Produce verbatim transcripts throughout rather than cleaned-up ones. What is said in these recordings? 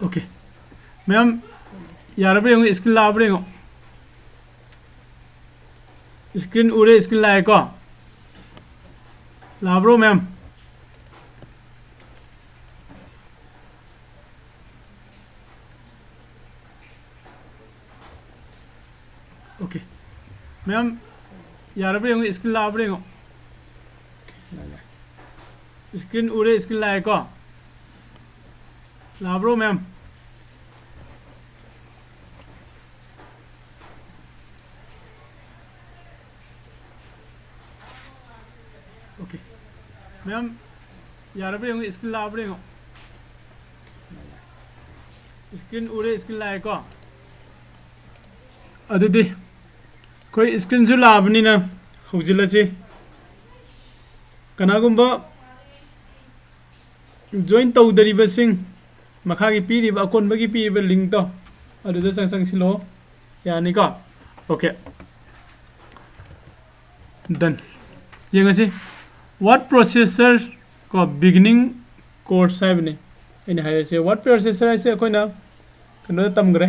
Okay. ꯃꯌꯥꯝ ꯌꯥꯔꯕ꯭ꯔꯥ ꯌꯦꯡꯉꯣ, screen ꯂꯥꯛꯑꯕ꯭ꯔꯥ ꯌꯦꯡꯉꯣ꯫ Screen ꯎꯔꯦ, screen ꯂꯥꯛꯑꯦꯀꯣ? ꯂꯥꯛꯑꯕ꯭ꯔꯣ ꯃꯌꯥꯝ? Okay. ꯃꯌꯥꯝ ꯌꯥꯔꯕ꯭ꯔꯥ ꯌꯦꯡꯉꯣ, screen ꯂꯥꯛꯑꯕ꯭ꯔꯥ ꯌꯦꯡꯉꯣ꯫ Screen ꯎꯔꯦ, screen ꯂꯥꯛꯑꯦꯀꯣ? ꯂꯥꯛꯑꯕ꯭ꯔꯣ ꯃꯌꯥꯝ? Okay. ꯃꯌꯥꯝ ꯌꯥꯔꯕ꯭ꯔꯥ ꯌꯦꯡꯉꯣ, screen ꯂꯥꯛꯑꯕ꯭ꯔꯥ ꯌꯦꯡꯉꯣ꯫ Screen ꯎꯔꯦ, screen ꯂꯥꯛꯑꯦꯀꯣ? ꯑꯗꯨꯗꯤ ꯑꯩꯈꯣꯏ screenꯁꯨ ꯂꯥꯛꯑꯕꯅꯤꯅ ꯍꯧꯖꯤꯜꯂꯁꯤ꯫ ꯀꯅꯥꯒꯨꯝꯕ join ꯇꯧꯗꯔꯤꯕꯁꯤꯡ, ꯃꯈꯥꯒꯤ ꯄꯤꯔꯤꯕ, ꯑꯀꯣꯟꯕꯒꯤ ꯄꯤꯔꯤꯕ linkꯇꯣ ꯑꯗꯨꯗ ꯆꯪ ꯆꯪꯁꯤꯜꯂꯣ꯫ ꯌꯥꯅꯤꯀꯣ? Okay. Done. ꯌꯦꯡꯉꯁꯤ꯫ Word processor ꯀꯣ, beginning course ꯍꯥꯏꯕꯅꯤ ꯑꯩꯅ ꯍꯥꯏꯔꯤꯁꯦ꯫ Word processor ꯍꯥꯏꯁꯦ ꯑꯩꯈꯣꯏꯅ ꯀꯩꯅꯣꯗ ꯇꯝꯈ꯭ꯔꯦ꯫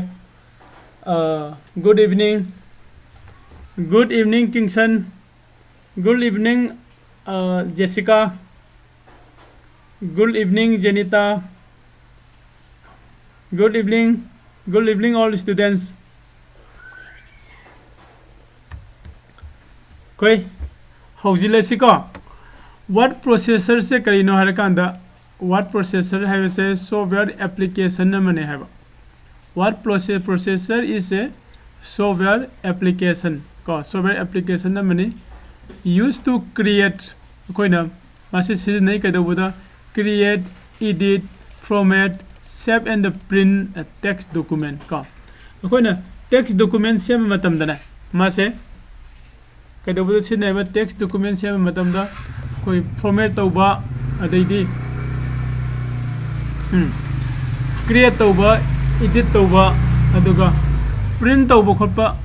ꯑ, good evening, good evening, Kingson. Good evening, uh, Jessica. Good evening, Jenita. Good evening. Good evening, all students. ꯑꯩꯈꯣꯏ ꯍꯧꯖꯤꯜꯂꯁꯤꯀꯣ꯫ Word processorꯁꯦ ꯀꯔꯤꯅꯣ ꯍꯥꯏꯔꯀꯥꯟꯗ, word processor ꯍꯥꯏꯕꯁꯦ software application ꯑꯃꯅꯦ ꯍꯥꯏꯕ꯫ Word process- processor is a software application ꯀꯣ, software application ꯑꯃꯅꯤ꯫ Use to create, ꯑꯩꯈꯣꯏꯅ ꯃꯁꯤ ꯁꯤꯖꯤꯟꯅꯩ ꯀꯩꯗꯧꯕꯗ? Create, edit, format, save and print a text document ꯀꯣ꯫ ꯑꯩꯈꯣꯏꯅ text document ꯁꯦꯝꯕ ꯃꯇꯝꯗꯅꯦ, ꯃꯥꯁꯦ ꯀꯩꯗꯧꯕꯗ ꯁꯤꯖꯤꯟꯅꯩꯕ? Text document ꯁꯦꯝꯕ ꯃꯇꯝꯗ ꯑꯩꯈꯣꯏ format ꯇꯧꯕ, ꯑꯗꯩꯗꯤ ꯎꯝ꯫ Create ꯇꯧꯕ, edit ꯇꯧꯕ, ꯑꯗꯨꯒ print ꯇꯧꯕ ꯈꯣꯠꯄ,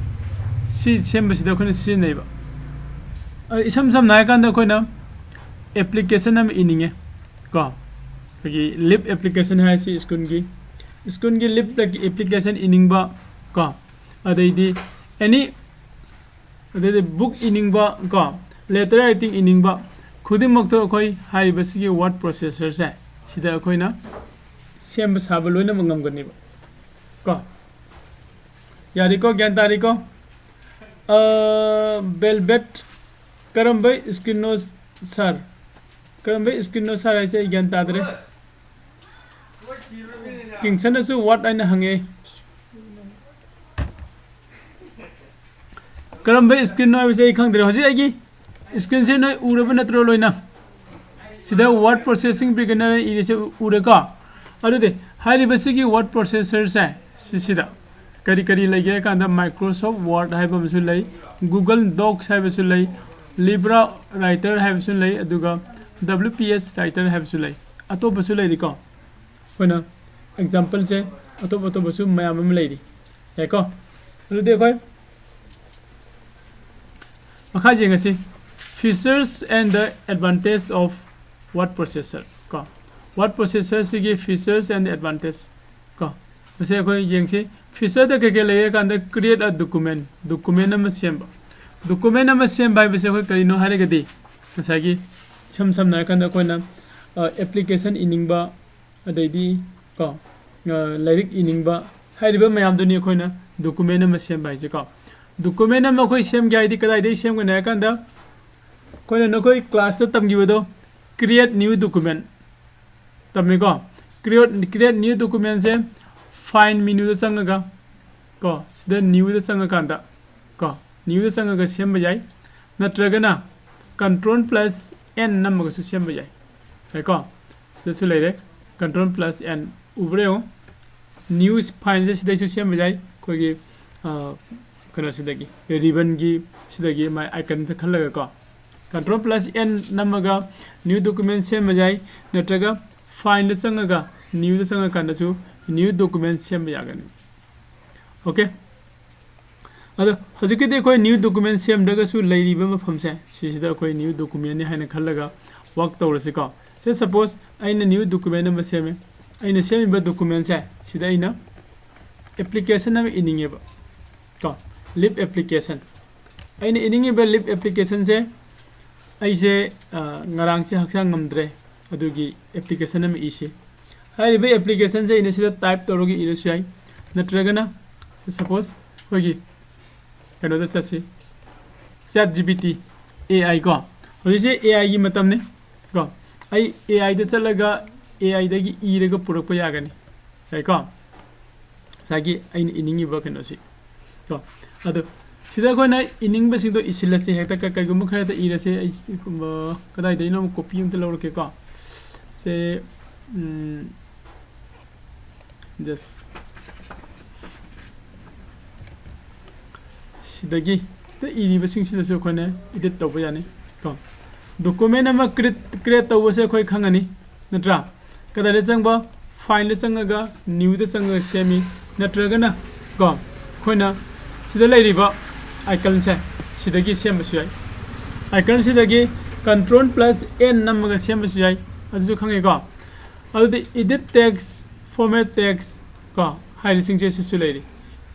ꯁꯤ ꯁꯦꯝꯕꯁꯤꯗ ꯑꯩꯈꯣꯏꯅ ꯁꯤꯖꯤꯟꯅꯩꯕ꯫ ꯑ, ꯏꯁꯝ ꯁꯝꯅ ꯍꯥꯏꯔꯀꯥꯟꯗ ꯑꯩꯈꯣꯏꯅ application ꯑꯃ ꯏꯅꯤꯡꯉꯦ ꯀꯣ, ꯑꯩꯈꯣꯏꯒꯤ leap application ꯍꯥꯏꯁꯤ ꯁ꯭ꯀꯨꯜꯒꯤ, ꯁ꯭ꯀꯨꯜꯒꯤ leap application ꯏꯅꯤꯡꯕ ꯀꯣ, ꯑꯗꯩꯗꯤ any ꯑꯗꯩꯗꯤ book ꯏꯅꯤꯡꯕ ꯀꯣ, letter writing ꯏꯅꯤꯡꯕ ꯈꯨꯗꯤꯡꯃꯛꯇꯣ ꯑꯩꯈꯣꯏ ꯍꯥꯏꯔꯤꯕꯁꯤꯒꯤ word processor ꯁꯦ ꯁꯤꯗ ꯑꯩꯈꯣꯏꯅ ꯁꯦꯝꯕ ꯁꯥꯕ ꯂꯣꯏꯅꯃꯛ ꯉꯝꯒꯅꯦꯕ ꯀꯣ꯫ ꯌꯥꯔꯤꯀꯣ? ꯒ꯭ꯌꯥꯟ ꯇꯥꯔꯤꯀꯣ? ꯑ, velvet ꯀꯔꯝꯕ screen ꯅꯣ sir? ꯀꯔꯝꯕ screen ꯅꯣ sir ꯍꯥꯏꯁꯦ ꯑꯩ ꯒ꯭ꯌꯥꯟ ꯇꯥꯗ꯭ꯔꯦ꯫ ꯀꯤꯡꯁꯟꯅꯁꯨ word ꯍꯥꯏꯅ ꯍꯪꯉꯦ꯫ ꯀꯔꯝꯕ screen ꯅꯣ ꯍꯥꯏꯕꯁꯦ ꯑꯩ ꯈꯪꯗ꯭ꯔꯦ꯫ ꯍꯧꯖꯤꯛ ꯑꯩꯒꯤ screen ꯁꯦ ꯅꯣꯏ ꯎꯔꯕ ꯅꯠꯇ꯭ꯔꯣ ꯂꯣꯏꯅ? ꯁꯤꯗ word processing beginner ꯏꯔꯤꯁꯦ ꯎꯔꯦꯀꯣ? ꯑꯗꯨꯗꯤ ꯍꯥꯏꯔꯤꯕꯁꯤꯒꯤ word processor ꯁꯦ ꯁꯤꯁꯤꯗ ꯀꯔꯤ ꯀꯔꯤ ꯂꯩꯒꯦ ꯍꯥꯏ ꯀꯥꯟꯗ Microsoft Word ꯍꯥꯏꯕ ꯑꯃꯁꯨ ꯂꯩ, Google Docs ꯍꯥꯏꯕꯁꯨ ꯂꯩ, Libra Writer ꯍꯥꯏꯕꯁꯨ ꯂꯩ, ꯑꯗꯨꯒ W P S Writer ꯍꯥꯏꯕꯁꯨ ꯂꯩ, ꯑꯇꯣꯞꯄꯁꯨ ꯂꯩꯔꯤꯀꯣ꯫ ꯑꯩꯈꯣꯏꯅ example ꯁꯦ ꯑꯇꯣꯞ ꯑꯇꯣꯞꯄꯁꯨ ꯃꯌꯥꯝ ꯑꯃ ꯂꯩꯔꯤ꯫ ꯌꯥꯏꯀꯣ? ꯑꯗꯨꯗꯤ ꯑꯩꯈꯣꯏ ꯃꯈꯥ ꯌꯦꯡꯉꯁꯤ꯫ Features and the advantage of word processor ꯀꯣ꯫ Word processor ꯁꯤꯒꯤ features and advantage ꯀꯣ꯫ ꯃꯁꯤ ꯑꯩꯈꯣꯏ ꯌꯦꯡꯁꯤ꯫ Feature ꯗ ꯀꯩꯀꯩ ꯂꯩꯒꯦ ꯀꯥꯟꯗ create a document, document ꯑꯃ ꯁꯦꯝꯕ꯫ Document ꯑꯃ ꯁꯦꯝꯕ ꯍꯥꯏꯕꯁꯦ ꯑꯩꯈꯣꯏ ꯀꯔꯤꯅꯣ ꯍꯥꯏꯔꯒꯗꯤ ꯉꯁꯥꯏꯒꯤ ꯏꯁꯝ ꯁꯝꯅ ꯍꯥꯏꯔꯀꯥꯟꯗ ꯑꯩꯈꯣꯏꯅ, ꯑ, application ꯏꯅꯤꯡꯕ, ꯑꯗꯩꯗꯤ ꯀꯣ, ꯑ, ꯂꯥꯏꯔꯤꯛ ꯏꯅꯤꯡꯕ ꯍꯥꯏꯔꯤꯕ ꯃꯌꯥꯝꯗꯨꯅꯤ ꯑꯩꯈꯣꯏꯅ document ꯑꯃ ꯁꯦꯝꯕ ꯍꯥꯏꯁꯦ ꯀꯣ꯫ Document ꯑꯃ ꯑꯩꯈꯣꯏ ꯁꯦꯝꯒꯦ ꯍꯥꯏꯗꯤ ꯀꯗꯥꯏꯗꯒꯤ ꯁꯦꯝꯒꯅꯤ ꯍꯥꯏ ꯀꯥꯟꯗ ꯑꯩꯈꯣꯏꯅ ꯅꯈꯣꯏ class ꯇ ꯇꯝꯈꯤꯕꯗꯣ create new document ꯇꯝꯃꯤꯀꯣ꯫ Create, create new document ꯁꯦ file menu ꯗ ꯆꯪꯉꯒ ꯀꯣ, ꯁꯤꯗ new ꯗ ꯆꯪꯉꯀꯥꯟꯗ ꯀꯣ, new ꯗ ꯆꯪꯉꯒ ꯁꯦꯝꯕ ꯌꯥꯏ, ꯅꯠꯇ꯭ꯔꯒꯅ control plus N ꯅꯝꯃꯒꯁꯨ ꯁꯦꯝꯕ ꯌꯥꯏ꯫ ꯌꯥꯏꯀꯣ? ꯁꯤꯗꯁꯨ ꯂꯩꯔꯦ, control plus N ꯎꯕ꯭ꯔꯥ ꯌꯦꯡꯉꯣ꯫ New file ꯁꯦ ꯁꯤꯗꯩꯁꯨ ꯁꯦꯝꯕ ꯌꯥꯏ꯫ ꯑꯩꯈꯣꯏꯒꯤ, ꯑ, ꯀꯩꯅꯣꯁꯤꯗꯒꯤ, ribbon ꯒꯤ ꯁꯤꯗꯒꯤ ꯃꯥꯏ icon ꯁꯦ ꯈꯜꯂꯒꯀꯣ, control plus N ꯅꯝꯃꯒ new document ꯁꯦꯝꯕ ꯌꯥꯏ, ꯅꯠꯇ꯭ꯔꯒ file ꯗ ꯆꯪꯉꯒ Newꯗ ꯆꯪꯉꯀꯥꯟꯗꯁꯨ new document ꯁꯦꯝꯕ ꯌꯥꯒꯅꯤ꯫ Okay? ꯑꯗꯣ ꯍꯧꯖꯤꯛꯀꯤꯗꯤ ꯑꯩꯈꯣꯏ new document ꯁꯦꯝꯗ꯭ꯔꯒꯁꯨ ꯂꯩꯔꯤꯕ ꯃꯐꯝꯁꯦ ꯁꯤꯁꯤꯗ ꯑꯩꯈꯣꯏ new documentꯅꯤ ꯍꯥꯏꯅ ꯈꯜꯂꯒ work ꯇꯧꯔꯁꯤꯀꯣ꯫ ꯁꯦ, suppose ꯑꯩꯅ new document ꯑꯃ ꯁꯦꯝꯃꯦ꯫ ꯑꯩꯅ ꯁꯦꯝꯃꯤꯕ documentꯁꯦ ꯁꯤꯗ ꯑꯩꯅ application ꯑꯃ ꯏꯅꯤꯡꯉꯦꯕ ꯀꯣ, leave application꯫ ꯑꯩꯅ ꯏꯅꯤꯡꯉꯤꯕ leave applicationꯁꯦ ꯑꯩꯁꯦ, ꯑ, ꯉꯔꯥꯡꯁꯦ ꯍꯛꯆꯥꯡ ꯉꯝꯗ꯭ꯔꯦ, ꯑꯗꯨꯒꯤ application ꯑꯃ ꯏꯁꯤ꯫ ꯍꯥꯏꯔꯤꯕ applicationꯁꯦ ꯑꯩꯅ ꯁꯤꯗ type ꯇꯧꯔꯒ ꯏꯔꯁꯨ ꯌꯥꯏ, ꯅꯠꯇ꯭ꯔꯒꯅ suppose ꯑꯩꯈꯣꯏꯒꯤ ꯀꯩꯅꯣꯗ ꯆꯠꯁꯤ, ChatGPT AI ꯀꯣ꯫ ꯍꯧꯖꯤꯛꯁꯦ AIꯒꯤ ꯃꯇꯝꯅꯤ ꯀꯣ꯫ ꯑꯩ AIꯗ ꯆꯠꯂꯒ AIꯗꯒꯤ ꯏꯔꯒ ꯄꯨꯔꯛꯄ ꯌꯥꯒꯅꯤ, ꯌꯥꯏꯀꯣ? ꯉꯁꯥꯏꯒꯤ ꯑꯩꯅ ꯏꯅꯤꯡꯉꯤꯕ ꯀꯩꯅꯣꯁꯤ ꯀꯣ꯫ ꯑꯗꯣ ꯁꯤꯗ ꯑꯩꯈꯣꯏꯅ ꯏꯅꯤꯡꯕꯁꯤꯡꯗꯣ ꯏꯁꯤꯜꯂꯁꯤ꯫ ꯍꯦꯛꯇ ꯀ-, ꯀꯩꯒꯨꯝꯕ ꯈꯔꯗ ꯏꯔꯁꯦ꯫ ꯑꯩ ꯁꯤ, ꯀꯨꯝꯕ, ꯀꯗꯥꯏꯗꯒꯤꯅꯣ ꯑꯃ copy ꯑꯝꯇ ꯂꯧꯔꯛꯀꯦꯀꯣ꯫ ꯁꯦ, ꯎꯝ, just ꯁꯤꯗꯒꯤ, ꯁꯤꯗ ꯏꯔꯤꯕꯁꯤꯡꯁꯤꯗꯁꯨ ꯑꯩꯈꯣꯏꯅ edit ꯇꯧꯕ ꯌꯥꯅꯤ ꯀꯣ꯫ Document ꯑꯃ create, create ꯇꯧꯕꯁꯦ ꯑꯩꯈꯣꯏ ꯈꯪꯉꯅꯤ, ꯅꯠꯇ꯭ꯔꯥ? ꯀꯗꯥꯏꯗ ꯆꯪꯕ? Fileꯗ ꯆꯪꯉꯒ, Newꯗ ꯆꯪꯉꯒ ꯁꯦꯝꯃꯤ, ꯅꯠꯇ꯭ꯔꯒꯅ ꯀꯣ, ꯑꯩꯈꯣꯏꯅ ꯁꯤꯗ ꯂꯩꯔꯤꯕ iconꯁꯦ ꯁꯤꯗꯒꯤ ꯁꯦꯝꯕꯁꯨ ꯌꯥꯏ꯫ Iconꯁꯤꯗꯒꯤ control plus N ꯅꯝꯃꯒ ꯁꯦꯝꯕꯁꯨ ꯌꯥꯏ, ꯑꯗꯨꯁꯨ ꯈꯪꯉꯦꯀꯣ꯫ ꯑꯗꯨꯗꯤ edit text, format text ꯀꯣ ꯍꯥꯏꯔꯤꯁꯤꯡꯁꯦ ꯁꯤꯁꯨ ꯂꯩꯔꯤ꯫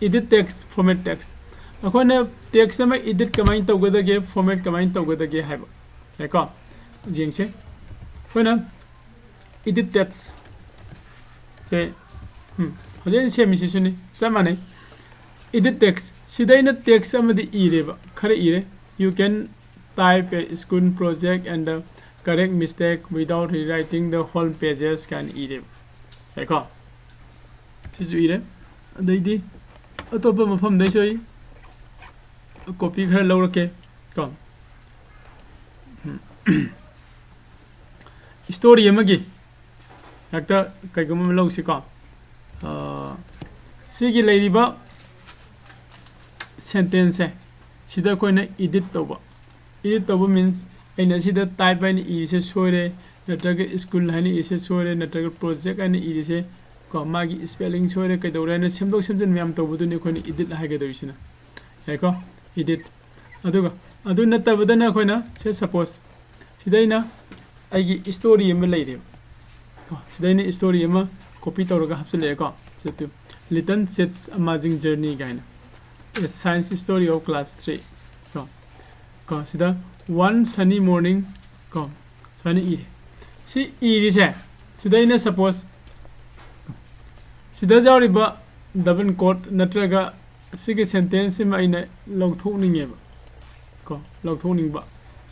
Edit text, format text꯫ ꯑꯩꯈꯣꯏꯅ text ꯑꯃ edit ꯀꯃꯥꯏꯅ ꯇꯧꯒꯗꯒꯦ, format ꯀꯃꯥꯏꯅ ꯇꯧꯒꯗꯒꯦ ꯍꯥꯏꯕ ꯌꯥꯏꯀꯣ꯫ ꯌꯦꯡꯁꯦ꯫ ꯑꯩꯈꯣꯏꯅ edit text ꯁꯦ, ꯎꯝ, ꯍꯧꯖꯤꯛ ꯑꯩꯅ ꯁꯦꯝꯃꯤꯁꯤꯁꯨꯅꯤ, ꯆꯞ ꯃꯥꯟꯅꯩ꯫ Edit text ꯁꯤꯗ ꯑꯩꯅ text ꯑꯃꯗꯤ ꯏꯔꯦꯕ, ꯈꯔ ꯏꯔꯦ꯫ "You can type a school project and the correct mistake without rewriting the whole pages" ꯀꯥꯏꯅ ꯏꯔꯦꯕ, ꯌꯥꯏꯀꯣ? ꯁꯤꯁꯨ ꯏꯔꯦ꯫ ꯑꯗꯩꯗꯤ ꯑꯇꯣꯞꯄ ꯃꯐꯝꯗꯩꯁꯨ ꯑꯩ copy ꯈꯔ ꯂꯧꯔꯛꯀꯦ ꯀꯣ꯫ ꯎꯝ꯫ Story ꯑꯃꯒꯤ ꯍꯦꯛꯇ ꯀꯩꯒꯨꯝꯕ ꯑꯃ ꯂꯧꯁꯤꯀꯣ꯫ ꯑ, ꯁꯤꯒꯤ ꯂꯩꯔꯤꯕ sentenceꯁꯦ ꯁꯤꯗ ꯑꯩꯈꯣꯏꯅ edit ꯇꯧꯕ꯫ Edit ꯇꯧꯕ means ꯑꯩꯅ ꯁꯤꯗ type ꯍꯥꯏꯅ ꯏꯔꯤꯁꯦ ꯁꯣꯏꯔꯦ, ꯅꯠꯇ꯭ꯔꯒ ꯁ꯭ꯀꯨꯜ ꯍꯥꯏꯅ ꯏꯁꯦ ꯁꯣꯏꯔꯦ, ꯅꯠꯇ꯭ꯔꯒ ꯄ꯭ꯔꯣꯖꯦꯛ ꯍꯥꯏꯅ ꯏꯔꯤꯁꯦ ꯀꯣ, ꯃꯥꯒꯤ ꯁ꯭ꯄꯦꯂꯤꯡ ꯁꯣꯏꯔꯦ, ꯀꯩꯗꯧꯔꯦ ꯍꯥꯏꯅ ꯁꯦꯝꯗꯣꯛ ꯁꯦꯝꯖꯤꯟ ꯃꯌꯥꯝ ꯇꯧꯕꯗꯨꯅꯤ ꯑꯩꯈꯣꯏꯅ ꯏꯗꯤꯠ ꯍꯥꯏꯒꯗꯧꯔꯤꯁꯤꯅ꯫ ꯌꯥꯏꯀꯣ? ꯏꯗꯤꯠ꯫ ꯑꯗꯨꯒ ꯑꯗꯨ ꯅꯠꯇꯕꯗꯅ ꯑꯩꯈꯣꯏꯅ, ꯁꯦ ꯁꯄꯣꯁ, ꯁꯤꯗ ꯑꯩꯅ ꯑꯩꯒꯤ ꯁ꯭ꯇꯣꯔꯤ ꯑꯃ ꯂꯩꯔꯦꯕ ꯀꯣ, ꯁꯤꯗ ꯑꯩꯅ ꯁ꯭ꯇꯣꯔꯤ ꯑꯃ ꯀꯣꯄꯤ ꯇꯧꯔꯒ ꯍꯥꯞꯆꯤꯜꯂꯛꯑꯦꯀꯣ꯫ ꯁꯤꯗ two, Little Chit's Amazing Journey ꯀꯥꯏꯅ, A Science Story of Class Three ꯀꯣ꯫ ꯀꯣ, ꯁꯤꯗ One Sunny Morning ꯀꯣ, ꯁꯨꯃꯥꯏꯅ ꯏꯔꯦ꯫ ꯁꯤ ꯏꯔꯤꯁꯦ, ꯁꯤꯗ ꯑꯩꯅ ꯁꯄꯣꯁ ꯁꯤꯗ ꯌꯥꯎꯔꯤꯕ ꯗꯕꯜ ꯀꯣꯠ ꯅꯠꯇ꯭ꯔꯒ ꯁꯤꯒꯤ ꯁꯦꯟꯇꯦꯟꯁ ꯁꯤꯃ ꯑꯩꯅ ꯂꯧꯊꯣꯛꯅꯤꯡꯉꯦꯕ ꯀꯣ, ꯂꯧꯊꯣꯛꯅꯤꯡꯕ꯫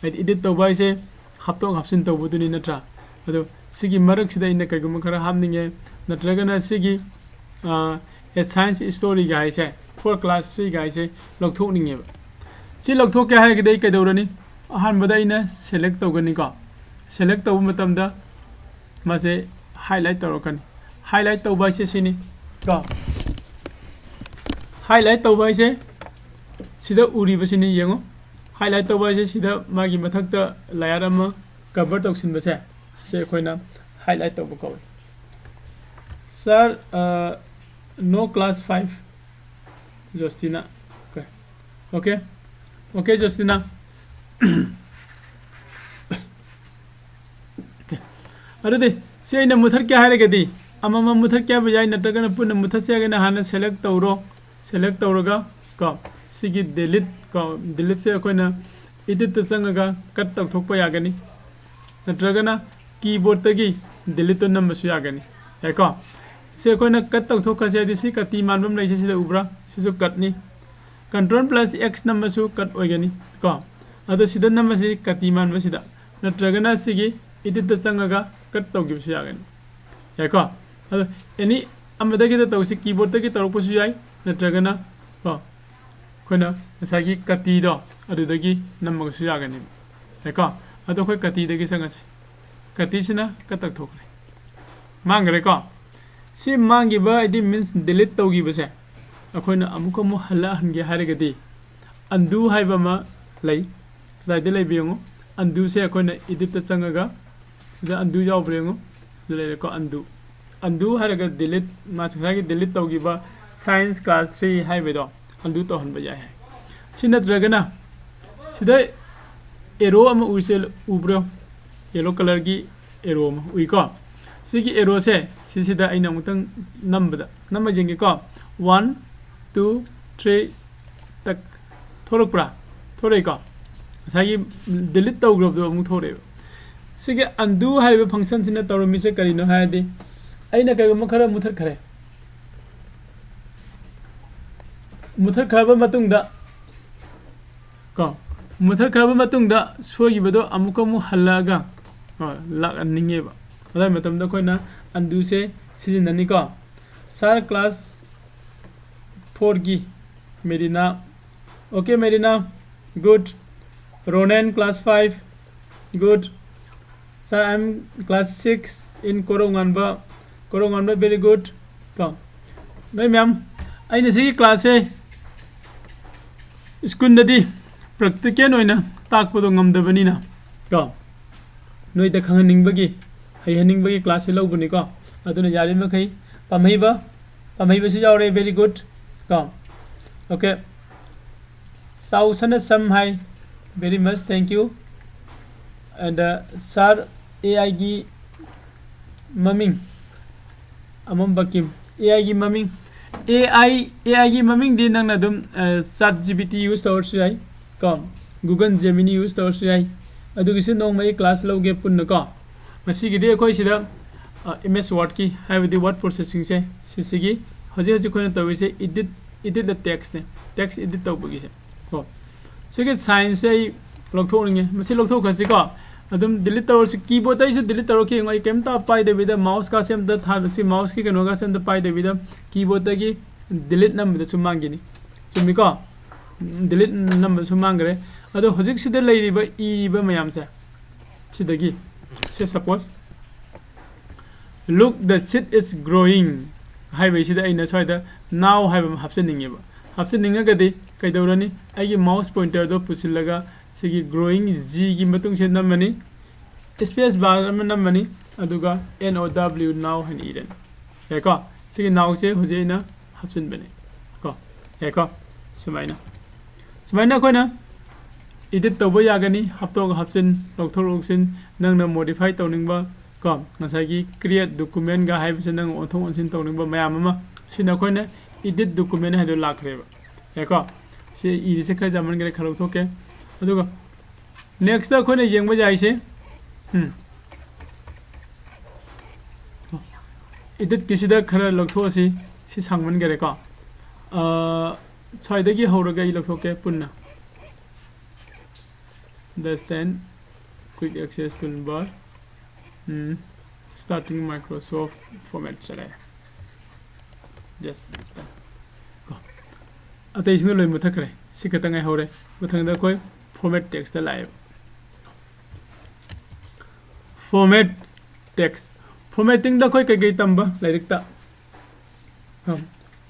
ꯍꯥꯏꯗꯤ ꯏꯗꯤꯠ ꯇꯧꯕ ꯍꯥꯏꯁꯦ ꯍꯥꯞꯇꯣꯛ ꯍꯥꯞꯆꯤꯟ ꯇꯧꯕꯗꯨꯅꯤ ꯅꯠꯇ꯭ꯔꯥ? ꯑꯗꯣ ꯁꯤꯒꯤ ꯃꯔꯛꯁꯤꯗ ꯑꯩꯅ ꯀꯩꯒꯨꯝꯕ ꯈꯔ ꯍꯥꯞꯅꯤꯡꯉꯦ, ꯅꯠꯇ꯭ꯔꯒꯅ ꯁꯤꯒꯤ ꯑꯦ ꯁꯥꯏꯟꯁ ꯁ꯭ꯇꯣꯔꯤꯒ ꯍꯥꯏꯁꯦ, ꯐꯣꯔ ꯀ꯭ꯂꯥꯁ ꯊ꯭ꯔꯤꯒ ꯍꯥꯏꯁꯦ ꯂꯧꯊꯣꯛꯅꯤꯡꯉꯦꯕ꯫ ꯁꯤ ꯂꯧꯊꯣꯛꯀꯦ ꯍꯥꯏꯔꯒꯗꯤ ꯑꯩ ꯀꯩꯗꯧꯔꯅꯤ? ꯑꯍꯥꯟꯕꯗ ꯑꯩꯅ ꯁꯦꯂꯦꯛ ꯇꯧꯒꯅꯤꯀꯣ꯫ ꯁꯦꯂꯦꯛ ꯇꯧꯕ ꯃꯇꯝꯗ ꯃꯥꯁꯦ ꯍꯥꯏꯂꯥꯏꯠ ꯇꯧꯔꯛꯀꯅꯤ꯫ ꯍꯥꯏꯂꯥꯏꯠ ꯇꯧꯕ ꯍꯥꯏꯁꯦ ꯁꯤꯅꯤ ꯀꯣ꯫ ꯍꯥꯏꯂꯥꯏꯠ ꯇꯧꯕ ꯍꯥꯏꯁꯦ ꯁꯤꯗ ꯎꯔꯤꯕꯁꯤꯅꯤ, ꯌꯦꯡꯉꯣ꯫ ꯍꯥꯏꯂꯥꯏꯠ ꯇꯧꯕ ꯍꯥꯏꯁꯦ ꯁꯤꯗ ꯃꯥꯒꯤ ꯃꯊꯛꯇ ꯂꯦꯌꯔ ꯑꯃ ꯀꯚꯔ ꯇꯧꯁꯤꯟꯕꯁꯦ, ꯁꯤ ꯑꯩꯈꯣꯏꯅ ꯍꯥꯏꯂꯥꯏꯠ ꯇꯧꯕ ꯀꯧꯏ꯫ Sir, uh, no class five, ꯖꯣꯁꯇꯤꯅꯥ꯫ Okay. Okay. Okay, ꯖꯣꯁꯇꯤꯅꯥ꯫ Okay. ꯑꯗꯨꯗꯤ ꯁꯤ ꯑꯩꯅ ꯃꯨꯊꯠꯀꯦ ꯍꯥꯏꯔꯒꯗꯤ ꯑꯃꯃꯝ ꯃꯨꯊꯠꯀꯦ ꯍꯥꯏꯕ ꯌꯥꯏ, ꯅꯠꯇ꯭ꯔꯒꯅ ꯄꯨꯟꯅ ꯃꯨꯊꯠꯁꯦ ꯍꯥꯏꯔꯒꯅ ꯍꯥꯟꯅ ꯁꯦꯂꯦꯛ ꯇꯧꯔꯣ꯫ ꯁꯦꯂꯦꯛ ꯇꯧꯔꯒ ꯀꯣ, ꯁꯤꯒꯤ ꯗꯤꯂꯤꯠ ꯀꯣ, ꯗꯤꯂꯤꯠꯁꯦ ꯑꯩꯈꯣꯏꯅ ꯏꯗꯤꯠꯇ ꯆꯪꯉꯒ ꯀꯠ ꯇꯧꯊꯣꯛꯄ ꯌꯥꯒꯅꯤ, ꯅꯠꯇ꯭ꯔꯒꯅ ꯀꯤꯕꯣꯔꯗꯇꯒꯤ ꯗꯤꯂꯤꯠꯇꯣ ꯅꯝꯕꯁꯨ ꯌꯥꯒꯅꯤ꯫ ꯌꯥꯏꯀꯣ? ꯁꯤ ꯑꯩꯈꯣꯏꯅ ꯀꯠ ꯇꯧꯊꯣꯛꯈ꯭ꯔꯁꯦ ꯍꯥꯏꯗꯤ ꯁꯤ ꯀꯇꯤ ꯃꯥꯟꯕ ꯑꯃ ꯂꯩꯁꯦ, ꯁꯤꯗ ꯎꯕ꯭ꯔꯥ? ꯁꯤꯁꯨ ꯀꯠꯅꯤ꯫ ꯀꯟꯇ꯭ꯔꯣꯜ ꯄ꯭ꯂꯁ ꯑꯦꯛꯁ ꯅꯝꯕꯁꯨ ꯀꯠ ꯑꯣꯏꯒꯅꯤ ꯀꯣ꯫ ꯑꯗꯣ ꯁꯤꯗ ꯅꯝꯕꯁꯤ ꯀꯇꯤ ꯃꯥꯟꯕꯁꯤꯗ, ꯅꯠꯇ꯭ꯔꯒꯅ ꯁꯤꯒꯤ ꯏꯗꯤꯠꯇ ꯆꯪꯉꯒ ꯀꯠ ꯇꯧꯈꯤꯕꯁꯨ ꯌꯥꯒꯅꯤ꯫ ꯌꯥꯏꯀꯣ? ꯑꯗꯣ ꯑꯦꯅꯤ ꯑꯃꯗꯒꯤꯗ ꯇꯧꯁꯤ, ꯀꯤꯕꯣꯔꯗꯇꯒꯤ ꯇꯧꯔꯛꯄꯁꯨ ꯌꯥꯏ, ꯅꯠꯇ꯭ꯔꯒꯅ ꯀꯣ, ꯑꯩꯈꯣꯏꯅ ꯉꯁꯥꯏꯒꯤ ꯀꯇꯤꯗꯣ ꯑꯗꯨꯗꯒꯤ ꯅꯝꯃꯒꯁꯨ ꯌꯥꯒꯅꯦꯕ꯫ ꯌꯥꯏꯀꯣ? ꯑꯗꯣ ꯑꯩꯈꯣꯏ ꯀꯇꯤꯗꯒꯤ ꯆꯪꯉꯁꯤ꯫ ꯀꯇꯤꯁꯤꯅ ꯀꯠ ꯇꯧꯊꯣꯛꯈ꯭ꯔꯦ꯫ ꯃꯥꯡꯈ꯭ꯔꯦꯀꯣ? ꯁꯤ ꯃꯥꯡꯈꯤꯕ ꯍꯥꯏꯗꯤ ꯃꯤꯟꯁ ꯗꯤꯂꯤꯠ ꯇꯧꯈꯤꯕꯁꯦ ꯑꯩꯈꯣꯏꯅ ꯑꯃꯨꯛꯀ ꯑꯃꯨꯛ ꯍꯜꯂꯛꯍꯟꯒꯦ ꯍꯥꯏꯔꯒꯗꯤ ꯑꯟꯗꯨ ꯍꯥꯏꯕ ꯑꯃ ꯂꯩ꯫ ꯀꯗꯥꯏꯗ ꯂꯩꯕ ꯌꯦꯡꯉꯨ꯫ ꯑꯟꯗꯨꯁꯦ ꯑꯩꯈꯣꯏꯅ ꯏꯗꯤꯠꯇ ꯆꯪꯉꯒ ꯁꯤꯗ undo ꯌꯥꯎꯕ꯭ꯔꯥ ꯌꯦꯡꯉꯨ꯫ ꯁꯤꯗ ꯂꯩꯔꯦꯀꯣ, undo꯫ Undo ꯍꯥꯏꯔꯒ delete, ꯃꯥ ꯉꯁꯥꯏꯒꯤ delete ꯇꯧꯈꯤꯕ science class three ꯍꯥꯏꯕꯗꯣ undo ꯇꯧꯍꯟꯕ ꯌꯥꯏ ꯍꯥꯏ꯫ ꯁꯤ ꯅꯠꯇ꯭ꯔꯒꯅ ꯁꯤꯗ arrow ꯑꯃ ꯎꯏꯁꯦ, ꯎꯕ꯭ꯔꯣ? Yellow colourꯒꯤ arrow ꯑꯃ ꯎꯏꯀꯣ꯫ ꯁꯤꯒꯤ arrowꯁꯦ ꯁꯤꯁꯤꯗ ꯑꯩꯅ ꯑꯃꯨꯛꯇꯪ ꯅꯝꯕꯗ, ꯅꯝꯃ ꯌꯦꯡꯒꯦꯀꯣ꯫ One, two, three, ꯇꯛ꯫ ꯊꯣꯛꯂꯛꯄ꯭ꯔꯥ? ꯊꯣꯛꯂꯛꯏꯀꯣ꯫ ꯉꯁꯥꯏꯒꯤ delete ꯇꯧꯈ꯭ꯔꯕꯗꯣ ꯑꯃꯨꯛ ꯊꯣꯛꯂꯛꯑꯦꯕ꯫ ꯁꯤꯒꯤ undo ꯍꯥꯏꯔꯤꯕ functionꯁꯤꯅ ꯇꯧꯔꯝꯃꯤꯁꯦ ꯀꯔꯤꯅꯣ ꯍꯥꯏꯔꯗꯤ, ꯑꯩꯅ ꯀꯩꯒꯨꯝꯕ ꯈꯔ ꯃꯨꯊꯠꯈ꯭ꯔꯦ, ꯃꯨꯊꯠꯈ꯭ꯔꯕ ꯃꯇꯨꯡꯗ ꯀꯣ, ꯃꯨꯊꯠꯈ꯭ꯔꯕ ꯃꯇꯨꯡꯗ ꯁꯣꯏꯈꯤꯕꯗꯣ ꯑꯃꯨꯛꯀ ꯑꯃꯨꯛ ꯍꯜꯂꯛꯑꯒ, ꯀꯣ, ꯂꯥꯛꯍꯟꯅꯤꯡꯉꯦꯕ꯫ ꯑꯗꯨꯒꯤ ꯃꯇꯝꯗ ꯑꯩꯈꯣꯏꯅ undoꯁꯦ ꯁꯤꯖꯤꯟꯅꯅꯤꯀꯣ꯫ Sir, class fourꯒꯤ Merina. Okay, Merina, good. Ronan, class five, good. Sir, I am class six in ꯀꯣꯔꯧꯉꯥꯟꯕ꯫ ꯀꯣꯔꯧꯉꯥꯟꯕ, very good. ꯀꯣ, ꯅꯣꯏ ꯃꯌꯥꯝ, ꯑꯩꯅ ꯁꯤꯒꯤ classꯁꯦ schoolꯗꯗꯤ practical ꯑꯣꯏꯅ ꯇꯥꯛꯄꯗꯣ ꯉꯝꯗꯕꯅꯤꯅ, ꯀꯣ, ꯅꯣꯏꯗ ꯈꯪꯍꯟꯅꯤꯡꯕꯒꯤ, ꯍꯩꯍꯟꯅꯤꯡꯕꯒꯤ classꯁꯦ ꯂꯧꯕꯅꯤꯀꯣ꯫ ꯑꯗꯨꯅ ꯌꯥꯔꯤꯕꯃꯈꯩ ꯄꯥꯝꯍꯩꯕ, ꯄꯥꯝꯍꯩꯕꯁꯨ ꯌꯥꯎꯔꯦ, very good. ꯀꯣ, okay. ꯆꯥꯎꯁꯅ some high, very much, thank you. And, uh, sir, AIꯒꯤ ꯃꯃꯤꯡ, ꯑꯃꯝꯕ ꯀꯤꯝ, AIꯒꯤ ꯃꯃꯤꯡ, AI, AIꯒꯤ ꯃꯃꯤꯡꯗꯤ ꯅꯪꯅ ꯑꯗꯨꯝ, ꯑ, ChatGPT use ꯇꯧꯔꯁꯨ ꯌꯥꯏ, ꯀꯣ, Google Gemini use ꯇꯧꯔꯁꯨ ꯌꯥꯏ꯫ ꯑꯗꯨꯒꯤꯁꯨ ꯅꯣꯡꯃꯒꯤ class ꯂꯧꯒꯦ ꯄꯨꯟꯅ, ꯀꯣ꯫ ꯉꯁꯤꯒꯤꯗꯤ ꯑꯩꯈꯣꯏ ꯁꯤꯗ, ꯑ, MS Wordꯀꯤ, ꯍꯥꯏꯕꯗꯤ word processingꯁꯦ, ꯁꯤꯁꯤꯒꯤ ꯍꯧꯖꯤꯛ ꯍꯧꯖꯤꯛ ꯑꯩꯈꯣꯏꯅ ꯇꯧꯔꯤꯁꯦ edit, edit the textꯅꯦ, text edit ꯇꯧꯕꯒꯤꯁꯦ, ꯀꯣ꯫ ꯁꯤꯒꯤ signꯁꯦ ꯑꯩ ꯂꯧꯊꯣꯛꯅꯤꯡꯉꯦ, ꯃꯁꯤ ꯂꯧꯊꯣꯛꯈ꯭ꯔꯁꯤꯀꯣ꯫ ꯑꯗꯨꯝ delete ꯇꯧꯔꯁꯤ, keyboardꯇ ꯑꯩꯁꯨ delete ꯇꯧꯔꯛꯀꯦ ꯌꯦꯡꯉꯣ, ꯑꯩ ꯀꯩꯝꯇ ꯄꯥꯏꯗꯕꯤꯗ, mouseꯀꯥꯁꯦ ꯑꯝꯇ ꯊꯥꯗꯁꯤ, mouseꯀꯤ ꯀꯩꯅꯣꯒꯥꯁꯦ ꯑꯝꯇ ꯄꯥꯏꯗꯕꯤꯗ keyboardꯇꯒꯤ delete ꯅꯝꯕꯗꯁꯨ ꯃꯥꯡꯈꯤꯅꯤ꯫ ꯆꯨꯝꯃꯤꯀꯣ? Delete ꯅꯝꯕꯗꯁꯨ ꯃꯥꯡꯈ꯭ꯔꯦ꯫ ꯑꯗꯣ ꯍꯧꯖꯤꯛꯁꯤꯗ ꯂꯩꯔꯤꯕ, ꯏꯔꯤꯕ ꯃꯌꯥꯝꯁꯦ, ꯁꯤꯗꯒꯤ, say suppose, "Look, the seed is growing" ꯍꯥꯏꯕꯁꯤꯗ ꯑꯩꯅ ꯁ꯭ꯋꯥꯏꯗ now ꯍꯥꯏꯕ ꯑꯃ ꯍꯥꯞꯆꯟꯅꯤꯡꯉꯦꯕ꯫ ꯍꯥꯞꯆꯟꯅꯤꯡꯉꯒꯗꯤ ꯀꯩꯗꯧꯔꯅꯤ? ꯑꯩꯒꯤ mouse pointerꯗꯣ ꯄꯨꯁꯤꯜꯂꯒ ꯁꯤꯒꯤ growing Gꯒꯤ ꯃꯇꯨꯡꯁꯤꯗ ꯅꯝꯃꯅꯤ꯫ space bar ꯑꯃ ꯅꯝꯃꯅꯤ, ꯑꯗꯨꯒ N O W now ꯍꯥꯏꯅ ꯏꯔꯅꯤ꯫ ꯌꯥꯏꯀꯣ? ꯁꯤꯒꯤ nowꯁꯦ ꯍꯧꯖꯤꯛ ꯑꯩꯅ ꯍꯥꯞꯆꯤꯟꯕꯅꯤ꯫ ꯀꯣ? ꯌꯥꯏꯀꯣ? ꯁꯨꯃꯥꯏꯅ꯫ ꯁꯨꯃꯥꯏꯅ ꯑꯩꯈꯣꯏꯅ edit ꯇꯧꯕ ꯌꯥꯒꯅꯤ, ꯍꯥꯞꯇꯣꯛ ꯍꯥꯞꯆꯤꯟ, ꯂꯧꯊꯣꯛ ꯂꯧꯁꯤꯟ, ꯅꯪꯅ modify ꯇꯧꯅꯤꯡꯕ, ꯀꯣ? ꯉꯁꯥꯏꯒꯤ create documentꯒ ꯍꯥꯏꯕꯁꯦ ꯅꯪ ꯑꯣꯟꯊꯣꯛ ꯑꯣꯟꯁꯤꯟ ꯇꯧꯅꯤꯡꯕ ꯃꯌꯥꯝ ꯑꯃ, ꯁꯤꯅ ꯑꯩꯈꯣꯏꯅ edit document ꯍꯥꯏꯗꯣ ꯂꯥꯛꯈ꯭ꯔꯦꯕ꯫ ꯌꯥꯏꯀꯣ? ꯁꯤ ꯏꯔꯤꯁꯦ ꯈꯔ ꯌꯥꯝꯃꯟꯈ꯭ꯔꯦ, ꯈꯔ ꯂꯧꯊꯣꯛꯀꯦ꯫ ꯑꯗꯨꯒ next ꯑꯩꯈꯣꯏꯅ ꯌꯦꯡꯕ ꯌꯥꯏꯁꯦ, ꯎꯝ, editꯀꯤꯁꯤꯗ ꯈꯔ ꯂꯧꯊꯣꯛꯑꯁꯤ, ꯁꯤ ꯁꯥꯡꯃꯟꯈꯔꯦꯀꯣ꯫ ꯑ, ꯁ꯭ꯋꯥꯏꯗꯒꯤ ꯍꯧꯔꯒ ꯑꯩ ꯂꯧꯊꯣꯛꯀꯦ ꯄꯨꯟꯅ꯫ Distance, quick access toolbar, ꯎꯝ, starting Microsoft format ꯆꯠꯂꯦ꯫ Yes, ꯀꯣ꯫ ꯑꯇꯩꯁꯤꯡꯗꯣ ꯂꯣꯏ ꯃꯨꯠꯊꯠꯈ꯭ꯔꯦ꯫ ꯁꯤ ꯈꯛꯇ ꯉꯥꯏꯍꯧꯔꯦ꯫ ꯃꯊꯪꯗ ꯑꯩꯈꯣꯏ format textꯇ ꯂꯥꯛꯑꯦꯕ꯫ Format text꯫ Formattingꯗ ꯑꯩꯈꯣꯏ ꯀꯩꯀꯩ ꯇꯝꯕ ꯂꯥꯏꯔꯤꯛꯇ? ꯑ,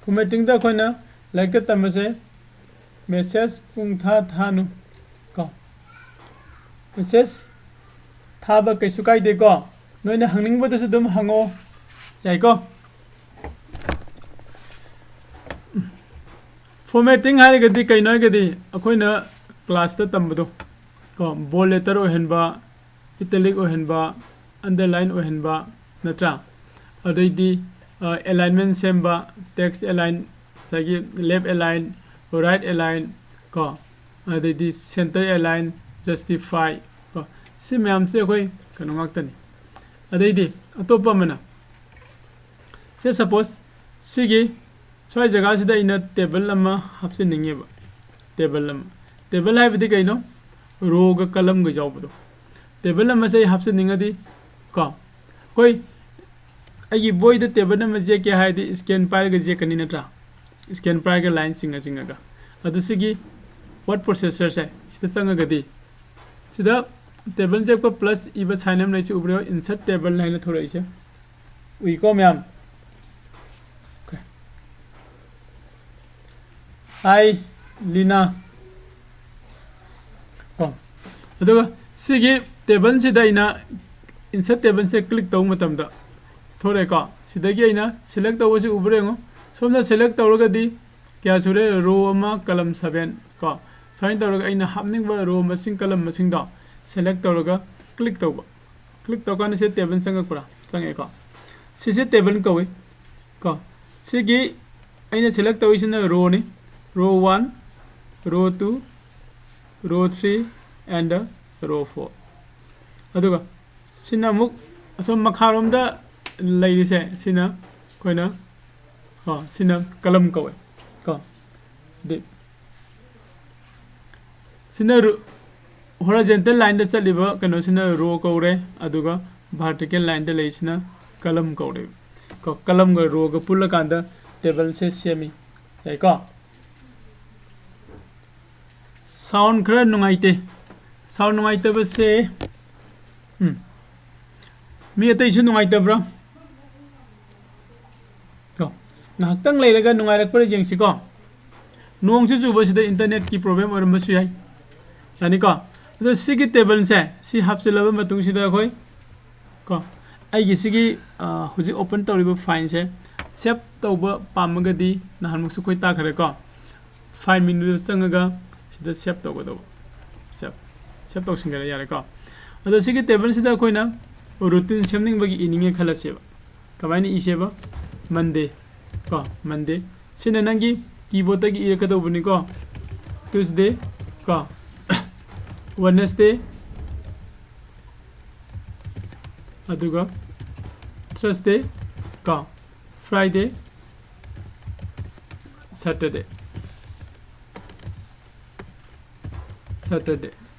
formattingꯗ ꯑꯩꯈꯣꯏꯅ ꯂꯥꯏꯔꯤꯛꯇ ꯇꯝꯕꯁꯦ message ꯄꯨꯡꯊꯥ ꯊꯥꯅꯨ ꯀꯣ꯫ Message ꯊꯥꯕ ꯀꯩꯁꯨ ꯀꯥꯏꯗꯦꯀꯣ꯫ ꯅꯣꯏꯅ ꯍꯪꯅꯤꯡꯕꯗꯨꯁꯨ ꯑꯗꯨꯝ ꯍꯪꯉꯣ꯫ ꯌꯥꯏꯀꯣ? Formatting ꯍꯥꯏꯔꯒꯗꯤ ꯀꯩꯅꯣ ꯍꯥꯏꯔꯒꯗꯤ ꯑꯩꯈꯣꯏꯅ classꯇ ꯇꯝꯕꯗꯣ ꯀꯣ, bold letter ꯑꯣꯏꯍꯟꯕ, italic ꯑꯣꯏꯍꯟꯕ, underline ꯑꯣꯏꯍꯟꯕ, ꯅꯠꯇ꯭ꯔꯥ? ꯑꯗꯩꯗꯤ, ꯑ, alignment ꯁꯦꯝꯕ, text align, ꯉꯁꯥꯏꯒꯤ left align, right align ꯀꯣ, ꯑꯗꯩꯗꯤ center align, justify ꯀꯣ, ꯁꯤ ꯃꯌꯥꯝꯁꯦ ꯑꯩꯈꯣꯏ ꯀꯩꯅꯣ ꯉꯥꯛꯇꯅꯤ꯫ ꯑꯗꯩꯗꯤ ꯑꯇꯣꯞꯄ ꯑꯃꯅ, say suppose ꯁꯤꯒꯤ ꯁ꯭ꯋꯥꯏ ꯖꯒꯥꯁꯤꯗ ꯑꯩꯅ table ꯑꯃ ꯍꯥꯞꯆꯤꯟꯅꯤꯡꯉꯦꯕ꯫ Table ꯑꯃ, table ꯍꯥꯏꯕꯗꯤ ꯀꯩꯅꯣ? Rowꯒ columnꯒ ꯌꯥꯎꯕꯗꯣ꯫ Table ꯑꯃꯁꯦ ꯑꯩ ꯍꯥꯞꯆꯤꯟꯅꯤꯡꯉꯗꯤ ꯀꯣ, ꯑꯩꯈꯣꯏ ꯑꯩꯒꯤ ꯕꯣꯏꯗ table ꯑꯃ ꯌꯦꯛꯀꯦ ꯍꯥꯏꯔꯗꯤ scale ꯄꯥꯏꯔꯒ ꯌꯦꯛꯀꯅꯤ ꯅꯠꯇ꯭ꯔꯥ? Scale ꯄꯥꯏꯔꯒ line ꯆꯤꯡꯉ ꯆꯤꯡꯉꯒ꯫ ꯑꯗꯨ ꯁꯤꯒꯤ word processorꯁꯦ ꯁꯤꯗ ꯆꯪꯉꯒꯗꯤ, ꯁꯤꯗ table ꯌꯦꯛꯄ plus ꯏꯕ sign ꯑꯃ ꯂꯩꯁꯤ, ꯎꯕ꯭ꯔꯣ? Insert table ꯍꯥꯏꯅ ꯊꯣꯛꯂꯛꯏꯁꯦ꯫ ꯎꯏꯀꯣ ꯃꯌꯥꯝ? Okay. Hi, Lina. ꯀꯣ, ꯑꯗꯨꯒ ꯁꯤꯒꯤ ꯇꯦꯕꯜꯁꯤꯗ ꯑꯩꯅ ꯏꯟꯁꯔꯠ ꯇꯦꯕꯜꯁꯦ ꯀ꯭ꯂꯤꯛ ꯇꯧꯕ ꯃꯇꯝꯗ ꯊꯣꯛꯂꯛꯑꯦꯀꯣ꯫ ꯁꯤꯗꯒꯤ ꯑꯩꯅ ꯁꯦꯂꯦꯛ ꯇꯧꯕꯁꯤ ꯎꯕ꯭ꯔꯥ ꯌꯦꯡꯉꯣ꯫ ꯁꯣꯝꯗ ꯁꯦꯂꯦꯛ ꯇꯧꯔꯒꯗꯤ ꯀꯌꯥ ꯁꯨꯔꯦ? ꯔꯣ ꯑꯃ, ꯀꯂꯝ ꯁꯕꯦꯟ ꯀꯣ꯫ ꯁꯨꯃꯥꯏꯅ ꯇꯧꯔꯒ ꯑꯩꯅ ꯍꯥꯞꯅꯤꯡꯕ ꯔꯣ ꯃꯁꯤꯡ, ꯀꯂꯝ ꯃꯁꯤꯡꯗꯣ ꯁꯦꯂꯦꯛ ꯇꯧꯔꯒ ꯀ꯭ꯂꯤꯛ ꯇꯧꯕ꯫ ꯀ꯭ꯂꯤꯛ ꯇꯧꯀꯥꯟꯗ ꯁꯤ ꯇꯦꯕꯜ ꯆꯪꯉꯛꯄ꯭ꯔꯥ? ꯆꯪꯉꯛꯑꯦꯀꯣ꯫ ꯁꯤꯁꯦ ꯇꯦꯕꯜ ꯀꯧꯏ ꯀꯣ꯫ ꯁꯤꯒꯤ ꯑꯩꯅ ꯁꯦꯂꯦꯛ ꯇꯧꯔꯤꯁꯤꯅ ꯔꯣꯅꯤ꯫ ꯔꯣ ꯋꯥꯟ, ꯔꯣ ꯇꯨ, ꯔꯣ ꯊ꯭ꯔꯤ and ꯔꯣ ꯐꯣꯔ꯫ ꯑꯗꯨꯒ ꯁꯤꯅ ꯑꯃꯨꯛ ꯑꯁꯣꯝ ꯃꯈꯥꯔꯣꯝꯗ ꯂꯩꯔꯤꯁꯦ, ꯁꯤꯅ ꯑꯩꯈꯣꯏꯅ, ꯀꯣ, ꯁꯤꯅ ꯀꯂꯝ ꯀꯧꯋꯦ ꯀꯣ꯫ ꯑꯗꯩ ꯁꯤꯅ ꯔꯨ-, ꯍꯣꯔꯥꯏꯖꯦꯟꯇꯦꯜ ꯂꯥꯏꯟꯗ ꯆꯠꯂꯤꯕ ꯀꯩꯅꯣꯁꯤꯅ ꯔꯣ ꯀꯧꯔꯦ, ꯑꯗꯨꯒ ꯚꯥꯔꯇꯤꯀꯦꯜ ꯂꯥꯏꯟꯗ ꯂꯩꯁꯤꯅ ꯀꯂꯝ ꯀꯧꯔꯦ ꯀꯣ꯫ ꯀꯂꯝꯒ ꯔꯣꯒ ꯄꯨꯜꯂꯀꯥꯟꯗ ꯇꯦꯕꯜꯁꯦ ꯁꯦꯝꯃꯤ꯫ ꯌꯥꯏꯀꯣ? ꯁꯥꯎꯟ ꯈꯔ ꯅꯨꯡꯉꯥꯏꯇꯦ꯫ ꯁꯥꯎꯟ ꯅꯨꯡꯉꯥꯏꯇꯕꯁꯦ, ꯎꯝ, ꯃꯤ ꯑꯇꯩꯁꯨ ꯅꯨꯡꯉꯥꯏꯇꯕ꯭ꯔꯥ? ꯀꯣ, ꯉꯥꯏꯍꯥꯛꯇꯪ ꯂꯩꯔꯒ ꯅꯨꯡꯉꯥꯏꯔꯛꯄ꯭ꯔꯥ ꯌꯦꯡꯁꯤꯀꯣ꯫ ꯅꯣꯡꯁꯨ ꯆꯨꯕꯁꯤꯗ ꯏꯟꯇꯔꯅꯦꯠꯀꯤ ꯄ꯭ꯔꯣꯕ꯭ꯂꯦꯝ ꯑꯣꯏꯔꯝꯕꯁꯨ ꯌꯥꯏ꯫ ꯌꯥꯅꯤꯀꯣ? ꯑꯗꯣ ꯁꯤꯒꯤ ꯇꯦꯕꯜꯁꯦ, ꯁꯤ ꯍꯥꯞꯆꯤꯜꯂꯕ ꯃꯇꯨꯡꯁꯤꯗ ꯑꯩꯈꯣꯏ, ꯀꯣ, ꯑꯩꯒꯤ ꯁꯤꯒꯤ, ꯑ, ꯍꯧꯖꯤꯛ ꯑꯣꯄꯟ ꯇꯧꯔꯤꯕ ꯐꯥꯏꯜꯁꯦ ꯁꯦꯞ ꯇꯧꯕ ꯄꯥꯝꯃꯒꯗꯤ, ꯅꯍꯥꯟꯃꯨꯛꯁꯨ ꯑꯩꯈꯣꯏ ꯇꯥꯈ꯭ꯔꯦꯀꯣ, ꯐꯥꯏꯜ ꯃꯦꯅꯨꯗ ꯆꯪꯉꯒ ꯁꯤꯗ ꯁꯦꯞ ꯇꯧꯒꯗꯧꯕ꯫ ꯁꯦꯞ, ꯁꯦꯞ ꯇꯧꯁꯤꯟꯈ꯭ꯔꯦ, ꯌꯥꯔꯦꯀꯣ꯫ ꯑꯗꯣ ꯁꯤꯒꯤ ꯇꯦꯕꯜꯁꯤꯗ ꯑꯩꯈꯣꯏꯅ ꯔꯨꯇꯤꯟ ꯁꯦꯝꯅꯤꯡꯕꯒꯤ ꯏꯅꯤꯡꯉꯦ ꯈꯜꯂꯁꯦꯕ꯫ ꯀꯃꯥꯏꯅ ꯏꯁꯦꯕ? ꯃꯟꯗꯦ ꯀꯣ, ꯃꯟꯗꯦ꯫ ꯁꯤꯅ ꯅꯪꯒꯤ ꯀꯤꯕꯣꯔꯗꯇꯒꯤ ꯏꯔꯛꯀꯗꯧꯕꯅꯤꯀꯣ꯫ ꯇ꯭ꯌꯨꯁꯗꯦ ꯀꯣ, ꯋꯦꯅꯁꯗꯦ, ꯑꯗꯨꯒ ꯊ꯭ꯔꯁꯗꯦ ꯀꯣ, ꯐ꯭ꯔꯥꯏꯗꯦ, ꯁꯇꯔꯗꯦ꯫ ꯁꯇꯔꯗꯦ꯫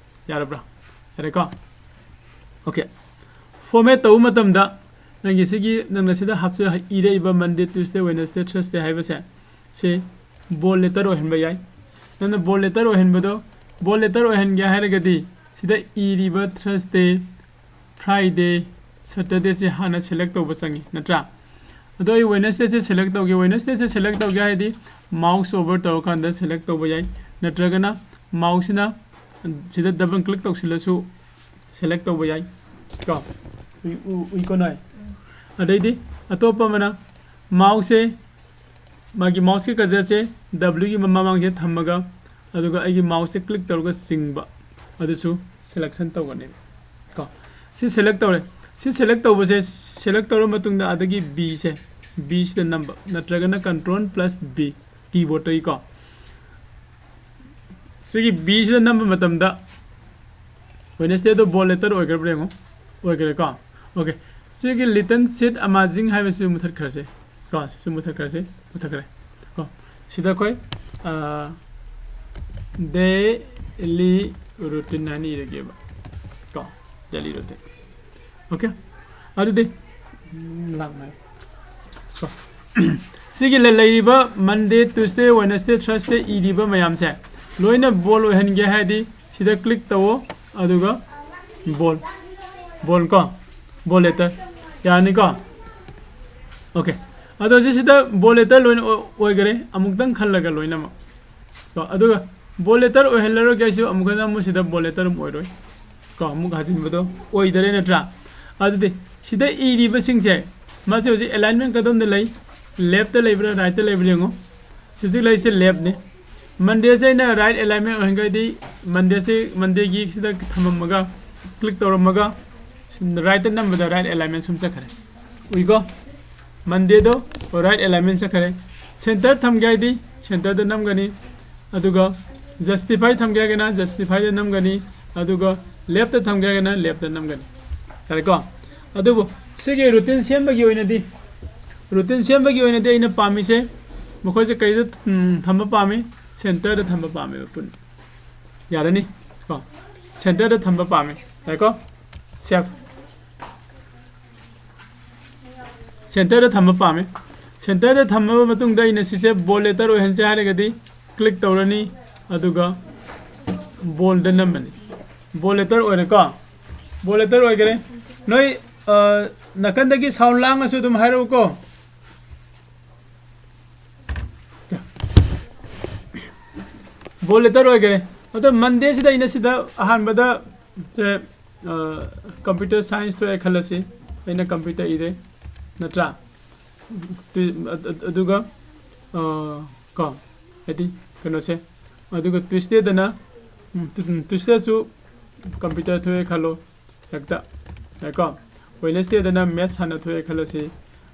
ꯌꯥꯔꯕ꯭ꯔꯥ? ꯌꯥꯔꯦꯀꯣ? ꯑꯣꯀꯦ꯫ ꯐꯣꯔꯃꯦꯠ ꯇꯧꯕ ꯃꯇꯝꯗ ꯅꯪꯒꯤ ꯁꯤꯒꯤ, ꯅꯪꯅ ꯁꯤꯗ ꯍꯥꯞꯆ-, ꯏꯔꯛꯏꯕ ꯃꯟꯗꯦ, ꯇ꯭ꯌꯨꯁꯗꯦ, ꯋꯦꯅꯁꯗꯦ, ꯊ꯭ꯔꯁꯗꯦ ꯍꯥꯏꯕꯁꯦ, ꯁꯤ ꯕꯣꯜ ꯂꯦꯇꯔ ꯑꯣꯏꯍꯟꯕ ꯌꯥꯏ꯫ ꯅꯪꯅ ꯕꯣꯜ ꯂꯦꯇꯔ ꯑꯣꯏꯍꯟꯕꯗꯣ, ꯕꯣꯜ ꯂꯦꯇꯔ ꯑꯣꯏꯍꯟꯒꯦ ꯍꯥꯏꯔꯒꯗꯤ ꯁꯤꯗ ꯏꯔꯤꯕ ꯊ꯭ꯔꯁꯗꯦ, ꯐ꯭ꯔꯥꯏꯗꯦ, ꯁꯇꯔꯗꯦꯁꯦ ꯍꯥꯟꯅ ꯁꯦꯂꯦꯛ ꯇꯧꯕ ꯆꯪꯉꯤ, ꯅꯠꯇ꯭ꯔꯥ? ꯑꯗꯣ ꯑꯩ ꯋꯦꯅꯁꯗꯦꯁꯦ ꯁꯦꯂꯦꯛ ꯇꯧꯒꯦ꯫ ꯋꯦꯅꯁꯗꯦꯁꯦ ꯁꯦꯂꯦꯛ ꯇꯧꯒꯦ ꯍꯥꯏꯗꯤ ꯃꯥꯎꯁ ꯑꯣꯚꯔ ꯇꯧꯔꯀꯥꯟꯗ ꯁꯦꯂꯦꯛ ꯇꯧꯕ ꯌꯥꯏ, ꯅꯠꯇ꯭ꯔꯒꯅ ꯃꯥꯎꯁꯁꯤꯅ ꯁꯤꯗ ꯗꯕꯜ ꯀ꯭ꯂꯤꯛ ꯇꯧꯁꯤꯜꯂꯁꯨ ꯁꯦꯂꯦꯛ ꯇꯧꯕ ꯌꯥꯏ ꯀꯣ꯫ ꯎꯏ- ꯎ- ꯎꯏꯀꯣ ꯅꯣꯏ? ꯑꯗꯩꯗꯤ ꯑꯇꯣꯞꯄ ꯑꯃꯅ ꯃꯥꯎꯁꯁꯦ, ꯃꯥꯒꯤ ꯃꯥꯎꯁꯀꯤ ꯀꯖꯔꯁꯦ ꯗꯕ꯭ꯂꯤꯎꯒꯤ ꯃꯃꯥꯡꯁꯦ ꯊꯝꯃꯒ, ꯑꯗꯨꯒ ꯑꯩꯒꯤ ꯃꯥꯎꯁꯁꯦ ꯀ꯭ꯂꯤꯛ ꯇꯧꯔꯒ ꯆꯤꯡꯕ, ꯑꯗꯨꯁꯨ ꯁꯦꯂꯦꯛꯁꯟ ꯇꯧꯒꯅꯦꯕ ꯀꯣ꯫ ꯁꯤ ꯁꯦꯂꯦꯛ ꯇꯧꯔꯦ꯫ ꯁꯤ ꯁꯦꯂꯦꯛ ꯇꯧꯕꯁꯦ, ꯁꯦꯂꯦꯛ ꯇꯧꯔ ꯃꯇꯨꯡꯗ ꯑꯗꯒꯤ ꯕꯤꯁꯦ, ꯕꯤꯁꯤꯗ ꯅꯝꯕ, ꯅꯠꯇ꯭ꯔꯒꯅ ꯀꯟꯇ꯭ꯔꯣꯜ ꯄ꯭ꯂꯁ ꯕꯤ ꯀꯤꯕꯣꯔꯗꯇꯒꯤꯀꯣ꯫ ꯁꯤꯒꯤ ꯕꯤꯁꯤꯗ ꯅꯝꯕ ꯃꯇꯝꯗ ꯋꯦꯅꯁꯗꯦꯗꯣ ꯕꯣꯜ ꯂꯦꯇꯔ ꯑꯣꯏꯈ꯭ꯔꯕ꯭ꯔꯥ ꯌꯦꯡꯉꯣ꯫ ꯑꯣꯏꯈ꯭ꯔꯦꯀꯣ꯫ ꯑꯣꯀꯦ꯫ ꯁꯤꯒꯤ ꯂꯤꯇꯜ ꯁꯤꯠ ꯑꯃꯥꯖꯤꯡ ꯍꯥꯏꯕꯁꯤ ꯃꯨꯊꯠꯈ꯭ꯔꯁꯦ ꯀꯣ꯫ ꯁꯤꯁꯨ ꯃꯨꯊꯠꯈ꯭ꯔꯁꯦ꯫ ꯃꯨꯊꯠꯈ꯭ꯔꯦ ꯀꯣ꯫ ꯁꯤꯗ ꯑꯩꯈꯣꯏ ꯗꯦꯂꯤ ꯔꯨꯇꯤꯟ ꯍꯥꯏꯅ ꯏꯔꯒꯦꯕ ꯀꯣ꯫ Daily routine. ꯑꯣꯀꯦ꯫ ꯑꯗꯨꯗꯤ ꯎꯝ, ꯂꯥꯛꯅꯔꯦ꯫ ꯀꯣ꯫ ꯁꯤꯒꯤ ꯂꯩ- ꯂꯩꯔꯤꯕ ꯃꯟꯗꯦ, ꯇ꯭ꯌꯨꯁꯗꯦ, ꯋꯦꯅꯁꯗꯦ, ꯊ꯭ꯔꯁꯗꯦ ꯏꯔꯤꯕ ꯃꯌꯥꯝꯁꯦ ꯂꯣꯏꯅ ꯕꯣꯜ ꯑꯣꯏꯍꯟꯒꯦ ꯍꯥꯏꯔꯗꯤ ꯁꯤꯗ ꯀ꯭ꯂꯤꯛ ꯇꯧꯑꯣ, ꯑꯗꯨꯒ ꯕꯣꯜ, ꯕꯣꯜ ꯀꯣ, ꯕꯣꯜ ꯂꯦꯇꯔ ꯌꯥꯔꯅꯤꯀꯣ꯫ ꯑꯣꯀꯦ꯫ ꯑꯗꯣ ꯁꯤꯁꯤꯗ ꯕꯣꯜ ꯂꯦꯇꯔ ꯂꯣꯏꯅ ꯑꯣꯏ- ꯑꯣꯏꯈꯔꯦ꯫ ꯑꯃꯨꯛꯇꯪ ꯈꯜꯂꯒ ꯂꯣꯏꯅꯃꯛ ꯀꯣ꯫ ꯑꯗꯨꯒ ꯕꯣꯜ ꯂꯦꯇꯔ ꯑꯣꯏꯍꯜꯂꯔꯣꯏꯒꯦ ꯑꯩꯁꯨ꯫ ꯑꯃꯨꯛ ꯍꯟꯅ ꯑꯃꯨꯛ ꯁꯤꯗ ꯕꯣꯜ ꯂꯦꯇꯔ ꯑꯃꯨꯛ ꯑꯣꯏꯔꯣꯏ ꯀꯣ꯫ ꯑꯃꯨꯛ ꯍꯥꯏꯖꯤꯟꯕꯗꯣ ꯑꯣꯏꯗꯔꯦ ꯅꯠꯇ꯭ꯔꯥ? ꯑꯗꯨꯗꯤ ꯁꯤꯗ ꯏꯔꯤꯕꯁꯤꯡꯁꯦ ꯃꯁꯤ ꯍꯧꯖꯤꯛ ꯑꯦꯂꯥꯏꯟꯃꯦꯟ ꯀꯗꯣꯝꯗ ꯂꯩ? ꯂꯦꯐꯇ ꯂꯩꯕ꯭ꯔꯥ, ꯔꯥꯏꯠꯇ ꯂꯩꯕ꯭ꯔꯥ ꯌꯦꯡꯉꯣ꯫ ꯁꯤ ꯍꯧꯖꯤꯛ ꯂꯩꯔꯤꯁꯦ ꯂꯦꯐꯅꯤ꯫ ꯃꯟꯗꯦꯁꯦ ꯑꯩꯅ ꯔꯥꯏꯠ ꯑꯦꯂꯥꯏꯟꯃꯦꯟ ꯑꯣꯏꯍꯟꯈ꯭ꯔꯗꯤ ꯃꯟꯗꯦꯁꯦ, ꯃꯟꯗꯦꯒꯤ ꯁꯤꯗ ꯊꯝꯃꯝꯃꯒ ꯀ꯭ꯂꯤꯛ ꯇꯧꯔꯝꯃꯒ ꯔꯥꯏꯠꯇ ꯅꯝꯕꯗ ꯔꯥꯏꯠ ꯑꯦꯂꯥꯏꯟꯃꯦꯟ ꯁꯨꯝ ꯆꯠꯈ꯭ꯔꯦ꯫ ꯎꯏꯀꯣ? ꯃꯟꯗꯦꯗꯣ ꯔꯥꯏꯠ ꯑꯦꯂꯥꯏꯟꯃꯦꯟ ꯆꯠꯈ꯭ꯔꯦ꯫ ꯁꯦꯟꯇꯔ ꯊꯝꯒꯦ ꯍꯥꯏꯗꯤ ꯁꯦꯟꯇꯔꯗ ꯅꯝꯒꯅꯤ, ꯑꯗꯨꯒ ꯖꯁꯇꯤꯐꯥꯏ ꯊꯝꯒꯦ ꯍꯥꯏꯔꯒꯅ ꯖꯁꯇꯤꯐꯥꯏꯗ ꯅꯝꯒꯅꯤ, ꯑꯗꯨꯒ ꯂꯦꯐꯇ ꯊꯝꯒꯦ ꯍꯥꯏꯔꯒꯅ ꯂꯦꯐꯇ ꯅꯝꯒꯅꯤ꯫ ꯌꯥꯔꯦꯀꯣ? ꯑꯗꯨꯕꯨ ꯁꯤꯒꯤ ꯔꯨꯇꯤꯟ ꯁꯦꯝꯕꯒꯤ ꯑꯣꯏꯅꯗꯤ, ꯔꯨꯇꯤꯟ ꯁꯦꯝꯕꯒꯤ ꯑꯣꯏꯅꯗꯤ ꯑꯩꯅ ꯄꯥꯝꯃꯤꯁꯦ ꯃꯈꯣꯏꯁꯦ ꯀꯩꯗ, ꯎꯝ, ꯊꯝꯕ ꯄꯥꯝꯃꯤ? ꯁꯦꯟꯇꯔꯗ ꯊꯝꯕ ꯄꯥꯝꯃꯦꯕ ꯄꯨꯟꯅ꯫ ꯌꯥꯔꯅꯤ ꯀꯣ? ꯁꯦꯟꯇꯔꯗ ꯊꯝꯕ ꯄꯥꯝꯃꯤ꯫ ꯌꯥꯏꯀꯣ? ꯁꯦꯞ꯫ ꯁꯦꯟꯇꯔꯗ ꯊꯝꯕ ꯄꯥꯝꯃꯤ꯫ ꯁꯦꯟꯇꯔꯗ ꯊꯝꯃꯕ ꯃꯇꯨꯡꯗ ꯑꯩꯅ ꯁꯤꯁꯦ ꯕꯣꯜ ꯂꯦꯇꯔ ꯑꯣꯏꯍꯟꯁꯦ ꯍꯥꯏꯔꯒꯗꯤ ꯀ꯭ꯂꯤꯛ ꯇꯧꯔꯅꯤ, ꯑꯗꯨꯒ ꯕꯣꯜꯗ ꯅꯝꯃꯅꯤ꯫ ꯕꯣꯜ ꯂꯦꯇꯔ ꯑꯣꯏꯔꯦꯀꯣ? ꯕꯣꯜ ꯂꯦꯇꯔ ꯑꯣꯏꯈꯔꯦ꯫ ꯅꯣꯏ, ꯑ, ꯅꯥꯀꯟꯗꯒꯤ ꯁꯥꯎꯟ ꯂꯥꯡꯉꯁꯨ ꯑꯗꯨꯝ ꯍꯥꯏꯔꯛꯎꯀꯣ꯫ ꯕꯣꯜ ꯂꯦꯇꯔ ꯑꯣꯏꯈꯔꯦ꯫ ꯑꯗꯣ ꯃꯟꯗꯦꯁꯤꯗ ꯑꯩꯅ ꯁꯤꯗ ꯑꯍꯥꯟꯕꯗ ꯁꯦ computer science ꯊꯣꯛꯑꯦ ꯈꯜꯂꯁꯤ, ꯑꯩꯅ computer ꯏꯔꯦ, ꯅꯠꯇ꯭ꯔꯥ? ꯇꯨ-, ꯑꯗ-, ꯑꯗ-, ꯑꯗꯨꯒ, ꯑ, ꯀꯣ, ꯍꯥꯏꯗꯤ ꯀꯩꯅꯣꯁꯦ, ꯑꯗꯨꯒ Tuesdayꯗꯅ, ꯎꯝ, ꯇꯨ-, ꯎꯝ, Tuesdayꯁꯨ computer ꯊꯣꯛꯑꯦ ꯈꯜꯂꯣ, ꯍꯦꯛꯇ, ꯌꯥꯏꯀꯣ? Wednesdayꯗꯅ maths ꯍꯥꯟꯅ ꯊꯣꯛꯑꯦ ꯈꯜꯂꯁꯤ,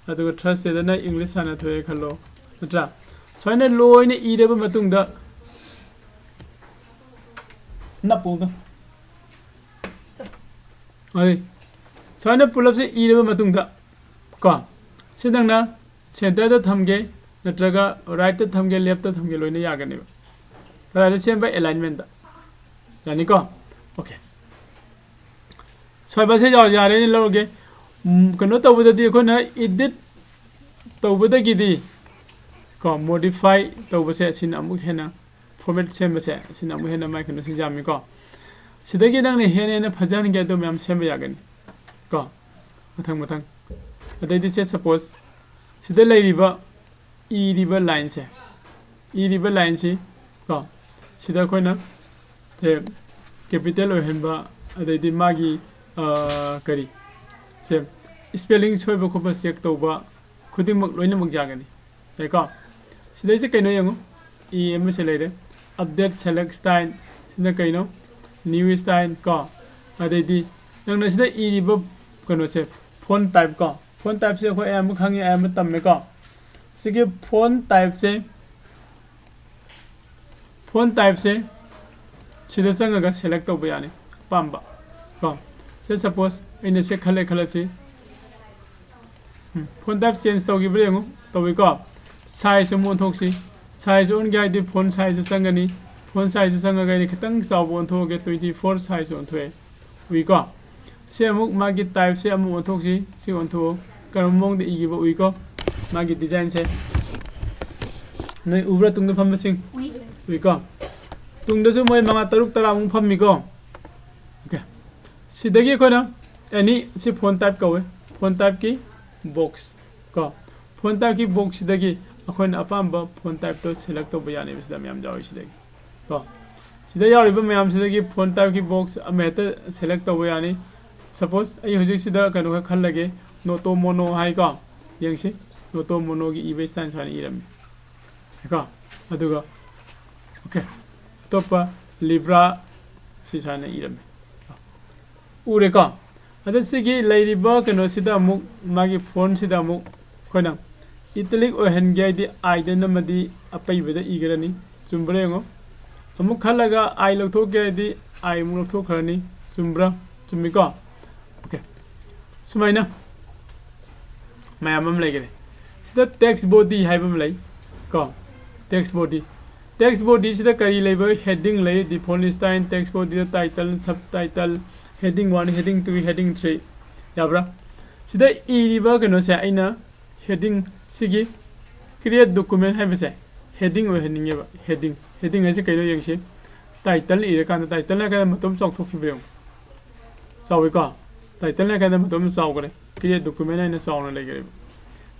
ꯑꯗꯨꯒ Thursdayꯗꯅ English ꯍꯥꯟꯅ ꯊꯣꯛꯑꯦ ꯈꯜꯂꯣ, ꯅꯠꯇ꯭ꯔꯥ? ꯁꯨꯃꯥꯏꯅ ꯂꯣꯏꯅ ꯏꯔꯕ ꯃꯇꯨꯡꯗ, ꯅꯞꯄꯨꯗ꯫ ꯑꯗꯨ ꯁꯨꯃꯥꯏꯅ ꯄꯨꯂꯞꯁꯦ ꯏꯔꯕ ꯃꯇꯨꯡꯗ, ꯀꯣ, ꯁꯤ ꯅꯪꯅ centreꯗ ꯊꯝꯒꯦ, ꯅꯠꯇ꯭ꯔꯒ rightꯇ ꯊꯝꯒꯦ, leftꯇ ꯊꯝꯒꯦ, ꯂꯣꯏꯅ ꯌꯥꯒꯅꯦꯕ꯫ ꯀꯗꯥꯏꯗ ꯁꯦꯝꯕ? Alignmentꯇ꯫ ꯌꯥꯅꯤꯀꯣ? Okay꯫ ꯁꯣꯏꯕꯁꯦ ꯌꯥꯎ-, ꯌꯥꯔꯦꯅ ꯂꯧꯔꯒꯦ꯫ ꯎꯝ, ꯀꯩꯅꯣ ꯇꯧꯕꯗꯗꯤ, ꯑꯩꯈꯣꯏꯅ edit ꯇꯧꯕꯗꯒꯤꯗꯤ, ꯀꯣ, modify ꯇꯧꯕꯁꯦ ꯑꯁꯤꯅ ꯑꯃꯨꯛ ꯍꯦꯟꯅ, format ꯁꯦꯝꯕꯁꯦ ꯑꯁꯤꯅ ꯑꯃꯨꯛ ꯍꯦꯟꯅ ꯃꯥꯏ ꯀꯩꯅꯣꯁꯤ ꯌꯥꯝꯃꯤꯀꯣ꯫ ꯁꯤꯗꯒꯤ ꯅꯪꯅ ꯍꯦꯟꯅ ꯍꯦꯟꯅ ꯐꯖꯍꯟꯒꯦ ꯑꯗꯨ ꯃꯌꯥꯝ ꯁꯦꯝꯕ ꯌꯥꯒꯅꯤ ꯀꯣ, ꯃꯊꯪ ꯃꯊꯪ꯫ ꯑꯗꯩꯗꯤ ꯁꯦ, suppose ꯁꯤꯗ ꯂꯩꯔꯤꯕ, ꯏꯔꯤꯕ lineꯁꯦ, ꯏꯔꯤꯕ lineꯁꯤ ꯀꯣ, ꯁꯤꯗ ꯑꯩꯈꯣꯏꯅ ꯁꯦ capital ꯑꯣꯏꯍꯟꯕ, ꯑꯗꯩꯗꯤ ꯃꯥꯒꯤ, ꯑ, ꯀꯔꯤ, ꯁꯦ spelling ꯁꯣꯏꯕ ꯈꯣꯠꯄ check ꯇꯧꯕ ꯈꯨꯗꯤꯡꯃꯛ ꯂꯣꯏꯅꯃꯛ ꯌꯥꯒꯅꯤ꯫ ꯌꯥꯏꯀꯣ? ꯁꯤꯗꯩꯁꯤ ꯀꯩꯅꯣ ꯌꯦꯡꯉꯨ, ꯏ ꯑꯃꯁꯦ ꯂꯩꯔꯦ, update select style, ꯁꯤꯅ ꯀꯩꯅꯣ? New style ꯀꯣ꯫ ꯑꯗꯩꯗꯤ ꯅꯪꯅ ꯁꯤꯗ ꯏꯔꯤꯕ ꯀꯩꯅꯣꯁꯦ, font type ꯀꯣ, font typeꯁꯦ ꯑꯩꯈꯣꯏ ꯑꯌꯥꯝꯕ ꯈꯪꯉꯤ, ꯑꯌꯥꯝꯕ ꯇꯝꯃꯦꯀꯣ꯫ ꯁꯤꯒꯤ font typeꯁꯦ, font typeꯁꯦ ꯁꯤꯗ ꯆꯪꯉꯒ select ꯇꯧꯕ ꯌꯥꯅꯤ ꯑꯄꯥꯝꯕ ꯀꯣ꯫ ꯁꯦ, suppose ꯑꯩꯅ ꯁꯦ ꯈꯜꯂꯦ ꯈꯜꯂꯁꯤ꯫ ꯎꯝ, font type change ꯇꯧꯈꯤꯕ꯭ꯔꯥ ꯌꯦꯡꯉꯨ꯫ ꯇꯧꯏꯀꯣ꯫ Size ꯑꯃꯨꯛ ꯑꯣꯟꯊꯣꯛꯁꯤ꯫ Size ꯑꯣꯟꯒꯦ ꯍꯥꯏꯗꯤ font sizeꯇ ꯆꯪꯒꯅꯤ꯫ Font sizeꯇ ꯆꯪꯉꯒ ꯑꯩꯅ ꯈꯤꯇꯪ ꯆꯥꯎꯕ ꯑꯣꯟꯊꯣꯛꯑꯒꯦ, twenty four size ꯑꯣꯟꯊꯣꯛꯑꯦ꯫ ꯎꯏꯀꯣ? ꯁꯤ ꯑꯃꯨꯛ ꯃꯥꯒꯤ typeꯁꯦ ꯑꯃꯨꯛ ꯑꯣꯟꯊꯣꯛꯁꯤ꯫ ꯁꯤ ꯑꯣꯟꯊꯣꯛꯑꯣ꯫ ꯀꯔꯝꯕ ꯃꯑꯣꯡꯗ ꯏꯈꯤꯕ ꯎꯏꯀꯣ? ꯃꯥꯒꯤ designꯁꯦ꯫ ꯅꯣꯏ ꯎꯕ꯭ꯔꯥ ꯇꯨꯡꯗ ꯐꯝꯕꯁꯤꯡ? ꯎꯏ꯫ ꯎꯏꯀꯣ? ꯇꯨꯡꯗꯁꯨ ꯃꯣꯏ ꯃꯉꯥ, ꯇꯔꯨꯛ, ꯇꯔꯥꯃꯨꯛ ꯐꯝꯃꯤꯀꯣ? Okay꯫ ꯁꯤꯗꯒꯤ ꯑꯩꯈꯣꯏꯅ any, ꯁꯤ font type ꯀꯧꯋꯦ꯫ Font typeꯀꯤ box ꯀꯣ꯫ Font typeꯀꯤ boxꯁꯤꯗꯒꯤ ꯑꯩꯈꯣꯏꯅ ꯑꯄꯥꯝꯕ font typeꯇꯣ select ꯇꯧꯕ ꯌꯥꯅꯦꯕ, ꯁꯤꯗ ꯃꯌꯥꯝ ꯌꯥꯎꯔꯤ ꯁꯤꯗꯒꯤ ꯀꯣ꯫ ꯁꯤꯗ ꯌꯥꯎꯔꯤꯕ ꯃꯌꯥꯝꯁꯤꯗꯒꯤ font type ꯀꯤ box ꯑꯃ ꯍꯦꯛꯇ select ꯇꯧꯕ ꯌꯥꯅꯤ꯫ Suppose ꯑꯩ ꯍꯧꯖꯤꯛꯁꯤꯗ ꯀꯩꯅꯣ ꯈꯔ ꯈꯜꯂꯒꯦ, Noto Mono ꯍꯥꯏꯀꯣ꯫ ꯌꯦꯡꯁꯤ, Noto Mono ꯒꯤ ꯏꯕ style ꯁꯨꯃꯥꯏꯅ ꯏꯔꯝꯃꯤ ꯀꯣ꯫ ꯑꯗꯨꯒ okay, ꯑꯇꯣꯞꯄ Libra ꯁꯤ ꯁꯨꯃꯥꯏꯅ ꯏꯔꯝꯃꯤ, ꯎꯔꯦꯀꯣ꯫ ꯑꯗ ꯁꯤꯒꯤ ꯂꯩꯔꯤꯕ ꯀꯩꯅꯣꯁꯤꯗ ꯑꯃꯨꯛ, ꯃꯥꯒꯤ font ꯁꯤꯗ ꯑꯃꯨꯛ ꯑꯩꯈꯣꯏꯅ italic ꯑꯣꯏꯍꯟꯒꯦ ꯍꯥꯏꯗꯤ I ꯗ ꯅꯝꯃꯗꯤ ꯑꯄꯩꯕꯗ ꯏꯒ꯭ꯔꯅꯤ꯫ ꯆꯨꯝꯕ꯭ꯔꯥ ꯌꯦꯡꯉꯣ꯫ ꯑꯃꯨꯛ ꯈꯜꯂꯒ I ꯂꯧꯊꯣꯛꯀꯦ ꯍꯥꯏꯗꯤ I ꯑꯃꯨꯛ ꯂꯧꯊꯣꯛꯈ꯭ꯔꯅꯤ꯫ ꯆꯨꯝꯕ꯭ꯔꯥ? ꯆꯨꯝꯃꯤꯀꯣ? Okay, ꯁꯨꯃꯥꯏꯅ ꯃꯌꯥꯝ ꯑꯃ ꯂꯩꯒꯅꯤ꯫ ꯁꯤꯗ text body ꯍꯥꯏꯕ ꯑꯃ ꯂꯩ ꯀꯣ꯫ Text body, text body ꯁꯤꯗ ꯀꯔꯤ ꯂꯩꯕ? Heading ꯂꯩ, default style, text body ꯗ title, subtitle, heading one, heading two, heading three꯫ ꯌꯥꯕ꯭ꯔꯥ? ꯁꯤꯗ ꯏꯔꯤꯕ ꯀꯩꯅꯣꯁꯦ ꯑꯩꯅ heading ꯁꯤꯒꯤ create document ꯍꯥꯏꯕꯁꯦ heading ꯑꯣꯏꯍꯟꯅꯤꯡꯉꯦꯕ꯫ Heading, heading ꯍꯥꯏꯁꯦ ꯀꯩꯅꯣ ꯌꯦꯡꯁꯤ꯫ Title ꯏꯔꯀꯥꯟꯗ, title ꯍꯥꯏꯔꯀꯥꯟꯗ ꯃꯇꯣꯝ ꯆꯥꯎꯊꯣꯛꯈꯤꯕ ꯌꯦꯡꯉꯨ꯫ ꯆꯥꯎꯋꯤꯀꯣ? Title ꯍꯥꯏꯔꯀꯥꯟꯗ ꯃꯇꯣꯝ ꯆꯥꯎꯈ꯭ꯔꯦ꯫ Create document ꯍꯥꯏꯅ ꯆꯥꯎꯅ ꯂꯩꯈ꯭ꯔꯦꯕ꯫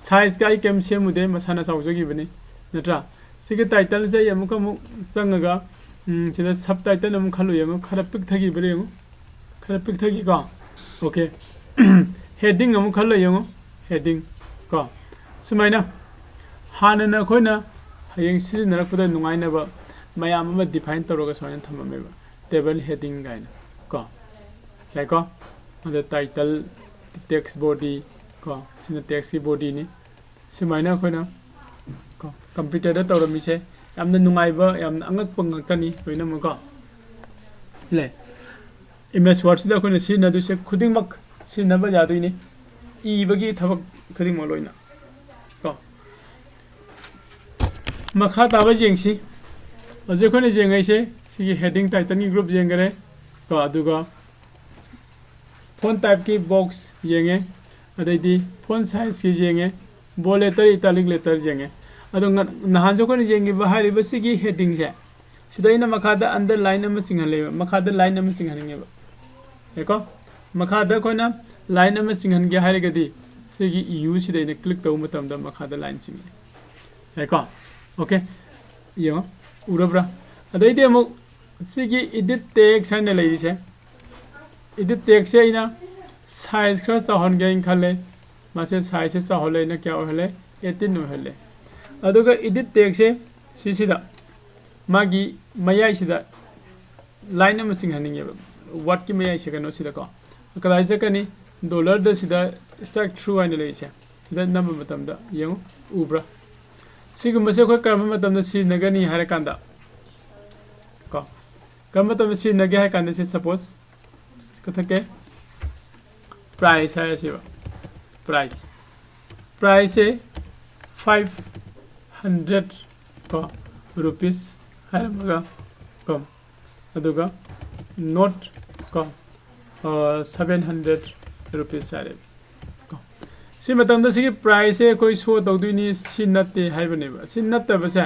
Size ꯀ ꯑꯩ ꯀꯩꯝ ꯁꯦꯝꯃꯨꯗꯦ, ꯃꯁꯥꯅ ꯆꯥꯎꯖꯈꯤꯕꯅꯤ, ꯅꯠꯇ꯭ꯔꯥ? ꯁꯤꯒꯤ title ꯁꯦ ꯑꯩ ꯑꯃꯨꯛꯀ ꯑꯃꯨꯛ ꯆꯪꯉꯒ, ꯎꯝ, ꯁꯤꯗ subtitle ꯑꯃꯨꯛ ꯈꯜꯂꯨ ꯌꯦꯡꯉꯨ, ꯈꯔ ꯄꯤꯛꯊꯈꯤꯕ꯭ꯔꯥ ꯌꯦꯡꯉꯨ, ꯈꯔ ꯄꯤꯛꯊꯈꯤꯀꯣ꯫ Okay, heading ꯑꯃꯨꯛ ꯈꯜꯂ ꯌꯦꯡꯉꯨ, heading ꯀꯣ꯫ ꯁꯨꯃꯥꯏꯅ ꯍꯥꯟꯅꯅ ꯑꯩꯈꯣꯏꯅ ꯍꯌꯦꯡ ꯁꯤꯖꯤꯟꯅꯔꯛꯄꯗ ꯅꯨꯡꯉꯥꯏꯅꯕ ꯃꯌꯥꯝ ꯑꯃ define ꯇꯧꯔꯒ ꯁꯨꯃꯥꯏꯅ ꯊꯝꯃꯝꯃꯦꯕ, table heading ꯀꯥꯏꯅ ꯀꯣ꯫ ꯌꯥꯏꯀꯣ? ꯑꯗ title, text body ꯀꯣ, ꯁꯤꯅ text ꯀꯤ body ꯅꯤ꯫ ꯁꯨꯃꯥꯏꯅ ꯑꯩꯈꯣꯏꯅ ꯀꯣ, computer ꯗ ꯇꯧꯔꯝꯃꯤꯁꯦ ꯌꯥꯝꯅ ꯅꯨꯡꯉꯥꯏꯕ, ꯌꯥꯝꯅ ꯑꯉꯛꯄ ꯉꯥꯛꯇꯅꯤ ꯂꯣꯏꯅꯃꯛ ꯀꯣ꯫ ꯂꯩ, MS Word ꯁꯤꯗ ꯑꯩꯈꯣꯏꯅ ꯁꯤꯖꯤꯟꯅꯗꯣꯏꯁꯦ ꯈꯨꯗꯤꯡꯃꯛ ꯁꯤꯖꯤꯟꯅꯕ ꯌꯥꯗꯣꯏꯅꯤ, ꯏꯕꯒꯤ ꯊꯕꯛ ꯈꯨꯗꯤꯡꯃꯛ ꯂꯣꯏꯅ ꯀꯣ꯫ ꯃꯈꯥ ꯇꯥꯕ ꯌꯦꯡꯁꯤ꯫ ꯍꯧꯖꯤꯛ ꯑꯩꯈꯣꯏꯅ ꯌꯦꯡꯉꯛꯏꯁꯦ ꯁꯤꯒꯤ heading, title ꯒꯤ group ꯌꯦꯡꯈꯔꯦ ꯀꯣ, ꯑꯗꯨꯒ font type ꯀꯤ box ꯌꯦꯡꯉꯦ, ꯑꯗꯩꯗꯤ font size ꯀꯤ ꯌꯦꯡꯉꯦ, bold letter, italic letter ꯌꯦꯡꯉꯦ꯫ ꯑꯗꯣ ꯉ-, ꯅꯍꯥꯟꯁꯨ ꯑꯩꯈꯣꯏꯅ ꯌꯦꯡꯈꯤꯕ ꯍꯥꯏꯔꯤꯕ ꯁꯤꯒꯤ heading ꯁꯦ, ꯁꯤꯗ ꯑꯩꯅ ꯃꯈꯥꯗ underline ꯑꯃ ꯆꯤꯡꯍꯜꯂꯦꯕ, ꯃꯈꯥꯗ line ꯑꯃ ꯆꯤꯡꯍꯟꯅꯤꯡꯉꯦꯕ꯫ ꯌꯥꯏꯀꯣ? ꯃꯈꯥꯗ ꯑꯩꯈꯣꯏꯅ line ꯑꯃ ꯆꯤꯡꯍꯟꯒꯦ ꯍꯥꯏꯔꯒꯗꯤ ꯁꯤꯒꯤ U ꯁꯤꯗ ꯑꯩꯅ click ꯇꯧꯕ ꯃꯇꯝꯗ ꯃꯈꯥꯗ line ꯆꯤꯡꯉꯦ꯫ ꯌꯥꯏꯀꯣ? Okay, ꯌꯦꯡꯉꯣ, ꯎꯔꯕ꯭ꯔꯥ? ꯑꯗꯩꯗꯤ ꯑꯃꯨꯛ ꯁꯤꯒꯤ edit text ꯍꯥꯏꯅ ꯂꯩꯔꯤꯁꯦ, edit text ꯁꯦ ꯑꯩꯅ size ꯈꯔ ꯆꯥꯎꯍꯟꯒꯦꯅ ꯈꯜꯂꯦ꯫ ꯃꯥꯁꯦ size ꯁꯦ ꯆꯥꯎꯍꯜꯂꯦ, ꯑꯩꯅ ꯀꯌꯥ ꯑꯣꯏꯍꯜꯂꯦ? eighteen ꯑꯣꯏꯍꯜꯂꯦ꯫ ꯑꯗꯨꯒ edit text ꯁꯦ ꯁꯤꯁꯤꯗ ꯃꯥꯒꯤ ꯃꯌꯥꯏꯁꯤꯗ line ꯑꯃ ꯆꯤꯡꯍꯟꯅꯤꯡꯉꯦꯕ, word ꯀꯤ ꯃꯌꯥꯏꯁꯦ ꯀꯩꯅꯣꯁꯤꯗꯀꯣ꯫ ꯀꯗꯥꯏ ꯆꯠꯀꯅꯤ? Dollar ꯗ ꯁꯤꯗ strike through ꯍꯥꯏꯅ ꯂꯩꯔꯤꯁꯦ, ꯁꯤꯗ ꯅꯝꯕ ꯃꯇꯝꯗ ꯌꯦꯡꯉꯨ, ꯎꯕ꯭ꯔꯥ? ꯁꯤꯒꯨꯝꯕꯁꯦ ꯑꯩꯈꯣꯏ ꯀꯔꯝꯕ ꯃꯇꯝꯗ ꯁꯤꯖꯤꯟꯅꯒꯅꯤ ꯍꯥꯏꯔꯀꯥꯟꯗ ꯀꯣ, ꯀꯔꯝꯕ ꯃꯇꯝꯗ ꯁꯤꯖꯤꯟꯅꯒꯦ ꯍꯥꯏ ꯀꯥꯟꯗ, ꯁꯤ suppose ꯀꯛꯊꯠꯀꯦ, price ꯍꯥꯏꯔꯁꯦꯕ, price, price ꯁꯦ five hundred ꯀꯣ, rupees ꯍꯥꯏꯔꯝꯃꯒ ꯀꯣ, ꯑꯗꯨꯒ not ꯀꯣ, seven hundred rupees ꯍꯥꯏꯔꯦ ꯀꯣ꯫ ꯁꯤ ꯃꯇꯝꯗ ꯁꯤꯒꯤ price ꯁꯦ ꯑꯩꯈꯣꯏ show ꯇꯧꯗꯣꯏꯅꯤ, ꯁꯤ ꯅꯠꯇꯦ ꯍꯥꯏꯕꯅꯦꯕ꯫ ꯁꯤ ꯅꯠꯇꯕꯁꯦ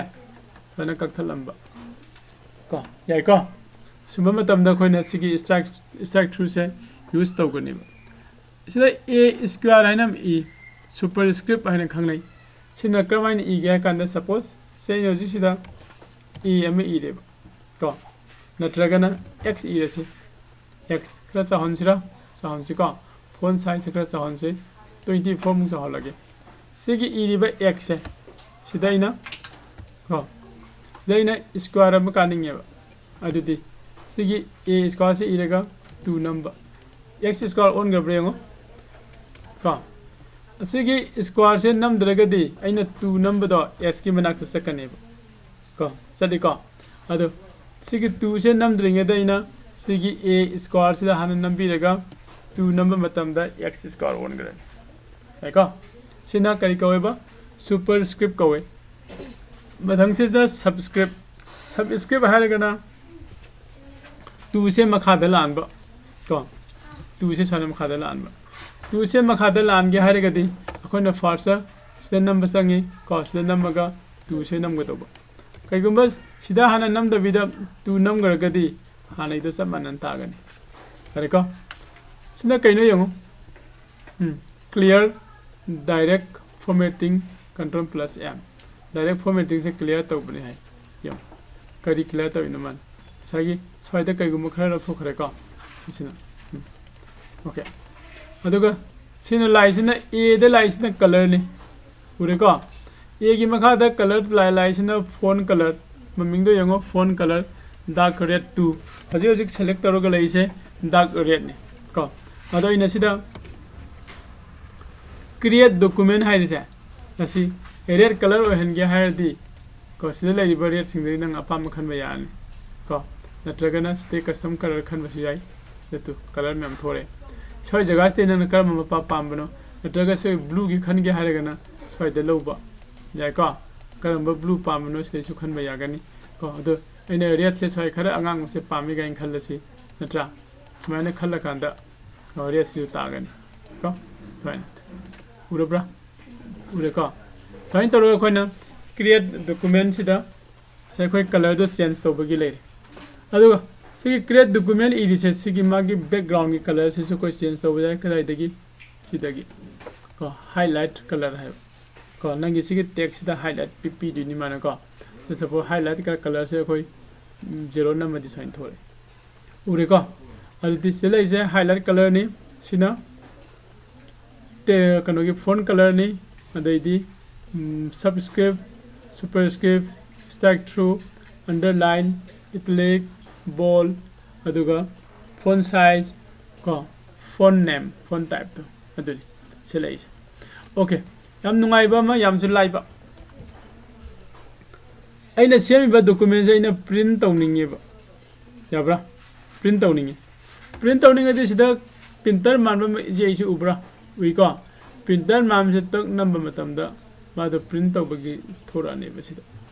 ꯁꯨꯃꯥꯏꯅ ꯀꯛꯊꯠꯂꯝꯕ ꯀꯣ, ꯌꯥꯏꯀꯣ? ꯁꯨꯝꯕ ꯃꯇꯝꯗ ꯑꯩꯈꯣꯏꯅ ꯁꯤꯒꯤ strike, strike through ꯁꯦ use ꯇꯧꯒꯅꯦꯕ꯫ ꯁꯤꯗ A square ꯍꯥꯏꯅ ꯑꯃ ꯏ, superscript ꯍꯥꯏꯅ ꯈꯪꯅꯩ꯫ ꯁꯤꯅ ꯀꯔꯝꯍꯥꯏꯅ ꯏꯒꯦ ꯍꯥꯏ ꯀꯥꯟꯗ, suppose ꯁꯦ ꯑꯩꯅ ꯍꯧꯖꯤꯛ ꯁꯤꯗ A ꯑꯃ ꯏꯔꯦꯕ ꯀꯣ, ꯅꯠꯇ꯭ꯔꯒꯅ X ꯏꯔꯁꯤ꯫ X ꯈꯔ ꯆꯥꯎꯍꯟꯁꯤꯔꯥ? ꯆꯥꯎꯍꯟꯁꯤꯀꯣ꯫ Font size ꯁꯦ ꯈꯔ ꯆꯥꯎꯍꯟꯁꯤ, twenty four ꯃꯨꯛ ꯆꯥꯎꯍꯜꯂꯒꯦ꯫ ꯁꯤꯒꯤ ꯏꯔꯤꯕ X ꯁꯦ ꯁꯤꯗ ꯑꯩꯅ ꯀꯣ, ꯁꯤꯗ ꯑꯩꯅ square ꯑꯃ ꯀꯥꯅꯤꯡꯉꯦꯕ꯫ ꯑꯗꯨꯗꯤ ꯁꯤꯒꯤ A square ꯁꯦ ꯏꯔꯒ two ꯅꯝꯕ, X square ꯑꯣꯟꯈ꯭ꯔꯕ꯭ꯔꯥ ꯌꯦꯡꯉꯣ ꯀꯣ꯫ ꯑꯁꯤꯒꯤ square ꯁꯦ ꯅꯝꯗ꯭ꯔꯒꯗꯤ ꯑꯩꯅ two ꯅꯝꯕꯗꯣ X ꯀꯤ ꯃꯅꯥꯛꯇ ꯆꯠꯀꯅꯦꯕ ꯀꯣ, ꯆꯠꯂꯤꯀꯣ꯫ ꯑꯗꯣ ꯁꯤꯒꯤ two ꯁꯦ ꯅꯝꯗ꯭ꯔꯤꯉꯩꯗ ꯑꯩꯅ ꯁꯤꯒꯤ A square ꯁꯤꯗ ꯍꯥꯟꯅ ꯅꯝꯕꯤꯔꯒ two ꯅꯝꯕ ꯃꯇꯝꯗ X square ꯑꯣꯟꯈ꯭ꯔꯦ꯫ ꯌꯥꯏꯀꯣ? ꯁꯤꯅ ꯀꯔꯤ ꯀꯧꯋꯦꯕ? Superscript ꯀꯧꯋꯦ꯫ ꯃꯊꯪꯁꯤꯗ subscript꯫ Subscript ꯍꯥꯏꯔꯒꯅ two ꯁꯦ ꯃꯈꯥꯗ ꯂꯥꯟꯕ ꯀꯣ, two ꯁꯦ ꯁꯨꯃꯥꯏꯅ ꯃꯈꯥꯗ ꯂꯥꯟꯕ꯫ Two ꯁꯦ ꯃꯈꯥꯗ ꯂꯥꯟꯒꯦ ꯍꯥꯏꯔꯒꯗꯤ ꯑꯩꯈꯣꯏꯅ first ꯁꯤꯗ ꯅꯝꯕ ꯆꯪꯉꯤ ꯀꯣ, ꯁꯤꯗ ꯅꯝꯃꯒ two ꯁꯦ ꯅꯝꯒꯗꯧꯕ꯫ ꯀꯩꯒꯨꯝꯕ ꯁꯤꯗ ꯍꯥꯟꯅ ꯅꯝꯗꯕꯤꯗ two ꯅꯝꯈ꯭ꯔꯒꯗꯤ ꯍꯥꯟꯅꯩꯗꯣ ꯆꯞ ꯃꯥꯟꯅꯅ ꯇꯥꯒꯅꯤ꯫ ꯐꯔꯦꯀꯣ? ꯁꯤꯅ ꯀꯩꯅꯣ ꯌꯦꯡꯉꯨ꯫ ꯎꯝ, clear direct formatting, control plus M꯫ Direct formatting ꯁꯦ clear ꯇꯧꯕꯅꯦ ꯍꯥꯏ꯫ ꯌꯦꯡꯉꯨ, ꯀꯔꯤ clear ꯇꯧꯔꯤꯅꯣ ꯃꯥꯅ? ꯉꯁꯥꯏꯒꯤ ꯁ꯭ꯋꯥꯏꯗ ꯀꯩꯒꯨꯝꯕ ꯈꯔ ꯂꯧꯊꯣꯛꯈ꯭ꯔꯦꯀꯣ, ꯁꯤꯁꯤꯅ꯫ ꯎꯝ꯫ OK꯫ ꯑꯗꯨꯒ ꯁꯤꯅ ꯂꯥꯏꯁꯤꯅ, ꯑꯦꯗ ꯂꯥꯏꯁꯤꯅ ꯀꯂꯔꯅꯤ꯫ ꯎꯔꯦꯀꯣ? ꯑꯦꯒꯤ ꯃꯈꯥꯗ ꯀꯂꯔ ꯂꯥꯏ, ꯂꯥꯏꯁꯤꯅ ꯐꯣꯟ ꯀꯂꯔ, ꯃꯃꯤꯡꯗꯣ ꯌꯦꯡꯉꯣ, phone colour dark red two. ꯍꯧꯖꯤꯛ ꯍꯧꯖꯤꯛ ꯁꯦꯂꯦꯛ ꯇꯧꯔꯒ ꯂꯩꯔꯤꯁꯦ ꯗꯥꯔꯛ ꯔꯦꯗꯅꯤ ꯀꯣ꯫ ꯑꯗꯣ ꯑꯩꯅ ꯁꯤꯗ ꯀ꯭ꯔꯤꯌꯦꯠ ꯗꯣꯀꯨꯃꯦꯟ ꯍꯥꯏꯔꯤꯁꯦ, ꯑꯁꯤ ꯔꯦꯗ ꯀꯂꯔ ꯑꯣꯏꯍꯟꯒꯦ ꯍꯥꯏꯔꯗꯤ ꯀꯣ, ꯁꯤꯗ ꯂꯩꯔꯤꯕ ꯔꯦꯗꯁꯤꯡꯗꯒꯤ ꯅꯪ ꯑꯄꯥꯝꯕ ꯈꯟꯕ ꯌꯥꯔꯅꯤ ꯀꯣ꯫ ꯅꯠꯇ꯭ꯔꯒꯅ ꯁꯤꯗꯩ ꯀꯁꯇꯝ ꯀꯂꯔ ꯈꯟꯕꯁꯨ ꯌꯥꯏ꯫ ꯁꯤꯗ ꯇꯨ ꯀꯂꯔ ꯃꯌꯥꯝ ꯊꯣꯛꯂꯛꯑꯦ꯫ ꯁ꯭ꯋꯥꯏ ꯖꯒꯥꯁꯤꯗꯩ ꯅꯪꯅ ꯀꯔꯝꯕ ꯃꯄꯥ ꯄꯥꯝꯕꯅꯣ, ꯅꯠꯇ꯭ꯔꯒ ꯁꯤ ꯕ꯭ꯂꯨꯒꯤ ꯈꯟꯒꯦ ꯍꯥꯏꯔꯒꯅ ꯁ꯭ꯋꯥꯏꯗ ꯂꯧꯕ ꯌꯥꯏꯀꯣ꯫ ꯀꯔꯝꯕ ꯕ꯭ꯂꯨ ꯄꯥꯝꯕꯅꯣ ꯁꯤꯗꯩꯁꯨ ꯈꯟꯕ ꯌꯥꯒꯅꯤ ꯀꯣ꯫ ꯑꯗꯣ ꯑꯩꯅ ꯔꯦꯗꯁꯦ ꯁ꯭ꯋꯥꯏ ꯈꯔ ꯑꯉꯥꯡꯕꯁꯦ ꯄꯥꯝꯃꯤ ꯀꯥꯏꯅ ꯈꯜꯂꯁꯤ, ꯅꯠꯇ꯭ꯔꯥ? ꯁꯨꯃꯥꯏꯅ ꯈꯜꯂꯀꯥꯟꯗ ꯔꯦꯗꯁꯤꯁꯨ ꯇꯥꯒꯅꯤ ꯀꯣ꯫ ꯁꯨꯃꯥꯏꯅ ꯎꯔꯕ꯭ꯔꯥ? ꯎꯔꯦꯀꯣ? ꯁꯨꯃꯥꯏꯅ ꯇꯧꯔꯒ ꯑꯩꯈꯣꯏꯅ ꯀ꯭ꯔꯤꯌꯦꯠ ꯗꯣꯀꯨꯃꯦꯟꯁꯤꯗ ꯉꯁꯥꯏ ꯑꯩꯈꯣꯏ ꯀꯂꯔꯗꯣ ꯆꯦꯟꯖ ꯇꯧꯕꯒꯤ ꯂꯩꯔꯦ꯫ ꯑꯗꯨꯒ ꯁꯤꯒꯤ ꯀ꯭ꯔꯤꯌꯦꯠ ꯗꯣꯀꯨꯃꯦꯟ ꯏꯔꯤꯁꯦ, ꯁꯤꯒꯤ ꯃꯥꯒꯤ ꯕꯦꯛꯒ꯭ꯔꯥꯎꯟꯒꯤ ꯀꯂꯔꯁꯤꯁꯨ ꯑꯩꯈꯣꯏ ꯆꯦꯟꯖ ꯇꯧꯕ ꯌꯥꯏ꯫ ꯀꯗꯥꯏꯗꯒꯤ? ꯁꯤꯗꯒꯤ ꯀꯣ, ꯍꯥꯏꯂꯥꯏꯠ ꯀꯂꯔ ꯍꯥꯏꯕ ꯀꯣ꯫ ꯅꯪꯒꯤ ꯁꯤꯒꯤ ꯇꯦꯛꯁꯁꯤꯗ ꯍꯥꯏꯂꯥꯏꯠ ꯄꯤ-, ꯄꯤꯗꯣꯏꯅꯤ ꯃꯥꯅ ꯀꯣ꯫ ꯁꯤ ꯁꯄꯣꯁ ꯍꯥꯏꯂꯥꯏꯠ ꯀꯂꯔꯁꯦ ꯑꯩꯈꯣꯏ, ꯎꯝ, ꯖꯦꯔꯣ ꯅꯝꯃꯗꯤ ꯁꯨꯃꯥꯏꯅ ꯊꯣꯛꯂꯛꯑꯦ꯫ ꯎꯔꯦꯀꯣ? ꯑꯗꯨꯗꯤ ꯁꯤꯗ ꯂꯩꯁꯦ ꯍꯥꯏꯂꯥꯏꯠ ꯀꯂꯔꯅꯤ꯫ ꯁꯤꯅ ꯇꯦ-, ꯀꯩꯅꯣꯒꯤ ꯐꯣꯟ ꯀꯂꯔꯅꯤ꯫ ꯑꯗꯩꯗꯤ, ꯎꯝ, ꯁꯕꯁꯀ꯭ꯔꯤꯞ, ꯁꯨꯄꯔꯁꯀ꯭ꯔꯤꯞ, ꯁ꯭ꯇ꯭ꯔꯥꯏꯛ ꯊ꯭ꯔꯨ, ꯑꯟꯗꯔꯂꯥꯏꯟ, ꯏꯇꯦꯂꯤꯛ, ꯕꯣꯜ, ꯑꯗꯨꯒ ꯐꯣꯟ ꯁꯥꯏꯖ ꯀꯣ, ꯐꯣꯟ ꯅꯦꯝ, ꯐꯣꯟ ꯇꯥꯏꯞꯇꯣ ꯑꯗꯨꯅꯤ ꯁꯤꯂꯛꯏꯁꯦ꯫ OK, ꯌꯥꯝ ꯅꯨꯡꯉꯥꯏꯕ ꯑꯃ, ꯌꯥꯝꯁꯨ ꯂꯥꯏꯕ꯫ ꯑꯩꯅ ꯁꯦꯝꯃꯤꯕ ꯗꯣꯀꯨꯃꯦꯟꯁꯦ ꯑꯩꯅ ꯄ꯭ꯔꯤꯟ ꯇꯧꯅꯤꯡꯉꯦꯕ, ꯌꯥꯕ꯭ꯔꯥ? ꯄ꯭ꯔꯤꯟ ꯇꯧꯅꯤꯡꯉꯤ꯫ ꯄ꯭ꯔꯤꯟ ꯇꯧꯅꯤꯡꯉꯗꯤ ꯁꯤꯗ ꯄ꯭ꯔꯤꯟꯇꯔ ꯃꯥꯟꯕ ꯑꯃ ꯏꯖꯩ ꯑꯩꯁꯨ ꯎꯕ꯭ꯔꯥ? ꯎꯏꯀꯣ? ꯄ꯭ꯔꯤꯟꯇꯔ ꯃꯥꯟꯕꯁꯦ ꯇꯛ ꯅꯝꯕ ꯃꯇꯝꯗ ꯃꯥꯗꯣ ꯄ꯭ꯔꯤꯟ ꯇꯧꯕꯒꯤ ꯊꯣꯔꯛꯑꯅꯦꯕ ꯁꯤꯗ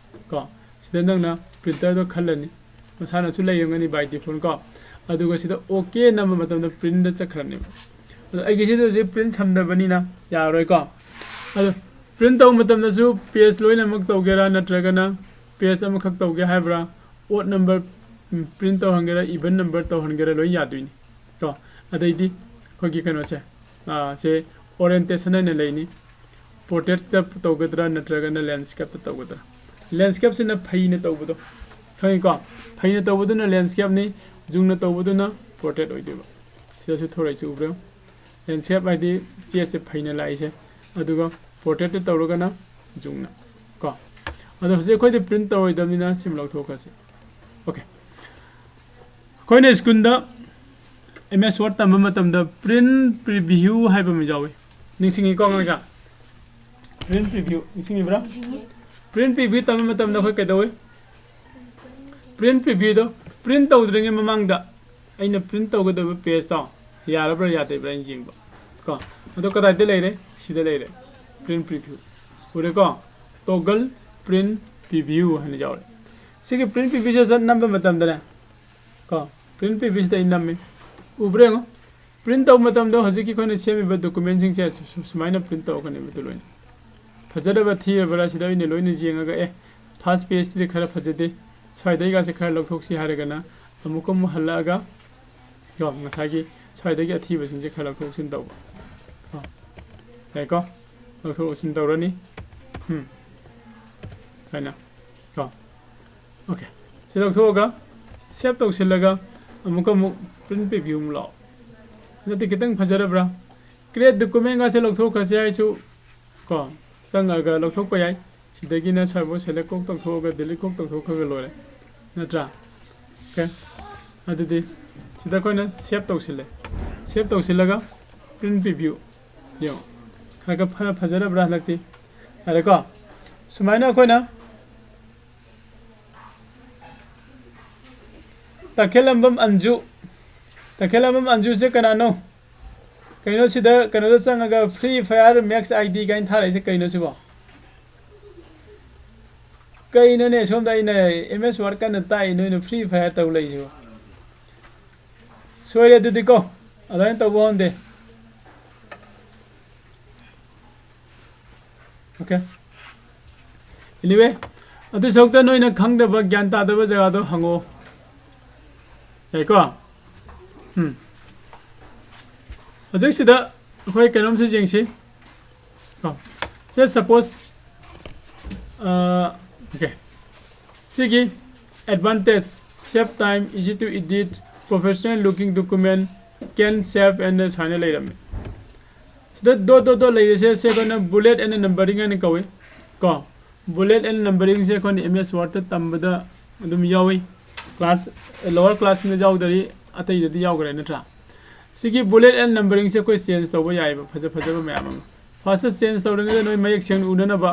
ꯀꯣ꯫ ꯁꯤꯗ ꯅꯪꯅ ꯄ꯭ꯔꯤꯟꯇꯔꯗꯣ ꯈꯜꯂꯅꯤ, ꯃꯁꯥꯅꯁꯨ ꯂꯩꯔꯝꯒꯅꯤ by default ꯀꯣ꯫ ꯑꯗꯨꯒ ꯁꯤꯗ OK ꯅꯝꯕ ꯃꯇꯝꯗ ꯄ꯭ꯔꯤꯟꯗ ꯆꯠꯈ꯭ꯔꯅꯦꯕ꯫ ꯑꯗꯣ ꯑꯩꯒꯤꯁꯤꯗ ꯍꯧꯖꯤꯛ ꯄ꯭ꯔꯤꯟ ꯁꯝꯗꯕꯅꯤꯅ ꯌꯥꯔꯔꯣꯏꯀꯣ꯫ ꯑꯗꯣ ꯄ꯭ꯔꯤꯟ ꯇꯧꯕ ꯃꯇꯝꯗꯁꯨ ꯄꯦꯖ ꯂꯣꯏꯅꯃꯛ ꯇꯧꯒꯦꯔꯥ, ꯅꯠꯇ꯭ꯔꯒꯅ ꯄꯦꯖ ꯑꯃꯈꯛ ꯇꯧꯒꯦ ꯍꯥꯏꯕ꯭ꯔꯥ, ꯑꯣꯗ ꯅꯝꯕꯔ ꯄ꯭ꯔꯤꯟ ꯇꯧꯍꯟꯒꯦꯔꯥ, ꯏꯚꯟ ꯅꯝꯕꯔ ꯇꯧꯍꯟꯒꯦꯔꯥ, ꯂꯣꯏ ꯌꯥꯗꯣꯏꯅꯤ ꯀꯣ꯫ ꯑꯗꯩꯗꯤ ꯑꯩꯈꯣꯏꯒꯤ ꯀꯩꯅꯣꯁꯦ, ꯑꯥ, ꯁꯦ ꯑꯣꯔꯤꯌꯦꯟꯇꯦꯁꯟ ꯍꯥꯏꯅ ꯂꯩꯅꯤ꯫ ꯄꯣꯔꯇ꯭ꯔꯦꯠꯇ ꯇꯧꯒꯗ꯭ꯔꯥ ꯅꯠꯇ꯭ꯔꯒꯅ ꯂꯦꯟꯁꯀꯦꯞꯇ ꯇꯧꯒꯗ꯭ꯔꯥ? ꯂꯦꯟꯁꯀꯦꯞꯁꯤꯅ ꯐꯩꯅ ꯇꯧꯕꯗꯣ, ꯈꯪꯉꯤꯀꯣ? ꯐꯩꯅ ꯇꯧꯕꯗꯨꯅ landscapeꯅꯤ, ꯖꯨꯡꯅ ꯇꯧꯕꯗꯨꯅ portrait ꯑꯣꯏꯗꯣꯏꯕ꯫ ꯁꯤꯗꯁꯨ ꯊꯣꯔꯛꯏꯁꯦ ꯎꯕ꯭ꯔꯥ? Landscape ꯍꯥꯏꯗꯤ ꯆꯦꯁꯦ ꯐꯩꯅ ꯂꯥꯛꯏꯁꯦ, ꯑꯗꯨꯒ portraitꯇ ꯇꯧꯔꯒꯅ ꯖꯨꯡꯅ ꯀꯣ꯫ ꯑꯗꯣ ꯍꯧꯖꯤꯛ ꯑꯩꯈꯣꯏꯗꯤ print ꯇꯧꯔꯣꯏꯗꯕꯅꯤꯅ ꯁꯤꯃ ꯂꯧꯊꯣꯛꯈ꯭ꯔꯁꯤ꯫ OK, ꯑꯩꯈꯣꯏꯅ ꯁ꯭ꯀꯨꯜꯗ MS Word ꯇꯝꯕ ꯃꯇꯝꯗ print preview ꯍꯥꯏꯕ ꯑꯃ ꯌꯥꯎꯏ꯫ ꯅꯤꯡꯁꯤꯡꯉꯤꯀꯣ ꯑꯉꯥꯡꯁꯥ? Print preview ꯅꯤꯡꯁꯤꯡꯉꯤꯕ꯭ꯔꯥ? Print preview ꯇꯝꯕ ꯃꯇꯝꯗ ꯑꯩꯈꯣꯏ ꯀꯩꯗꯧꯏ? Print previewꯗꯣ print ꯇꯧꯗ꯭ꯔꯤꯉꯩ ꯃꯃꯥꯡꯗ ꯑꯩꯅ print ꯇꯧꯒꯗꯕ pageꯇꯣ ꯌꯥꯔꯕ꯭ꯔꯥ ꯌꯥꯗꯕ꯭ꯔꯥ ꯑꯩꯅ ꯌꯦꯡꯕ ꯀꯣ꯫ ꯑꯗꯣ ꯀꯗꯥꯏꯗ ꯂꯩꯔꯦ? ꯁꯤꯗ ꯂꯩꯔꯦ, print preview꯫ ꯎꯔꯦꯀꯣ? Toggle print preview ꯍꯥꯏꯅ ꯌꯥꯎꯔꯦ꯫ ꯁꯤꯒꯤ print previewꯁꯦ ꯅꯝꯕ ꯃꯇꯝꯗꯅꯦ ꯀꯣ, print previewꯁꯤꯗ ꯑꯩ ꯅꯝꯃꯤ꯫ ꯎꯕ꯭ꯔꯥ ꯌꯦꯡꯉꯣ? Print ꯇꯧꯕ ꯃꯇꯝꯗ ꯍꯧꯖꯤꯛꯀꯤ ꯑꯩꯈꯣꯏꯅ ꯁꯦꯝꯃꯤꯕ documentꯁꯤꯡꯁꯦ ꯁꯨ-, ꯁꯨ-, ꯁꯨꯃꯥꯏꯅ print ꯇꯧꯔꯛꯀꯅꯦꯕ ꯑꯗꯨ ꯂꯣꯏꯅ꯫ ꯐꯖꯔꯕ ꯊꯤꯔꯕ꯭ꯔꯥ ꯁꯤꯗ ꯑꯩꯅ ꯂꯣꯏꯅ ꯌꯦꯡꯉꯒ, "ꯑꯦ, first pageꯇꯨꯗꯤ ꯈꯔ ꯐꯖꯗꯦ, ꯁ꯭ꯋꯥꯏꯗꯩꯒꯁꯦ ꯈꯔ ꯂꯧꯊꯣꯛꯁꯤ" ꯍꯥꯏꯔꯒꯅ ꯑꯃꯨꯛꯀ ꯑꯃꯨꯛ ꯍꯜꯂꯛꯑꯒ ꯀꯣ, ꯉꯁꯥꯏꯒꯤ ꯁ꯭ꯋꯥꯏꯗꯒꯤ ꯑꯊꯤꯕꯁꯤꯡꯁꯦ ꯈꯔ ꯂꯧꯊꯣꯛ ꯂꯧꯁꯤꯟ ꯇꯧꯕ ꯀꯣ꯫ ꯌꯥꯏꯀꯣ? ꯂꯧꯊꯣꯛ ꯂꯧꯁꯤꯟ ꯇꯧꯔꯅꯤ꯫ ꯎꯝ꯫ ꯁꯨꯃꯥꯏꯅ ꯀꯣ꯫ OK꯫ ꯁꯤ ꯂꯧꯊꯣꯛꯑꯒ save ꯇꯧꯁꯤꯜꯂꯒ ꯑꯃꯨꯛꯀ ꯑꯃꯨꯛ print preview ꯑꯃꯨꯛ ꯂꯥꯛꯑꯣ꯫ ꯍꯟꯗꯛꯇꯤ ꯈꯤꯇꯪ ꯐꯖꯔꯕ꯭ꯔꯥ? Create documentꯒꯁꯦ ꯂꯧꯊꯣꯛꯈ꯭ꯔꯁꯦ ꯍꯥꯏꯁꯨ ꯀꯣ, ꯆꯪꯉꯒ ꯂꯧꯊꯣꯛꯄ ꯌꯥꯏ꯫ ꯁꯤꯗꯒꯤꯅ ꯁ꯭ꯋꯥꯏꯐꯥꯎ select ꯀꯣꯛ ꯇꯧꯊꯣꯛꯑꯒ delete ꯀꯣꯛ ꯇꯧꯊꯣꯛꯈ꯭ꯔꯒ ꯂꯣꯏꯔꯦ, ꯅꯠꯇ꯭ꯔꯥ? OK, ꯑꯗꯨꯗꯤ ꯁꯤꯗ ꯑꯩꯈꯣꯏꯅ save ꯇꯧꯁꯤꯜꯂꯦ꯫ Save ꯇꯧꯁꯤꯜꯂꯒ print preview ꯌꯦꯡꯉꯣ, ꯈꯔ ꯈꯔ ꯐꯔ-, ꯐꯖꯔꯕ꯭ꯔꯥ ꯍꯟꯗꯛꯇꯤ? ꯌꯥꯔꯦꯀꯣ? ꯁꯨꯃꯥꯏꯅ ꯑꯩꯈꯣꯏꯅ ꯇꯈꯦꯂꯝꯕꯝ ꯑꯟꯖꯨ, ꯇꯈꯦꯂꯝꯕꯝ ꯑꯟꯖꯨꯁꯦ ꯀꯅꯥꯅꯣ? ꯀꯩꯅꯣ ꯁꯤꯗ ꯀꯩꯅꯣꯗ ꯆꯪꯉꯒ Free Fire Max ID ꯀꯥꯏꯅ ꯊꯥꯔꯛꯏꯁꯦ ꯀꯩꯅꯣ ꯁꯤꯕꯣ? ꯀꯩꯅꯣꯅꯦ, ꯁꯣꯝꯗ ꯑꯩꯅ MS Word ꯀꯟꯅ ꯇꯥꯛꯏ, ꯅꯣꯏꯅ Free Fire ꯇꯧ ꯂꯩꯁꯤꯕꯣ? ꯁꯣꯏꯔꯦ ꯑꯗꯨꯗꯤꯀꯣ, ꯑꯗꯨꯃꯥꯏꯅ ꯇꯧꯕ ꯍꯣꯟꯗꯦ꯫ OK꯫ Anyway, ꯑꯗꯨ ꯁꯔꯨꯛꯇ ꯅꯣꯏꯅ ꯈꯪꯗꯕ, ꯒ꯭ꯌꯥꯟ ꯇꯥꯗꯕ ꯖꯒꯥꯗꯣ ꯍꯪꯉꯣ꯫ ꯌꯥꯏꯀꯣ? ꯎꯝ꯫ ꯍꯧꯖꯤꯛꯁꯤꯗ ꯑꯩꯈꯣꯏ ꯀꯩꯅꯣꯝꯁꯨ ꯌꯦꯡꯁꯤ꯫ ꯀꯣ꯫ Say suppose, ꯑ, OK꯫ ꯁꯤꯒꯤ Advantage: save time, easy to edit, professional looking document, can save and ꯁꯨꯃꯥꯏꯅ ꯂꯩꯔꯝꯃꯦ꯫ ꯁꯤꯗ dot dot dot ꯂꯩꯔꯤꯁꯦ ꯁꯦ ꯑꯩꯈꯣꯏꯅ bullet and numbering ꯍꯥꯏꯅ ꯀꯧꯏ ꯀꯣ꯫ Bullet and numberingꯁꯦ ꯑꯩꯈꯣꯏꯅ M S Wordꯇ ꯇꯝꯕꯗ ꯑꯗꯨꯝ ꯌꯥꯎꯏ꯫ Class, lower classꯁꯤꯡꯗ ꯌꯥꯎꯗ꯭ꯔꯤ, ꯑꯇꯩꯗꯗꯤ ꯌꯥꯎꯈ꯭ꯔꯦ ꯅꯠꯇ꯭ꯔꯥ? ꯁꯤꯒꯤ bullet and numberingꯁꯦ ꯑꯩꯈꯣꯏ change ꯇꯧꯕ ꯌꯥꯏꯑꯕ, ꯐꯖ ꯐꯖꯕ ꯃꯌꯥꯝ ꯑꯃ꯫ First change ꯇꯧꯔꯤꯉꯩꯗ ꯅꯣꯏ ꯃꯌꯦꯛ ꯁꯦꯡꯅ ꯎꯅꯅꯕ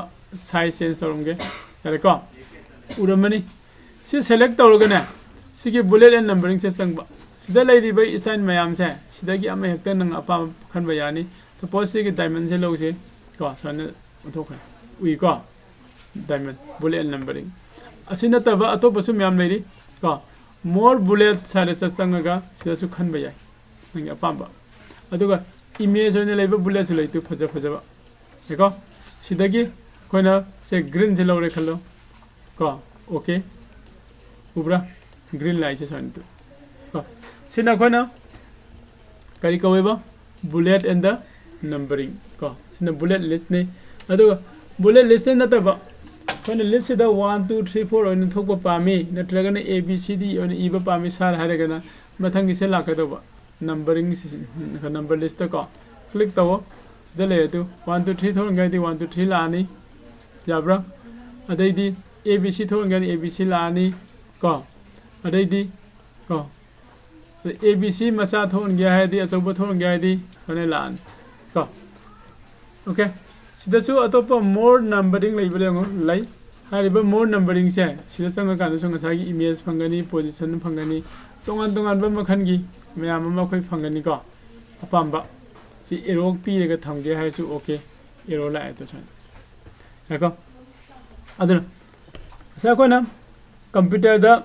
size change ꯇꯧꯔꯝꯒꯦ꯫ ꯌꯥꯔꯦꯀꯣ? ꯎꯔꯝꯃꯅꯤ꯫ ꯁꯤ select ꯇꯧꯔꯒꯅꯦ, ꯁꯤꯒꯤ bullet and numberingꯁꯦ ꯆꯪꯕ꯫ ꯁꯤꯗ ꯂꯩꯔꯤꯕ style ꯃꯌꯥꯝꯁꯦ, ꯁꯤꯗꯒꯤ ꯑꯃ ꯍꯦꯛꯇ ꯅꯪ ꯑꯄꯥꯝꯕ ꯈꯟꯕ ꯌꯥꯅꯤ꯫ Suppose ꯁꯤꯒꯤ diamondꯁꯦ ꯂꯧꯁꯦ ꯀꯣ, ꯁꯨꯃꯥꯏꯅ ꯑꯣꯟꯊꯣꯛꯈ꯭ꯔꯦ꯫ ꯎꯏꯀꯣ? Diamond, bullet and numbering꯫ ꯑꯁꯤ ꯅꯠꯇꯕ ꯑꯇꯣꯞꯄꯁꯨ ꯃꯌꯥꯝ ꯂꯩꯔꯤ ꯀꯣ꯫ More bullets ꯍꯥꯏꯔ ꯆꯠ ꯆꯪꯉꯒ ꯁꯤꯗꯁꯨ ꯈꯟꯕ ꯌꯥꯏ ꯅꯪꯒꯤ ꯑꯄꯥꯝꯕ꯫ ꯑꯗꯨꯒ image ꯑꯣꯏꯅ ꯂꯩꯕ bulletꯁꯨ ꯂꯩꯇꯨ, ꯐꯖ ꯐꯖꯕ꯫ ꯁꯤꯀꯣ, ꯁꯤꯗꯒꯤ ꯑꯩꯈꯣꯏꯅ ꯁꯦ greenꯁꯦ ꯂꯧꯔꯦ ꯈꯜꯂꯣ ꯀꯣ꯫ Okay, ꯎꯕ꯭ꯔꯥ? Green lineꯁꯦ ꯁꯨꯃꯥꯏꯅ ꯇꯧ ꯀꯣ꯫ ꯁꯤꯅ ꯑꯩꯈꯣꯏꯅ ꯀꯔꯤ ꯀꯧꯋꯦꯕ? Bullet and the numbering ꯀꯣ꯫ ꯁꯤꯅ bullet listꯅꯤ꯫ ꯑꯗꯨꯒ bullet listꯇ ꯅꯠꯇꯕ ꯑꯩꯈꯣꯏꯅ listꯁꯤꯗ one, two, three, four ꯑꯣꯏꯅ ꯊꯣꯛꯄ ꯄꯥꯝꯃꯤ, ꯅꯠꯇ꯭ꯔꯒꯅ A B C D ꯑꯣꯏꯅ ꯏꯕ ꯄꯥꯝꯃꯤ sir ꯍꯥꯏꯔꯒꯅ ꯃꯊꯪꯒꯤꯁꯦ ꯂꯥꯛꯀꯗꯧꯕ numbering ꯁꯤꯁꯤ, number listꯇ ꯀꯣ click ꯇꯧꯋꯣ꯫ ꯁꯤꯗ ꯂꯩꯔꯦ ꯑꯗꯨ, one, two, three ꯊꯣꯛꯍꯟꯒꯦ ꯍꯥꯏꯗꯤ one, two, three ꯂꯥꯛꯑꯅꯤ꯫ ꯌꯥꯕ꯭ꯔꯥ? ꯑꯗꯩꯗꯤ A B C ꯊꯣꯛꯍꯟꯒꯦ ꯍꯥꯏꯗꯤ A B C ꯂꯥꯛꯑꯅꯤ ꯀꯣ꯫ ꯑꯗꯩꯗꯤ ꯀꯣ, A B C ꯃꯆꯥ ꯊꯣꯛꯍꯟꯒꯦ ꯍꯥꯏꯔꯗꯤ, ꯑꯆꯧꯕ ꯊꯣꯛꯍꯟꯒꯦ ꯍꯥꯏꯔꯗꯤ ꯁꯨꯃꯥꯏꯅ ꯂꯥꯛꯑꯅꯤ ꯀꯣ꯫ Okay, ꯁꯤꯗꯁꯨ ꯑꯇꯣꯞꯄ more numbering ꯂꯩꯕ꯭ꯔꯥ ꯌꯦꯡꯉꯣ꯫ ꯂꯩ꯫ ꯍꯥꯏꯔꯤꯕ more numberingꯁꯦ ꯁꯤꯗ ꯆꯪꯉꯀꯥꯟꯗꯁꯨ ꯉꯁꯥꯏꯒꯤ image ꯐꯪꯒꯅꯤ, position ꯐꯪꯒꯅꯤ, ꯇꯣꯉꯥꯟ ꯇꯣꯉꯥꯟꯕ ꯃꯈꯜꯒꯤ ꯃꯌꯥꯝ ꯑꯃ ꯑꯩꯈꯣꯏ ꯐꯪꯒꯅꯤꯀꯣ꯫ ꯑꯄꯥꯝꯕ ꯁꯤ arrow ꯄꯤꯔꯒ ꯊꯝꯒꯦ ꯍꯥꯏꯔꯁꯨ okay, arrow ꯂꯥꯛꯑꯦ ꯇꯣ ꯁꯨꯃꯥꯏꯅ꯫ ꯌꯥꯏꯀꯣ? ꯑꯗꯨꯅ ꯉꯁꯥꯏ ꯑꯩꯈꯣꯏꯅ computerꯗ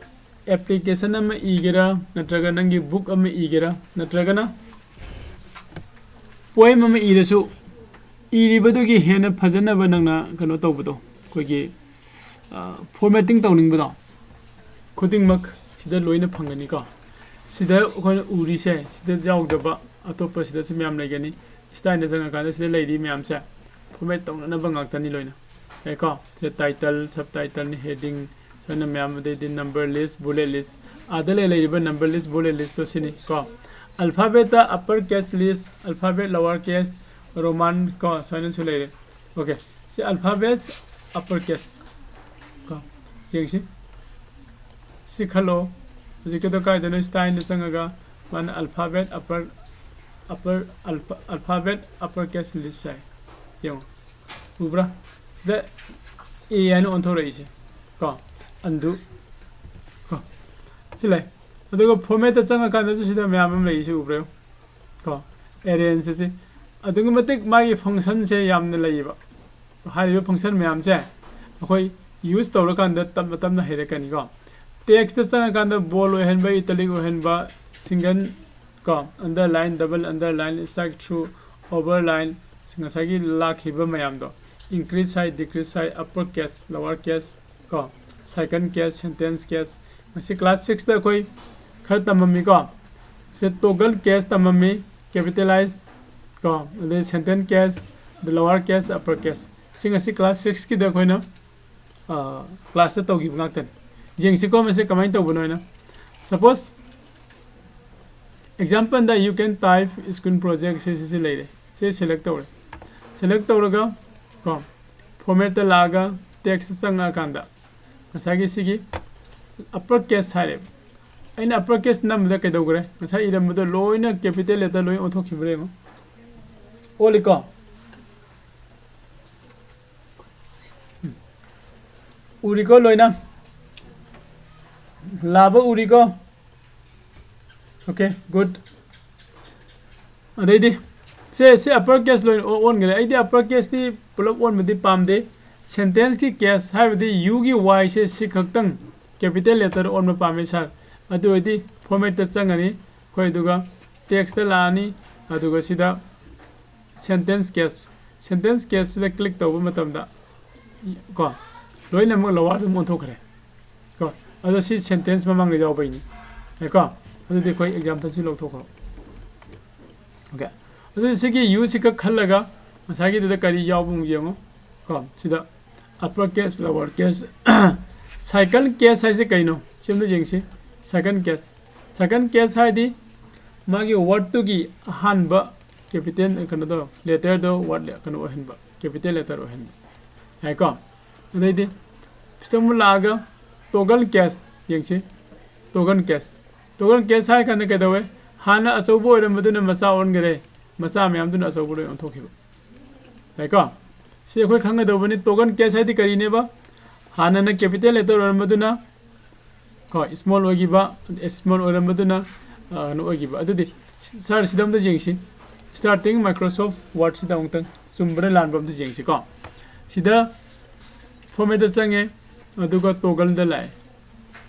application ꯑꯃ ꯏꯒꯦꯔꯥ, ꯅꯠꯇ꯭ꯔꯒ ꯅꯪꯒꯤ book ꯑꯃ ꯏꯒꯦꯔꯥ, ꯅꯠꯇ꯭ꯔꯒꯅ poem ꯑꯃ ꯏꯔꯁꯨ, ꯏꯔꯤꯕꯗꯨꯒꯤ ꯍꯦꯟꯅ ꯐꯖꯅꯕ ꯅꯪꯅ ꯀꯩꯅꯣ ꯇꯧꯕꯗꯣ, ꯑꯩꯈꯣꯏꯒꯤ, ꯑ, formatting ꯇꯧꯅꯤꯡꯕꯗꯣ, ꯈꯨꯗꯤꯡꯃꯛ ꯁꯤꯗ ꯂꯣꯏꯅ ꯐꯪꯒꯅꯤꯀꯣ꯫ ꯁꯤꯗ ꯑꯩꯈꯣꯏꯅ ꯎꯔꯤꯁꯦ, ꯁꯤꯗ ꯌꯥꯎꯗꯕ ꯑꯇꯣꯞꯄ ꯁꯤꯗꯁꯨ ꯃꯌꯥꯝ ꯂꯩꯒꯅꯤ꯫ Styleꯗ ꯆꯪꯉꯀꯥꯟꯗ ꯁꯤꯗ ꯂꯩꯔꯤ ꯃꯌꯥꯝꯁꯦ format ꯇꯧꯅꯅꯕ ꯉꯥꯛꯇꯅꯤ ꯂꯣꯏꯅ꯫ ꯌꯥꯏꯀꯣ? ꯁꯤꯗ title, subtitleꯅꯤ, heading, ꯑꯩꯈꯣꯏꯅ ꯃꯌꯥꯝ ꯑꯗꯩꯗꯤ number list, bullet list, ꯑꯥꯗ ꯂꯩ ꯂꯩꯔꯤꯕ number list, bullet list ꯇꯣ ꯁꯤꯅꯤ ꯀꯣ꯫ Alphabet ꯇ upper case list, alphabet lower case, Roman ꯀꯣ, ꯁꯨꯃꯥꯏꯅꯁꯨ ꯂꯩꯔꯦ꯫ Okay, ꯁꯤ alphabet upper case ꯀꯣ, ꯌꯦꯡꯁꯤ꯫ ꯁꯤ ꯈꯜꯂꯣ꯫ ꯍꯧꯖꯤꯛꯀꯤꯗꯣ ꯀꯥꯏꯗꯅꯣ? Style ꯗ ꯆꯪꯉꯒ ꯃꯥꯅ alphabet upper, upper, alpha-, alphabet upper case list ꯍꯥꯏ꯫ ꯌꯦꯡꯉꯣ, ꯎꯕ꯭ꯔꯥ? ꯁꯤꯗ A ꯍꯥꯏꯅ ꯑꯣꯟꯊꯣꯔꯛꯏꯁꯦ ꯀꯣ, undo ꯀꯣ, ꯁꯤ ꯂꯩ꯫ ꯑꯗꯨꯒ format ꯇ ꯆꯪꯉꯀꯥꯟꯗꯁꯨ ꯁꯤꯗ ꯃꯌꯥꯝ ꯑꯃ ꯂꯩꯔꯤꯁꯦ ꯎꯕ꯭ꯔꯥ? ꯀꯣ, arrange ꯁꯤ ꯑꯗꯨꯛꯀꯤ ꯃꯇꯤꯛ ꯃꯥꯒꯤ function ꯁꯦ ꯌꯥꯝꯅ ꯂꯩꯌꯦꯕ꯫ ꯍꯥꯏꯔꯤꯕ function ꯃꯌꯥꯝꯁꯦ ꯑꯩꯈꯣꯏ use ꯇꯧꯔꯀꯥꯟꯗ ꯇꯞꯅ ꯇꯞꯅ ꯍꯩꯔꯛꯀꯅꯤꯀꯣ꯫ Text ꯇ ꯆꯪꯉꯀꯥꯟꯗ bold ꯑꯣꯏꯍꯟꯕ, italic ꯑꯣꯏꯍꯟꯕ, single ꯀꯣ, underline, double underline, strike through, overline, ꯉꯁꯥꯏꯒꯤ ꯂꯥꯛꯈꯤꯕ ꯃꯌꯥꯝꯗꯣ, increase sign, decrease sign, upper case, lower case ꯀꯣ, second case, sentence case, ꯃꯁꯤ class six ꯇ ꯑꯩꯈꯣꯏ ꯈꯔ ꯇꯝꯃꯝꯃꯤꯀꯣ꯫ ꯁꯤ toggle case ꯇꯝꯃꯝꯃꯤ, capitalize ꯀꯣ, ꯑꯗꯩ sentence case, the lower case, upper case, ꯁꯤ ꯉꯁꯤ class six ꯀꯤꯗ ꯑꯩꯈꯣꯏꯅ class ꯇ ꯇꯧꯈꯤꯕ ꯉꯥꯛꯇꯅꯤ꯫ ꯌꯦꯡꯁꯤꯀꯣ ꯃꯁꯤ ꯀꯃꯥꯏꯅ ꯇꯧꯕꯅꯣ ꯍꯥꯏꯅ꯫ Suppose example the you can type school project ꯁꯤ, ꯁꯤꯁꯤ ꯂꯩꯔꯦ꯫ ꯁꯤ select ꯇꯧꯔꯦ꯫ Select ꯇꯧꯔꯒ ꯀꯣ, format ꯇ ꯂꯥꯛꯑꯒ text ꯇ ꯆꯪꯉꯛꯑꯀꯥꯟꯗ ꯉꯁꯥꯏꯒꯤ ꯁꯤꯒꯤ upper case ꯍꯥꯏꯔꯦꯕ꯫ ꯑꯩꯅ upper case ꯅꯝꯕꯗ ꯀꯩꯗꯧꯈ꯭ꯔꯦ? ꯉꯁꯥꯏ ꯏꯔꯝꯕꯗꯣ ꯂꯣꯏꯅ capital letter ꯂꯣꯏ ꯑꯣꯟꯊꯣꯛꯈꯤꯕ꯭ꯔꯥ ꯌꯦꯡꯉꯣ꯫ ꯑꯣꯜꯂꯤꯀꯣ? ꯎꯔꯤꯀꯣ ꯂꯣꯏꯅ? ꯂꯥꯕ ꯎꯔꯤꯀꯣ? Okay, good. ꯑꯗꯩꯗꯤ ꯁꯦ, ꯁꯤ upper case ꯂꯣꯏꯅ ꯑꯣ-, ꯑꯣꯟꯈ꯭ꯔꯦ꯫ ꯑꯩꯗꯤ upper case ꯇꯤ ꯄꯨꯂꯞ ꯑꯣꯟꯕꯗꯤ ꯄꯥꯝꯗꯦ꯫ Sentence ꯀꯤ case ꯍꯥꯏꯕꯗꯤ U ꯒꯤ Y ꯁꯦ ꯁꯤ ꯈꯛꯇꯪ capital letter ꯑꯣꯟꯕ ꯄꯥꯝꯃꯦ sir꯫ ꯑꯗꯨ ꯑꯣꯏꯔꯗꯤ format ꯇ ꯆꯪꯉꯅꯤ ꯑꯩꯈꯣꯏ, ꯑꯗꯨꯒ text ꯇ ꯂꯥꯛꯑꯅꯤ, ꯑꯗꯨꯒ ꯁꯤꯗ sentence case, sentence case ꯁꯤꯗ click ꯇꯧꯕ ꯃꯇꯝꯗ ꯀꯣ, ꯂꯣꯏꯅꯃꯛ lower ꯑꯗꯨꯝ ꯑꯣꯟꯊꯣꯛꯈ꯭ꯔꯦ ꯀꯣ꯫ ꯑꯗꯣ ꯁꯤ sentence ꯃꯃꯥꯡꯗ ꯌꯥꯎꯕꯩꯅꯤ ꯀꯣ꯫ ꯑꯗꯨꯗꯤ ꯑꯩꯈꯣꯏ example ꯁꯤ ꯂꯧꯊꯣꯛꯈ꯭ꯔꯣ꯫ Okay, ꯑꯗꯨꯗꯤ ꯁꯤꯒꯤ U ꯁꯤ ꯈꯛ ꯈꯜꯂꯒ ꯉꯁꯥꯏꯒꯤꯗꯨꯗ ꯀꯔꯤ ꯌꯥꯎꯕ ꯑꯃꯨꯛ ꯌꯦꯡꯉꯣ ꯀꯣ꯫ ꯁꯤꯗ upper case, lower case, Second case ꯍꯥꯏꯁꯦ ꯀꯩꯅꯣ? ꯁꯤ ꯑꯝꯇ ꯌꯦꯡꯁꯤ꯫ Second case, second case ꯍꯥꯏꯗꯤ ꯃꯥꯒꯤ wordꯇꯨꯒꯤ ꯑꯍꯥꯟꯕ capital ꯀꯩꯅꯣꯗꯣ, letterꯗꯣ word ꯀꯩꯅꯣ ꯑꯣꯏꯍꯟꯕ, capital letter ꯑꯣꯏꯍꯟꯕ꯫ ꯌꯥꯏꯀꯣ? ꯑꯗꯩꯗꯤ ꯁꯤꯗ ꯑꯃꯨꯛ ꯂꯥꯛꯑꯒ toggle case ꯌꯦꯡꯁꯤ꯫ Toggle case, toggle case ꯍꯥꯏꯔ ꯀꯥꯟꯗ ꯀꯩꯗꯧꯋꯦ? ꯍꯥꯟꯅ ꯑꯆꯧꯕ ꯑꯣꯏꯔꯝꯕꯗꯨꯅ ꯃꯆꯥ ꯑꯣꯟꯈꯔꯦ, ꯃꯆꯥ ꯃꯌꯥꯝꯗꯨꯅ ꯑꯆꯧꯕ ꯂꯣꯏ ꯑꯣꯟꯊꯣꯛꯈꯤꯕ꯫ ꯌꯥꯏꯀꯣ? ꯁꯤ ꯑꯩꯈꯣꯏ ꯈꯪꯒꯗꯧꯕꯅꯤ, toggle case ꯍꯥꯏꯗꯤ ꯀꯔꯤꯅꯦꯕ? ꯍꯥꯟꯅꯅ capital letter ꯑꯣꯏꯔꯝꯕꯗꯨꯅ ꯀꯣ small ꯑꯣꯏꯈꯤꯕ, small ꯑꯣꯏꯔꯝꯕꯗꯨꯅ ꯑ, ꯀꯩꯅꯣ ꯑꯣꯏꯈꯤꯕ꯫ ꯑꯗꯨꯗꯤ ꯁꯥꯔ, ꯁꯤꯗ ꯑꯝꯇ ꯌꯦꯡꯁꯤ꯫ Starting Microsoft Wordꯁꯤꯗ ꯑꯃꯨꯛꯇꯪ ꯆꯨꯝꯕ꯭ꯔꯥ ꯂꯥꯟꯕ꯭ꯔꯥ ꯑꯝꯇ ꯌꯦꯡꯁꯤꯀꯣ꯫ ꯁꯤꯗ formatꯇ ꯆꯪꯉꯦ, ꯑꯗꯨꯒ toggleꯗ ꯂꯥꯛꯑꯦ꯫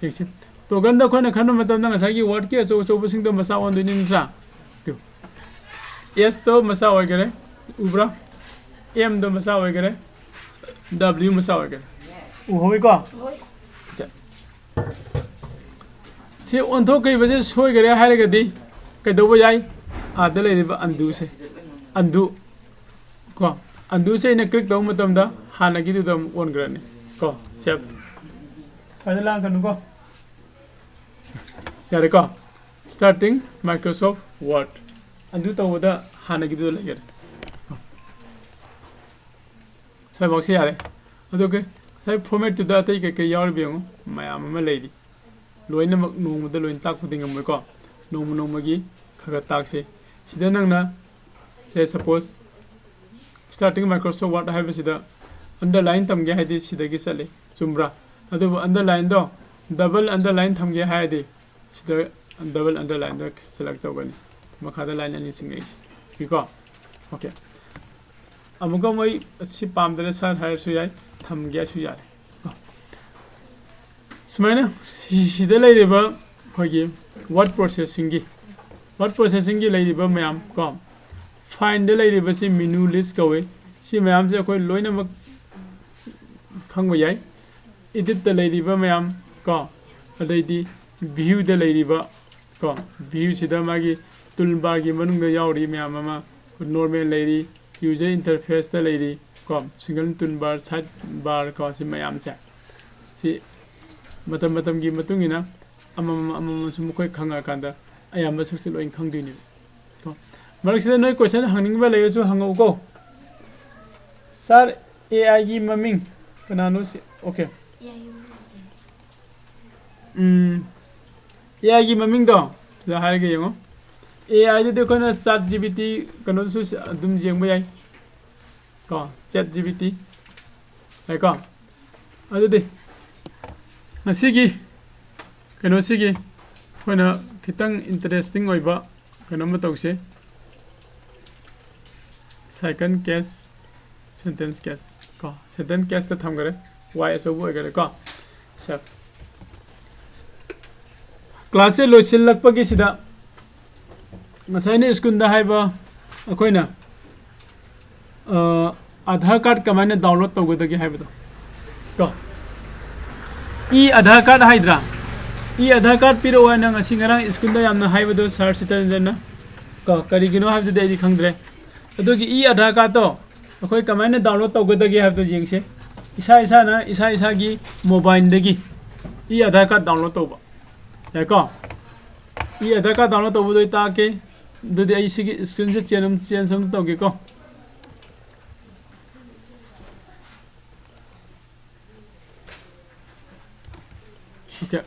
ꯌꯦꯡꯁꯤ, toggleꯗ ꯑꯩꯈꯣꯏꯅ ꯈꯟꯕ ꯃꯇꯝꯗ ꯉꯁꯥꯏꯒꯤ wordꯀꯤ ꯑꯆꯧ ꯑꯆꯧꯕꯁꯤꯡꯗꯣ ꯃꯆꯥ ꯑꯣꯟꯗꯣꯏꯅꯤ ꯅꯠꯇ꯭ꯔꯥ? ꯇꯨ, Sꯇꯣ ꯃꯆꯥ ꯑꯣꯏꯈꯔꯦ, ꯎꯕ꯭ꯔꯥ? Mꯗꯣ ꯃꯆꯥ ꯑꯣꯏꯈꯔꯦ, W ꯃꯆꯥ ꯑꯣꯏꯈꯔꯦ꯫ ꯎꯍꯧꯋꯤꯀꯣ? Okay꯫ ꯁꯤ ꯑꯣꯟꯊꯣꯛꯈꯤꯕꯁꯦ ꯁꯣꯏꯈꯔꯦ ꯍꯥꯏꯔꯒꯗꯤ ꯀꯩꯗꯧꯕ ꯌꯥꯏ? ꯑꯥꯗ ꯂꯩꯔꯤꯕ undoꯁꯦ, undo ꯀꯣ, undoꯁꯦ ꯑꯩꯅ click ꯇꯧꯕ ꯃꯇꯝꯗ ꯍꯥꯟꯅꯒꯤꯗꯨꯗ ꯑꯃꯨꯛ ꯑꯣꯟꯈ꯭ꯔꯅꯤ ꯀꯣ꯫ Save꯫ ꯁ꯭ꯋꯥꯏꯗ ꯂꯥꯡꯒꯅꯨꯀꯣ꯫ ꯌꯥꯔꯦꯀꯣ? Starting Microsoft Word꯫ Undo ꯇꯧꯕꯗ ꯍꯥꯟꯅꯒꯤꯗꯨꯗ ꯂꯩꯈꯔꯦ꯫ ꯁ꯭ꯋꯥꯏꯐꯥꯎꯁꯦ ꯌꯥꯔꯦ꯫ ꯑꯗꯨꯒ ꯉꯁꯥꯏ formatꯇꯨꯗ ꯑꯇꯩ ꯀꯩꯀꯩ ꯌꯥꯎꯔꯤꯕ ꯌꯦꯡꯉꯨ, ꯃꯌꯥꯝ ꯑꯃ ꯂꯩꯔꯤ꯫ ꯂꯣꯏꯅꯃꯛ ꯅꯣꯡꯃꯗ ꯂꯣꯏꯅ ꯇꯥꯛꯄꯗꯤ ꯉꯝꯃꯣꯏꯀꯣ꯫ ꯅꯣꯡꯃ ꯅꯣꯡꯃꯒꯤ ꯈꯔ ꯈꯔ ꯇꯥꯛꯁꯦ꯫ ꯁꯤꯗ ꯅꯪꯅ, say suppose, starting Microsoft Word ꯍꯥꯏꯕꯁꯤꯗ underline ꯊꯝꯒꯦ ꯍꯥꯏꯗꯤ ꯁꯤꯗꯒꯤ ꯆꯠꯂꯤ, ꯆꯨꯝꯕ꯭ꯔꯥ? ꯑꯗꯨꯕꯨ underlineꯗꯣ double underline ꯊꯝꯒꯦ ꯍꯥꯏꯔꯗꯤ ꯁꯤꯗ double underlineꯗ select ꯇꯧꯒꯅꯤ꯫ ꯃꯈꯥꯗ line ꯑꯅꯤ ꯆꯤꯡꯉꯛꯏꯁꯦ꯫ ꯁꯤꯀꯣ? Okay꯫ ꯑꯃꯨꯛꯀ ꯃꯣꯏ ꯁꯤ ꯄꯥꯝꯗ꯭ꯔꯦ ꯁꯥꯔ ꯍꯥꯏꯔꯁꯨ ꯌꯥꯏ, ꯊꯝꯒꯦ ꯍꯥꯏꯁꯨ ꯌꯥꯔꯦ꯫ ꯀꯣ? ꯁꯨꯃꯥꯏꯅ ꯁꯤ-, ꯁꯤꯗ ꯂꯩꯔꯤꯕ ꯑꯩꯈꯣꯏꯒꯤ word processingꯒꯤ, word processingꯒꯤ ꯂꯩꯔꯤꯕ ꯃꯌꯥꯝ ꯀꯣ, findꯗ ꯂꯩꯔꯤꯕꯁꯤ menu list ꯀꯧꯏ꯫ ꯁꯤ ꯃꯌꯥꯝꯁꯦ ꯑꯩꯈꯣꯏ ꯂꯣꯏꯅꯃꯛ ꯈꯪꯕ ꯌꯥꯏ꯫ Editꯇ ꯂꯩꯔꯤꯕ ꯃꯌꯥꯝ ꯀꯣ, ꯑꯗꯩꯗꯤ viewꯗ ꯂꯩꯔꯤꯕ ꯀꯣ, viewꯁꯤꯗ ꯃꯥꯒꯤ toolbarꯒꯤ ꯃꯅꯨꯡꯗ ꯌꯥꯎꯔꯤ ꯃꯌꯥꯝ ꯑꯃ, normal ꯂꯩꯔꯤ, user interfaceꯇ ꯂꯩꯔꯤ ꯀꯣ, single toolbar, sidebar ꯀꯣ, ꯁꯤ ꯃꯌꯥꯝꯁꯦ꯫ ꯁꯤ ꯃꯇꯝ ꯃꯇꯝꯒꯤ ꯃꯇꯨꯡ ꯏꯟꯅ ꯑꯃꯃꯝ ꯑꯃꯃꯝ ꯁꯨꯝ ꯑꯩꯈꯣꯏ ꯈꯪꯉꯛꯑꯀꯥꯟꯗ ꯑꯌꯥꯝꯕ ꯁꯔꯨꯛꯁꯦ ꯂꯣꯏ ꯈꯪꯗꯣꯏꯅꯦꯕ꯫ ꯀꯣ, ꯃꯔꯛꯁꯤꯗ ꯅꯣꯏ question ꯍꯪꯅꯤꯡꯕ ꯂꯩꯔꯁꯨ ꯍꯪꯉꯛꯎꯀꯣ꯫ Sir, A I ꯒꯤ ꯃꯃꯤꯡ ꯀꯅꯥꯅꯣ ꯁꯤ? Okay. ꯎꯝ, A I ꯒꯤ ꯃꯃꯤꯡꯗꯣ ꯁꯤꯗ ꯍꯥꯏꯔꯒ ꯌꯦꯡꯉꯣ꯫ A I ꯗꯨꯗꯤ ꯑꯩꯈꯣꯏꯅ ChatGPT ꯀꯩꯅꯣꯗꯁꯨ ꯑꯗꯨꯝ ꯌꯦꯡꯕ ꯌꯥꯏ꯫ ꯀꯣ, ChatGPT꯫ ꯌꯥꯏꯀꯣ? ꯑꯗꯨꯗꯤ ꯉꯁꯤꯒꯤ ꯀꯩꯅꯣꯁꯤꯒꯤ ꯑꯩꯈꯣꯏꯅ ꯈꯤꯇꯪ interesting ꯑꯣꯏꯕ ꯀꯩꯅꯣꯝꯃ ꯇꯧꯁꯦ꯫ Second case, sentence case꯫ ꯀꯣ, sentence caseꯇ ꯊꯝꯈꯔꯦ꯫ Y ꯑꯆꯧꯕ ꯑꯣꯏꯈꯔꯦ ꯀꯣ꯫ ꯁꯦ꯫ Classꯁꯦ ꯂꯣꯏꯁꯤꯜꯂꯛꯄꯒꯤꯁꯤꯗ ꯉꯁꯥꯏꯅ ꯁ꯭ꯀꯨꯜꯗ ꯍꯥꯏꯕ ꯑꯩꯈꯣꯏꯅ, ꯑ, Aadhaar card ꯀꯃꯥꯏꯅ download ꯇꯧꯒꯗꯒꯦ ꯍꯥꯏꯕꯗꯣ꯫ ꯀꯣ꯫ E-Aadhaar card ꯍꯥꯏꯗ꯭ꯔꯥ? E-Aadhaar card ꯄꯤꯔꯛꯑꯣ ꯍꯥꯏꯅ ꯉꯁꯤ ꯉꯔꯥꯡ ꯁ꯭ꯀꯨꯜꯗ ꯌꯥꯝꯅ ꯍꯥꯏꯕꯗꯣ ꯁꯥꯔ ꯁꯤꯇꯔꯟꯖꯟꯅ꯫ ꯀꯣ, ꯀꯔꯤꯒꯤꯅꯣ ꯍꯥꯏꯕꯗꯨꯗꯤ ꯑꯩꯗꯤ ꯈꯪꯗ꯭ꯔꯦ꯫ ꯑꯗꯨꯒꯤ E-Aadhaar cardꯇꯣ ꯑꯩꯈꯣꯏ ꯀꯃꯥꯏꯅ download ꯇꯧꯒꯗꯒꯦ ꯍꯥꯏꯕꯗꯣ ꯌꯦꯡꯁꯦ꯫ ꯏꯁꯥ ꯏꯁꯥꯅ ꯏꯁꯥ ꯏꯁꯥꯒꯤ mobileꯗꯒꯤ E-Aadhaar card download ꯇꯧꯕ꯫ ꯌꯥꯏꯀꯣ? E-Aadhaar card download ꯇꯧꯕꯗꯣ ꯑꯩ ꯇꯥꯛꯀꯦ꯫ ꯑꯗꯨꯗꯤ ꯑꯩ ꯁꯤꯒꯤ screenꯁꯦ change ꯑꯃ, change ꯑꯃ ꯇꯧꯒꯦꯀꯣ꯫ Okay.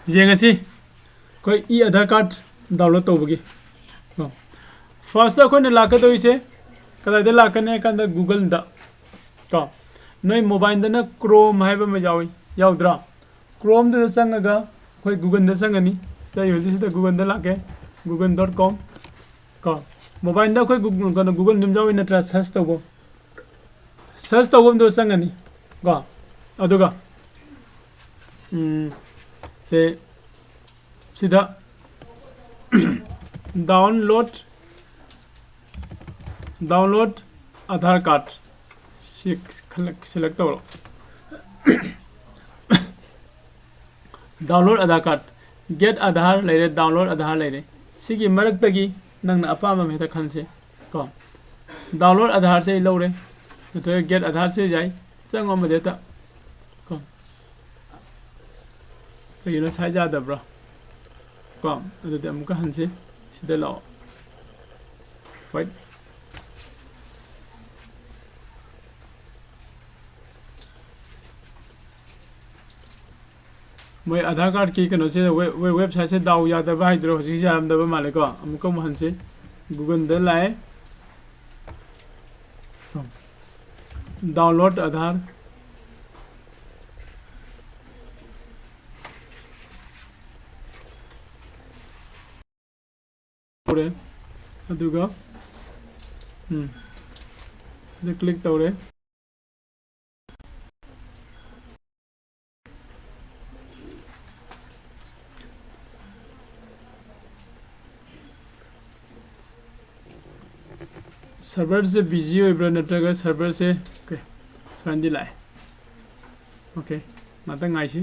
ꯌꯦꯡꯉꯁꯤ ꯑꯩꯈꯣꯏ E-Aadhaar card download ꯇꯧꯕꯒꯤ꯫ ꯀꯣ꯫ Firstꯇ ꯑꯩꯈꯣꯏꯅ ꯂꯥꯛꯀꯗꯧꯔꯤꯁꯦ ꯀꯗꯥꯏꯗ ꯂꯥꯛꯀꯅꯤ ꯍꯥꯏ ꯀꯥꯟꯗ Googleꯗ꯫ ꯀꯣ꯫ ꯅꯣꯏ mobileꯗꯅ Chrome ꯍꯥꯏꯕ ꯑꯃ ꯌꯥꯎꯏ, ꯌꯥꯎꯗ꯭ꯔꯥ? Chromeꯗꯨꯗ ꯆꯪꯉꯒ ꯑꯩꯈꯣꯏ Googleꯗ ꯆꯪꯉꯅꯤ꯫ ꯁꯦ, ꯑꯩ ꯍꯧꯖꯤꯛ ꯁꯤꯗ Googleꯗ ꯂꯥꯛꯀꯦ꯫ Google dot com꯫ ꯀꯣ꯫ Mobileꯗ ꯑꯩꯈꯣꯏ Google, ꯀꯩꯅꯣ, Google ꯑꯗꯨꯝ ꯌꯥꯎꯏ ꯅꯠꯇ꯭ꯔꯥ? Search ꯇꯧꯕ꯫ Search ꯇꯧꯐꯝꯗꯣ ꯆꯪꯉꯅꯤ ꯀꯣ꯫ ꯑꯗꯨꯒ, ꯎꯝ, ꯁꯦ, ꯁꯤꯗ download, download ꯑꯥꯙꯥꯔ ꯀꯥꯔꯗ ꯁꯤ ꯈꯜꯂꯛ-, ꯁꯦꯂꯦꯛ ꯇꯧꯔꯣ꯫ Download Aadhaar card, get Aadhaar ꯂꯩꯔꯦ, ꯗꯥꯎꯟꯂꯣꯗ ꯑꯥꯙꯥꯔ ꯂꯩꯔꯦ꯫ ꯁꯤꯒꯤ ꯃꯔꯛꯇꯒꯤ ꯅꯪꯅ ꯑꯄꯥꯝꯕ ꯑꯃ ꯍꯦꯛꯇ ꯈꯟꯁꯦ ꯀꯣ꯫ ꯗꯥꯎꯟꯂꯣꯗ ꯑꯥꯙꯥꯔꯁꯦ ꯑꯩ ꯂꯧꯔꯦ, ꯅꯠꯇ꯭ꯔꯒ ꯒꯦꯠ ꯑꯥꯙꯥꯔꯁꯦ ꯌꯥꯏ꯫ ꯆꯪꯉꯣ ꯑꯃꯗ ꯍꯦꯛꯇ ꯀꯣ꯫ ꯀꯩꯒꯤꯅꯣ ꯁꯥꯏꯠ ꯌꯥꯗꯕ꯭ꯔꯣ? ꯀꯣ, ꯑꯗꯨꯗꯤ ꯑꯃꯨꯛꯀ ꯍꯟꯁꯤ꯫ ꯁꯤꯗ ꯂꯥꯛꯑꯣ꯫ ꯍꯣꯏ꯫ ꯃꯣꯏ ꯑꯥꯙꯥꯔ ꯀꯥꯔꯗꯀꯤ ꯀꯩꯅꯣꯁꯦ, ꯋꯦ-, ꯋꯦ-, ꯋꯦꯕꯁꯥꯏꯠꯁꯦ ꯗꯥꯎ ꯌꯥꯗꯕ ꯍꯥꯏꯗꯣꯏꯔꯣ, ꯍꯧꯖꯤꯛꯁꯦ ꯌꯥꯔꯝꯗꯕ ꯃꯥꯜꯂꯦꯀꯣ꯫ ꯑꯃꯨꯛꯀ ꯑꯃꯨꯛ ꯍꯟꯁꯤ꯫ ꯒꯨꯒꯜꯗ ꯂꯥꯛꯑꯦ꯫ ꯗꯥꯎꯟꯂꯣꯗ ꯑꯥꯙꯥꯔ꯫ ꯇꯧꯔꯦ꯫ ꯑꯗꯨꯒ, ꯎꯝ, ꯑꯗꯨ ꯀ꯭ꯂꯤꯛ ꯇꯧꯔꯦ꯫ ꯁꯔꯚꯔꯁꯦ ꯕꯤꯖꯤ ꯑꯣꯏꯕ꯭ꯔꯥ ꯅꯠꯇ꯭ꯔꯒ ꯁꯔꯚꯔꯁꯦ, ꯑꯣꯀꯦ, ꯁꯨꯃꯥꯏꯅꯗꯤ ꯂꯥꯛꯑꯦ꯫ ꯑꯣꯀꯦ, ꯉꯥꯛꯇꯪ ꯉꯥꯏꯁꯤ꯫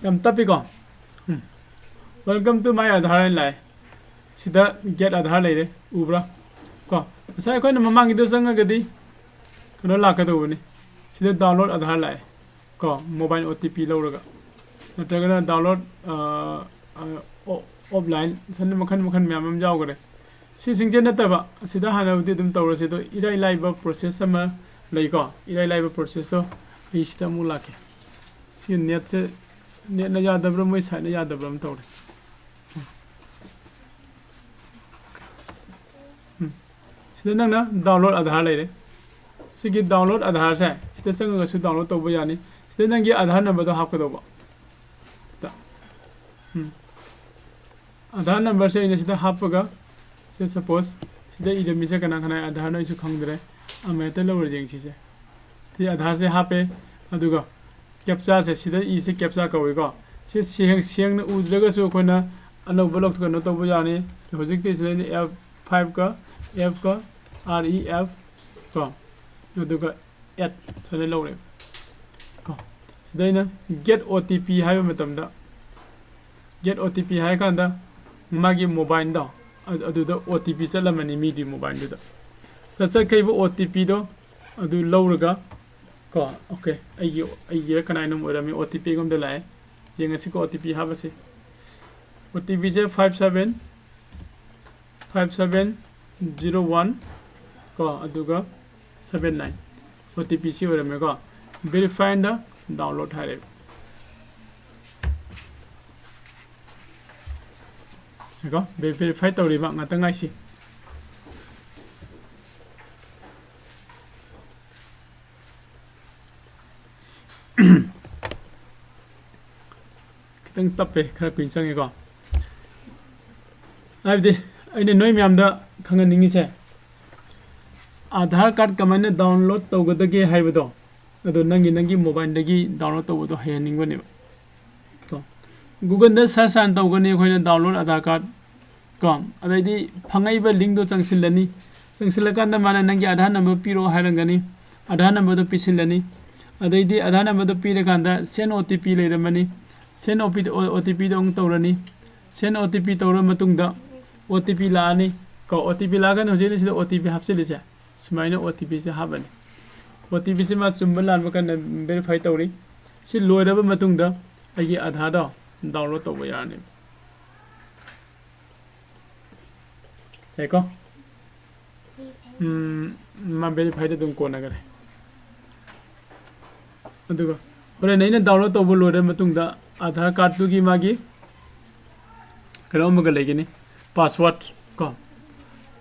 ꯌꯥꯝ ꯇꯞꯄꯤꯀꯣ? ꯎꯝ꯫ Welcome to my Aadhaar ꯍꯥꯏꯅ ꯂꯥꯛꯑꯦ꯫ ꯁꯤꯗ ꯒꯦꯠ ꯑꯥꯙꯥꯔ ꯂꯩꯔꯦ, ꯎꯕ꯭ꯔꯥ? ꯀꯣ, ꯉꯁꯥꯏ ꯑꯩꯈꯣꯏꯅ ꯃꯃꯥꯡꯒꯤꯗꯣ ꯆꯪꯉꯒꯗꯤ ꯀꯩꯅꯣ ꯂꯥꯛꯀꯗꯧꯕꯅꯤ꯫ ꯁꯤꯗ ꯗꯥꯎꯟꯂꯣꯗ ꯑꯥꯙꯥꯔ ꯂꯥꯛꯑꯦ꯫ ꯀꯣ, ꯃꯣꯕꯥꯏꯜ ꯑꯣ ꯇꯤ ꯄꯤ ꯂꯧꯔꯒ, ꯅꯠꯇ꯭ꯔꯒꯅ ꯗꯥꯎꯟꯂꯣꯗ, ꯑ, ꯑ, ꯑꯣ-, ꯑꯣꯐꯂꯥꯏꯟ, ꯁꯨꯃꯥꯏꯅ ꯃꯈꯜ ꯃꯈꯜ ꯃꯌꯥꯝ ꯑꯃ ꯌꯥꯎꯈ꯭ꯔꯦ꯫ ꯁꯤꯁꯤꯡꯁꯦ ꯅꯠꯇꯕ, ꯑꯁꯤꯗ ꯍꯥꯟꯅꯕꯨꯗꯤ ꯑꯗꯨꯝ ꯇꯧꯔꯁꯦ, ꯑꯗꯣ ꯏꯔꯥꯏ ꯂꯥꯏꯕ ꯄ꯭ꯔꯣꯁꯦꯁ ꯑꯃ ꯂꯩꯀꯣ꯫ ꯏꯔꯥꯏ ꯂꯥꯏꯕ ꯄ꯭ꯔꯣꯁꯦꯁꯇꯣ ꯑꯩ ꯁꯤꯗ ꯑꯃꯨꯛ ꯂꯥꯛꯀꯦ꯫ ꯁꯤ ꯅꯦꯠꯁꯦ, ꯅꯦꯠꯅ ꯌꯥꯗꯕ꯭ꯔꯥ, ꯃꯣꯏ ꯁꯥꯏꯠꯅ ꯌꯥꯗꯕ꯭ꯔꯥ ꯑꯃ ꯇꯧꯔꯦ꯫ ꯎꯝ꯫ ꯁꯤꯗ ꯅꯪꯅ ꯗꯥꯎꯟꯂꯣꯗ ꯑꯥꯙꯥꯔ ꯂꯩꯔꯦ꯫ ꯁꯤꯒꯤ ꯗꯥꯎꯟꯂꯣꯗ ꯑꯥꯙꯥꯔꯁꯦ ꯁꯤꯗ ꯆꯪꯉꯒꯁꯨ ꯗꯥꯎꯟꯂꯣꯗ ꯇꯧꯕ ꯌꯥꯅꯤ꯫ ꯁꯤꯗ ꯅꯪꯒꯤ ꯑꯥꯙꯥꯔ ꯅꯝꯕꯔꯗꯣ ꯍꯥꯞꯀꯗꯧꯕ꯫ ꯁꯤꯗ꯫ ꯎꯝ꯫ ꯑꯥꯙꯥꯔ ꯅꯝꯕꯔꯁꯦ ꯑꯩꯅ ꯁꯤꯗ ꯍꯥꯞꯄꯒ, ꯁꯦ ꯁꯄꯣꯁ ꯁꯤꯗ ꯏꯔꯝꯃꯤꯁꯦ ꯀꯅꯥ ꯀꯅꯥ ꯑꯥꯙꯥꯔꯅꯣ ꯑꯩꯁꯨ ꯈꯪꯗ꯭ꯔꯦ꯫ ꯑꯃ ꯍꯦꯛꯇ ꯂꯧꯔꯁꯦ ꯁꯤꯁꯦ꯫ ꯁꯤ ꯑꯥꯙꯥꯔꯁꯦ ꯍꯥꯞꯄꯦ, ꯑꯗꯨꯒ ꯀꯦꯞꯆꯥꯁꯦ ꯁꯤꯗ ꯏꯁꯦ ꯀꯦꯞꯆꯥ ꯀꯧꯏꯀꯣ꯫ ꯁꯤ ꯁꯦꯡ-, ꯁꯦꯡꯅ ꯎꯗ꯭ꯔꯒꯁꯨ ꯑꯩꯈꯣꯏꯅ ꯑꯅꯧꯕ ꯂꯧꯊꯣꯛ ꯀꯩꯅꯣ ꯇꯧꯕ ꯌꯥꯅꯤ꯫ ꯍꯧꯖꯤꯛꯇꯤ ꯁꯤꯗꯩꯗ F five ꯀ F ꯀ R E F ꯀꯣ, ꯑꯗꯨꯒ at ꯁꯤꯗ ꯂꯧꯔꯦ ꯀꯣ꯫ ꯁꯤꯗ ꯑꯩꯅ get O T P ꯍꯥꯏꯕ ꯃꯇꯝꯗ, get O T P ꯍꯥꯏ ꯀꯥꯟꯗ ꯃꯥꯒꯤ mobileꯗꯣ ꯑꯗꯨꯗ O T P ꯆꯠꯂꯝꯃꯅꯤ ꯃꯤꯗꯨꯒꯤ mobileꯗꯨꯗ꯫ ꯆꯠꯈ꯭ꯔꯤꯕ O T Pꯗꯣ ꯑꯗꯨ ꯂꯧꯔꯒ ꯀꯣ, okay, ꯑꯩꯒꯤ, ꯑꯩꯒꯤꯔ ꯀꯅꯥꯏꯅꯣꯝ ꯑꯣꯏꯔꯝꯃꯤ, O T P ꯑꯩꯉꯣꯟꯗ ꯂꯥꯛꯑꯦ꯫ ꯌꯦꯡꯉꯁꯤꯀꯣ, O T P ꯍꯥꯞꯄꯁꯤ꯫ O T Pꯁꯦ five seven five seven zero one ꯀꯣ, ꯑꯗꯨꯒ seven nine꯫ O T P ꯁꯤ ꯑꯣꯏꯔꯝꯃꯦꯀꯣ꯫ Verify and download ꯍꯥꯏꯔꯦ꯫ ꯉꯥꯏꯈꯣ, verify ꯇꯧꯔꯤꯕ ꯉꯥꯛꯇꯪ ꯉꯥꯏꯁꯤ꯫ ꯈꯤꯇꯪ ꯇꯞꯄꯦ, ꯈꯔ ꯀꯨꯏꯅ ꯆꯪꯉꯦꯀꯣ꯫ ꯍꯥꯏꯕꯗꯤ ꯑꯩꯅ ꯅꯣꯏ ꯃꯌꯥꯝꯗ ꯈꯪꯍꯟꯅꯤꯡꯉꯤꯁꯦ, Aadhaar card ꯀꯃꯥꯏꯅ download ꯇꯧꯒꯗꯒꯦ ꯍꯥꯏꯕꯗꯣ, ꯑꯗꯣ ꯅꯪꯒꯤ, ꯅꯪꯒꯤ mobileꯗꯒꯤ download ꯇꯧꯕꯗꯣ ꯍꯩꯍꯟꯅꯤꯡꯕꯅꯦꯕ꯫ ꯀꯣ, Googleꯗ search ꯍꯥꯟꯅ ꯇꯧꯒꯅꯤ ꯑꯩꯈꯣꯏꯅ download Aadhaar card ꯀꯣ, ꯑꯗꯩꯗꯤ ꯐꯪꯉꯛꯏꯕ linkꯗꯣ ꯆꯪꯁꯤꯜꯂꯅꯤ꯫ ꯆꯪꯁꯤꯜꯂꯀꯥꯟꯗ ꯃꯥꯅ ꯅꯪꯒꯤ Aadhaar number ꯄꯤꯔꯛꯑꯣ ꯍꯥꯏꯔꯝꯒꯅꯤ꯫ Aadhaar numberꯗꯣ ꯄꯤꯁꯤꯜꯂꯅꯤ꯫ ꯑꯗꯩꯗꯤ Aadhaar numberꯗꯣ ꯄꯤꯔꯀꯥꯟꯗ send O T P ꯂꯩꯔꯝꯃꯅꯤ꯫ Send O T P, O T Pꯗꯣ ꯑꯃꯨꯛ ꯇꯧꯔꯅꯤ꯫ Send O T P ꯇꯧꯔ ꯃꯇꯨꯡꯗ O T P ꯂꯥꯛꯑꯅꯤ ꯀꯣ꯫ O T P ꯂꯥꯛꯑꯒꯅ ꯍꯧꯖꯤꯛ ꯑꯩꯅ ꯁꯤꯗ O T P ꯍꯥꯞꯆꯤꯜꯂꯤꯁꯦ, ꯁꯨꯃꯥꯏꯅ O T Pꯁꯦ ꯍꯥꯞꯄꯅꯤ꯫ O T Pꯁꯦ ꯃꯥ ꯆꯨꯝꯕ ꯂꯥꯟꯕ ꯀꯟꯅ verify ꯇꯧꯔꯤ꯫ ꯁꯤ ꯂꯣꯏꯔꯕ ꯃꯇꯨꯡꯗ ꯑꯩꯒꯤ Aadhaarꯗꯣ download ꯇꯧꯕ ꯌꯥꯔꯅꯦꯕ꯫ ꯌꯥꯏꯀꯣ? ꯎꯝ, ꯃꯥ verifyꯗ ꯑꯗꯨꯝ ꯀꯣꯟꯅꯈꯔꯦ꯫ ꯑꯗꯨꯒ ꯍꯣꯔꯦꯟ ꯑꯩꯅ download ꯇꯧꯕ ꯂꯣꯏꯔ ꯃꯇꯨꯡꯗ Aadhaar cardꯇꯨꯒꯤ ꯃꯥꯒꯤ ꯀꯩꯅꯣ ꯑꯃꯒ ꯂꯩꯒꯅꯤ, password ꯀꯣ꯫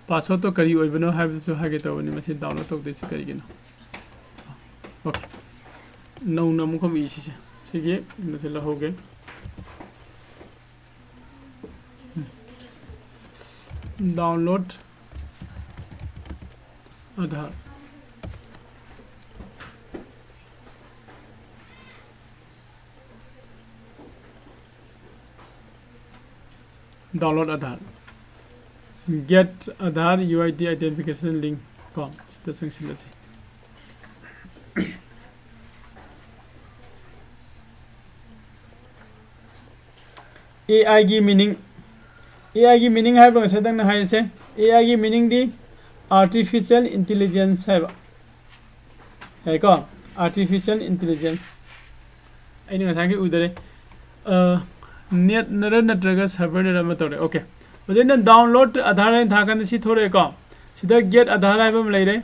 Passwordꯇꯣ ꯀꯔꯤ ꯑꯣꯏꯕꯅꯣ ꯍꯥꯏꯕꯗꯨꯁꯨ ꯍꯥꯏꯒꯦ ꯇꯧꯕꯅꯤ꯫ ꯃꯁꯤ download ꯇꯧꯗꯣꯏꯁꯤ ꯀꯔꯤꯒꯤꯅꯣ? Okay, ꯅꯧꯅ ꯑꯃꯨꯛ ꯑꯃ ꯏꯁꯤꯁꯦ꯫ ꯁꯤꯒꯤ ꯀꯩꯅꯣꯁꯦ ꯂꯧꯍꯧꯒꯦ꯫ Download Aadhaar꯫ Download Aadhaar, get Aadhaar U I D identification link ꯀꯣ, ꯁꯤꯗ ꯆꯪꯁꯤꯜꯂꯁꯤ꯫ ꯑꯦ ꯑꯥꯏꯒꯤ meaning, ꯑꯦ ꯑꯥꯏꯒꯤ meaning ꯍꯥꯏꯕ ꯉꯁꯥꯏꯗꯪꯅ ꯍꯥꯏꯔꯤꯁꯦ, ꯑꯦ ꯑꯥꯏꯒꯤ meaningꯗꯤ artificial intelligence ꯍꯥꯏꯕ꯫ ꯌꯥꯏꯀꯣ? Artificial intelligence꯫ ꯑꯩꯅ ꯉꯁꯥꯏꯒꯤ ꯎꯗꯔꯦ꯫ ꯅꯦꯠꯅꯔ ꯅꯠꯇ꯭ꯔꯒ ꯁꯔꯚꯔꯅꯔ ꯑꯃ ꯇꯧꯔꯦ꯫ ꯑꯣꯀꯦ, ꯍꯧꯖꯤꯛ ꯑꯩꯅ download Aadhaar ꯍꯥꯏꯅ ꯊꯥꯔꯀꯥꯟꯗ ꯁꯤ ꯊꯣꯔꯛꯑꯦꯀꯣ꯫ ꯁꯤꯗ get Aadhaar ꯍꯥꯏꯕ ꯑꯃ ꯂꯩꯔꯦ,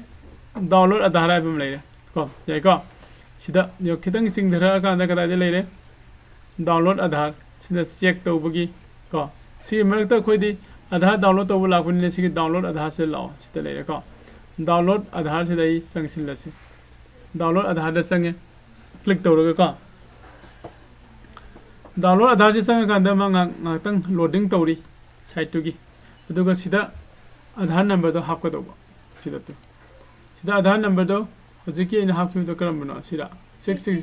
download Aadhaar ꯍꯥꯏꯕ ꯑꯃ ꯂꯩꯔꯦ ꯀꯣ꯫ ꯌꯥꯏꯀꯣ? ꯁꯤꯗ ꯌꯦꯡꯉꯣ, ꯈꯤꯇꯪ ꯆꯤꯡꯊꯔꯛꯑꯀꯥꯟꯗ ꯀꯗꯥꯏꯗ ꯂꯩꯔꯦ? Download Aadhaar꯫ ꯁꯤꯗ ꯆꯦꯛ ꯇꯧꯕꯒꯤ ꯀꯣ, ꯁꯤꯒꯤ ꯃꯔꯛꯇ ꯑꯩꯈꯣꯏꯗꯤ Aadhaar download ꯇꯧꯕ ꯂꯥꯛꯄꯅꯤꯅ ꯁꯤꯒꯤ download Aadhaarꯁꯤꯗ ꯂꯥꯛꯑꯣ꯫ ꯁꯤꯗ ꯂꯩꯔꯦꯀꯣ, download Aadhaarꯁꯤꯗ ꯑꯩ ꯆꯪꯁꯤꯜꯂꯁꯤ꯫ Download Aadhaarꯗ ꯆꯪꯉꯦ, click ꯇꯧꯔꯒꯀꯣ꯫ Download Aadhaarꯁꯤ ꯆꯪꯉꯀꯥꯟꯗ ꯃꯥ ꯉꯥꯏꯍꯥꯛ-, ꯉꯥꯏꯍꯥꯛꯇꯪ loading ꯇꯧꯔꯤ siteꯇꯨꯒꯤ꯫ ꯑꯗꯨꯒ ꯁꯤꯗ Aadhaar numberꯗꯣ ꯍꯥꯞꯀꯗꯧꯕ꯫ ꯁꯤꯗ ꯇꯨ-, ꯁꯤꯗ Aadhaar numberꯗꯣ ꯍꯧꯖꯤꯛꯀꯤ ꯑꯩꯅ ꯍꯥꯞꯈꯤꯕꯗꯣ ꯀꯔꯝꯕꯅꯣ? Sir? Six six,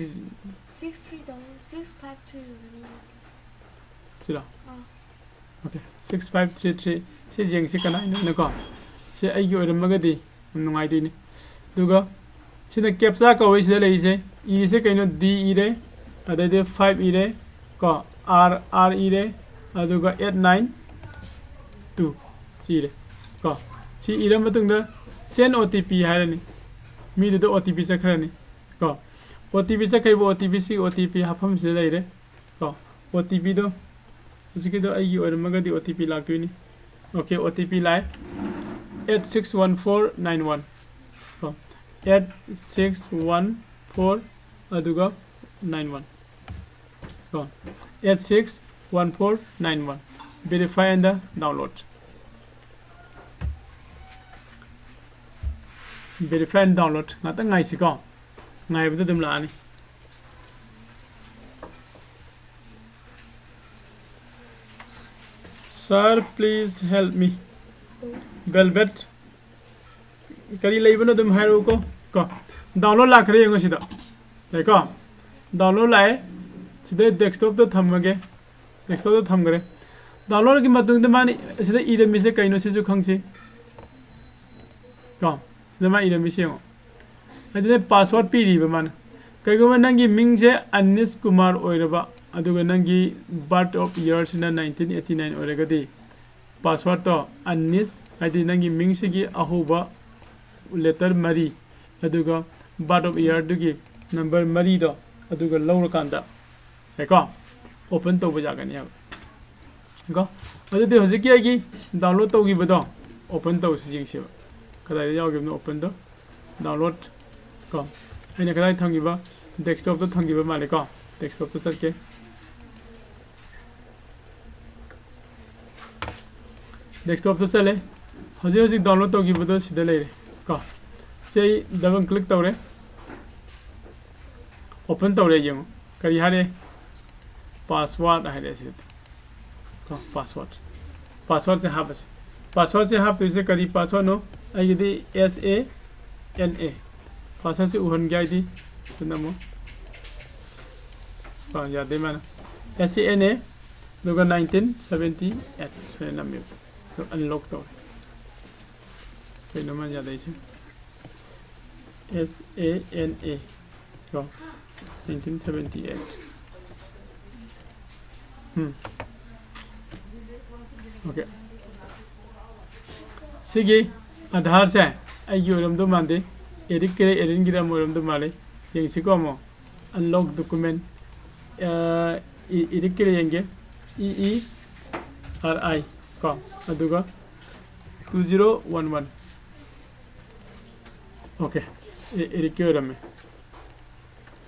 six three double six five three ꯑꯣꯏꯒꯅꯤ꯫ ꯁꯤꯔ? ꯑꯥ꯫ Okay, six five three three꯫ ꯁꯤ ꯌꯦꯡꯁꯤ ꯀꯅꯥꯏꯅꯣꯅꯀꯣ꯫ ꯁꯤ ꯑꯩꯒꯤ ꯑꯣꯏꯔꯝꯃꯒꯗꯤ ꯌꯥꯝ ꯅꯨꯡꯉꯥꯏꯗꯣꯏꯅꯤ꯫ ꯑꯗꯨꯒ ꯁꯤꯅ captcha ꯀꯧꯋꯦ ꯁꯤꯗ ꯂꯩꯔꯤꯁꯦ꯫ ꯏꯔꯤꯁꯦ ꯀꯩꯅꯣ? D ꯏꯔꯦ, ꯑꯗꯩꯗꯤ five ꯏꯔꯦ ꯀꯣ, R, R ꯏꯔꯦ, ꯑꯗꯨꯒ eight nine two ꯁꯤ ꯏꯔꯦ ꯀꯣ꯫ ꯁꯤ ꯏꯔ ꯃꯇꯨꯡꯗ send O T P ꯍꯥꯏꯔꯅꯤ꯫ ꯃꯤꯗꯨꯗ O T P ꯆꯠꯈ꯭ꯔꯅꯤ ꯀꯣ꯫ O T P ꯆꯠꯈ꯭ꯔꯤꯕ O T P, ꯁꯤ O T P ꯍꯥꯞꯐꯝꯁꯤꯗ ꯂꯩꯔꯦ ꯀꯣ꯫ OTPꯗꯣ ꯍꯧꯖꯤꯛꯀꯤꯗꯣ ꯑꯩꯒꯤ ꯑꯣꯏꯔꯝꯃꯒꯗꯤ O T P ꯂꯥꯛꯇꯣꯏꯅꯤ꯫ Okay, O T P ꯂꯥꯛꯑꯦ꯫ Eight six one four nine one ꯀꯣ꯫ Eight six one four ꯑꯗꯨꯒ nine one ꯀꯣ꯫ Eight six one four nine one꯫ Verify and download꯫ Verify and download꯫ ꯉꯥꯛꯇꯪ ꯉꯥꯏꯁꯤꯀꯣ꯫ ꯉꯥꯏꯕꯗ ꯑꯗꯨꯝ ꯂꯥꯛꯑꯅꯤ꯫ Sir, please help me. Velvet ꯀꯔꯤ ꯂꯩꯕꯅꯣ ꯑꯗꯨꯝ ꯍꯥꯏꯔꯛꯎꯀꯣ꯫ ꯀꯣ, download ꯂꯥꯛꯈ꯭ꯔꯦ ꯌꯦꯡꯉꯣ ꯁꯤꯗ꯫ ꯂꯩꯀꯣ? Download ꯂꯥꯛꯑꯦ꯫ ꯁꯤꯗ desktopꯇ ꯊꯝꯃꯒꯦ꯫ Desktopꯇ ꯊꯝꯈ꯭ꯔꯦ꯫ ꯗꯥꯎꯟꯂꯣꯗꯀꯤ ꯃꯇꯨꯡꯗ ꯃꯥꯅ ꯁꯤꯗ ꯏꯔꯝꯃꯤꯁꯦ ꯀꯩꯅꯣ ꯁꯤꯁꯨ ꯈꯪꯁꯤ꯫ ꯀꯣ, ꯁꯤꯗ ꯃꯥ ꯏꯔꯝꯃꯤꯁꯦ ꯌꯦꯡꯉꯣ꯫ ꯑꯗꯨꯅ ꯄꯥꯁꯋꯥꯔꯗ ꯄꯤꯔꯤꯕ ꯃꯥꯅ꯫ ꯀꯩꯒꯨꯝꯕ ꯅꯪꯒꯤ ꯃꯤꯡꯁꯦ ꯑꯅꯤꯁ ꯀꯨꯃꯥꯔ ꯑꯣꯏꯔꯕ, ꯑꯗꯨꯒ ꯅꯪꯒꯤ birth of year ꯁꯤꯅ nineteen eighty nine ꯑꯣꯏꯔꯒꯗꯤ, ꯄꯥꯁꯋꯥꯔꯗꯇꯣ ꯑꯅꯤꯁ, ꯍꯥꯏꯗꯤ ꯅꯪꯒꯤ ꯃꯤꯡꯁꯤꯒꯤ ꯑꯍꯧꯕ ꯂꯦꯇꯔ ꯃꯔꯤ, ꯑꯗꯨꯒ birth of year ꯗꯨꯒꯤ ꯅꯝꯕꯔ ꯃꯔꯤꯗꯣ, ꯑꯗꯨꯒ ꯂꯧꯔꯀꯥꯟꯗ, ꯀꯣ, ꯑꯣꯄꯟ ꯇꯧꯕ ꯌꯥꯒꯅꯤ ꯍꯥꯏꯕ꯫ ꯀꯣ, ꯑꯗꯨꯗꯤ ꯍꯧꯖꯤꯛꯀꯤ ꯑꯩꯒꯤ ꯗꯥꯎꯟꯂꯣꯗ ꯇꯧꯈꯤꯕꯗꯣ ꯑꯣꯄꯟ ꯇꯧꯁꯤ, ꯌꯦꯡꯁꯦꯕ꯫ ꯀꯗꯥꯏꯗ ꯌꯥꯎꯈꯤꯕꯅꯣ ꯑꯣꯄꯟꯗꯣ? ꯗꯥꯎꯟꯂꯣꯗ꯫ ꯀꯣ, ꯑꯩꯅ ꯀꯗꯥꯏ ꯊꯝꯈꯤꯕ? ꯗꯦꯁꯛꯇꯣꯞꯇ ꯊꯝꯈꯤꯕ ꯃꯥꯜꯂꯦꯀꯣ꯫ ꯗꯦꯁꯛꯇꯣꯞꯇ ꯆꯠꯀꯦ꯫ ꯗꯦꯁꯛꯇꯣꯞꯇ ꯆꯠꯂꯦ꯫ ꯍꯧꯖꯤꯛ ꯍꯧꯖꯤꯛ ꯗꯥꯎꯟꯂꯣꯗ ꯇꯧꯈꯤꯕꯗꯣ ꯁꯤꯗ ꯂꯩꯔꯦ꯫ ꯀꯣ, ꯁꯤ ꯑꯩ ꯗꯕꯜ ꯀ꯭ꯂꯤꯛ ꯇꯧꯔꯦ꯫ ꯑꯣꯄꯟ ꯇꯧꯔꯦ, ꯌꯦꯡꯉꯨ꯫ ꯀꯔꯤ ꯍꯥꯏꯔꯦ? ꯄꯥꯁꯋꯥꯔꯗ ꯍꯥꯏꯔꯦ ꯁꯤꯗ꯫ ꯀꯣ, ꯄꯥꯁꯋꯥꯔꯗ꯫ ꯄꯥꯁꯋꯥꯔꯗꯁꯦ ꯍꯥꯞꯄꯁꯦ꯫ ꯄꯥꯁꯋꯥꯔꯗꯁꯦ ꯍꯥꯞꯇꯣꯏꯁꯦ ꯀꯔꯤ ꯄꯥꯁꯋꯥꯔꯗꯅꯣ? ꯑꯩꯒꯤꯗꯤ S A N A꯫ ꯄꯥꯁꯋꯥꯔꯗꯁꯦ ꯎꯍꯟꯒꯦ ꯍꯥꯏꯗꯤ ꯁꯤꯗ ꯑꯃꯨꯛ꯫ ꯑꯥ, ꯌꯥꯗꯦ ꯃꯥꯅ꯫ S A N A, ꯑꯗꯨꯒ nineteen seventy eight ꯁꯨꯃꯥꯏꯅ ꯅꯝꯃꯦꯕ꯫ ꯑꯗꯨ ꯑꯟꯂꯣꯛ ꯇꯧꯔꯦ꯫ ꯀꯩꯅꯣ ꯃꯥꯅ ꯌꯥꯗꯩꯁꯦ? S A N A꯫ ꯀꯣ, nineteen seventy eight꯫ ꯎꯝ꯫ ꯑꯣꯀꯦ꯫ ꯁꯤꯒꯤ ꯑꯥꯙꯥꯔꯁꯦ ꯑꯩꯒꯤ ꯑꯣꯏꯔꯝꯗꯧ ꯃꯥꯟꯗꯦ꯫ ꯑꯦꯔꯤꯛꯀꯤꯔ ꯑꯦꯔꯤꯟꯒꯤꯔ ꯑꯃ ꯑꯣꯏꯔꯝꯗꯧ ꯃꯥꯜꯂꯤ꯫ ꯌꯦꯡꯁꯤꯀꯣ ꯑꯃꯨꯛ꯫ Unlock document. ꯑ, ꯏ-, ꯏꯔꯤꯛꯀꯤꯔ ꯌꯦꯡꯒꯦ꯫ E E R I ꯀꯣ꯫ ꯑꯗꯨꯒ two zero one one꯫ Okay. ꯑꯦ-, ꯑꯦꯔꯤꯛꯀꯤ ꯑꯣꯏꯔꯝꯃꯦ꯫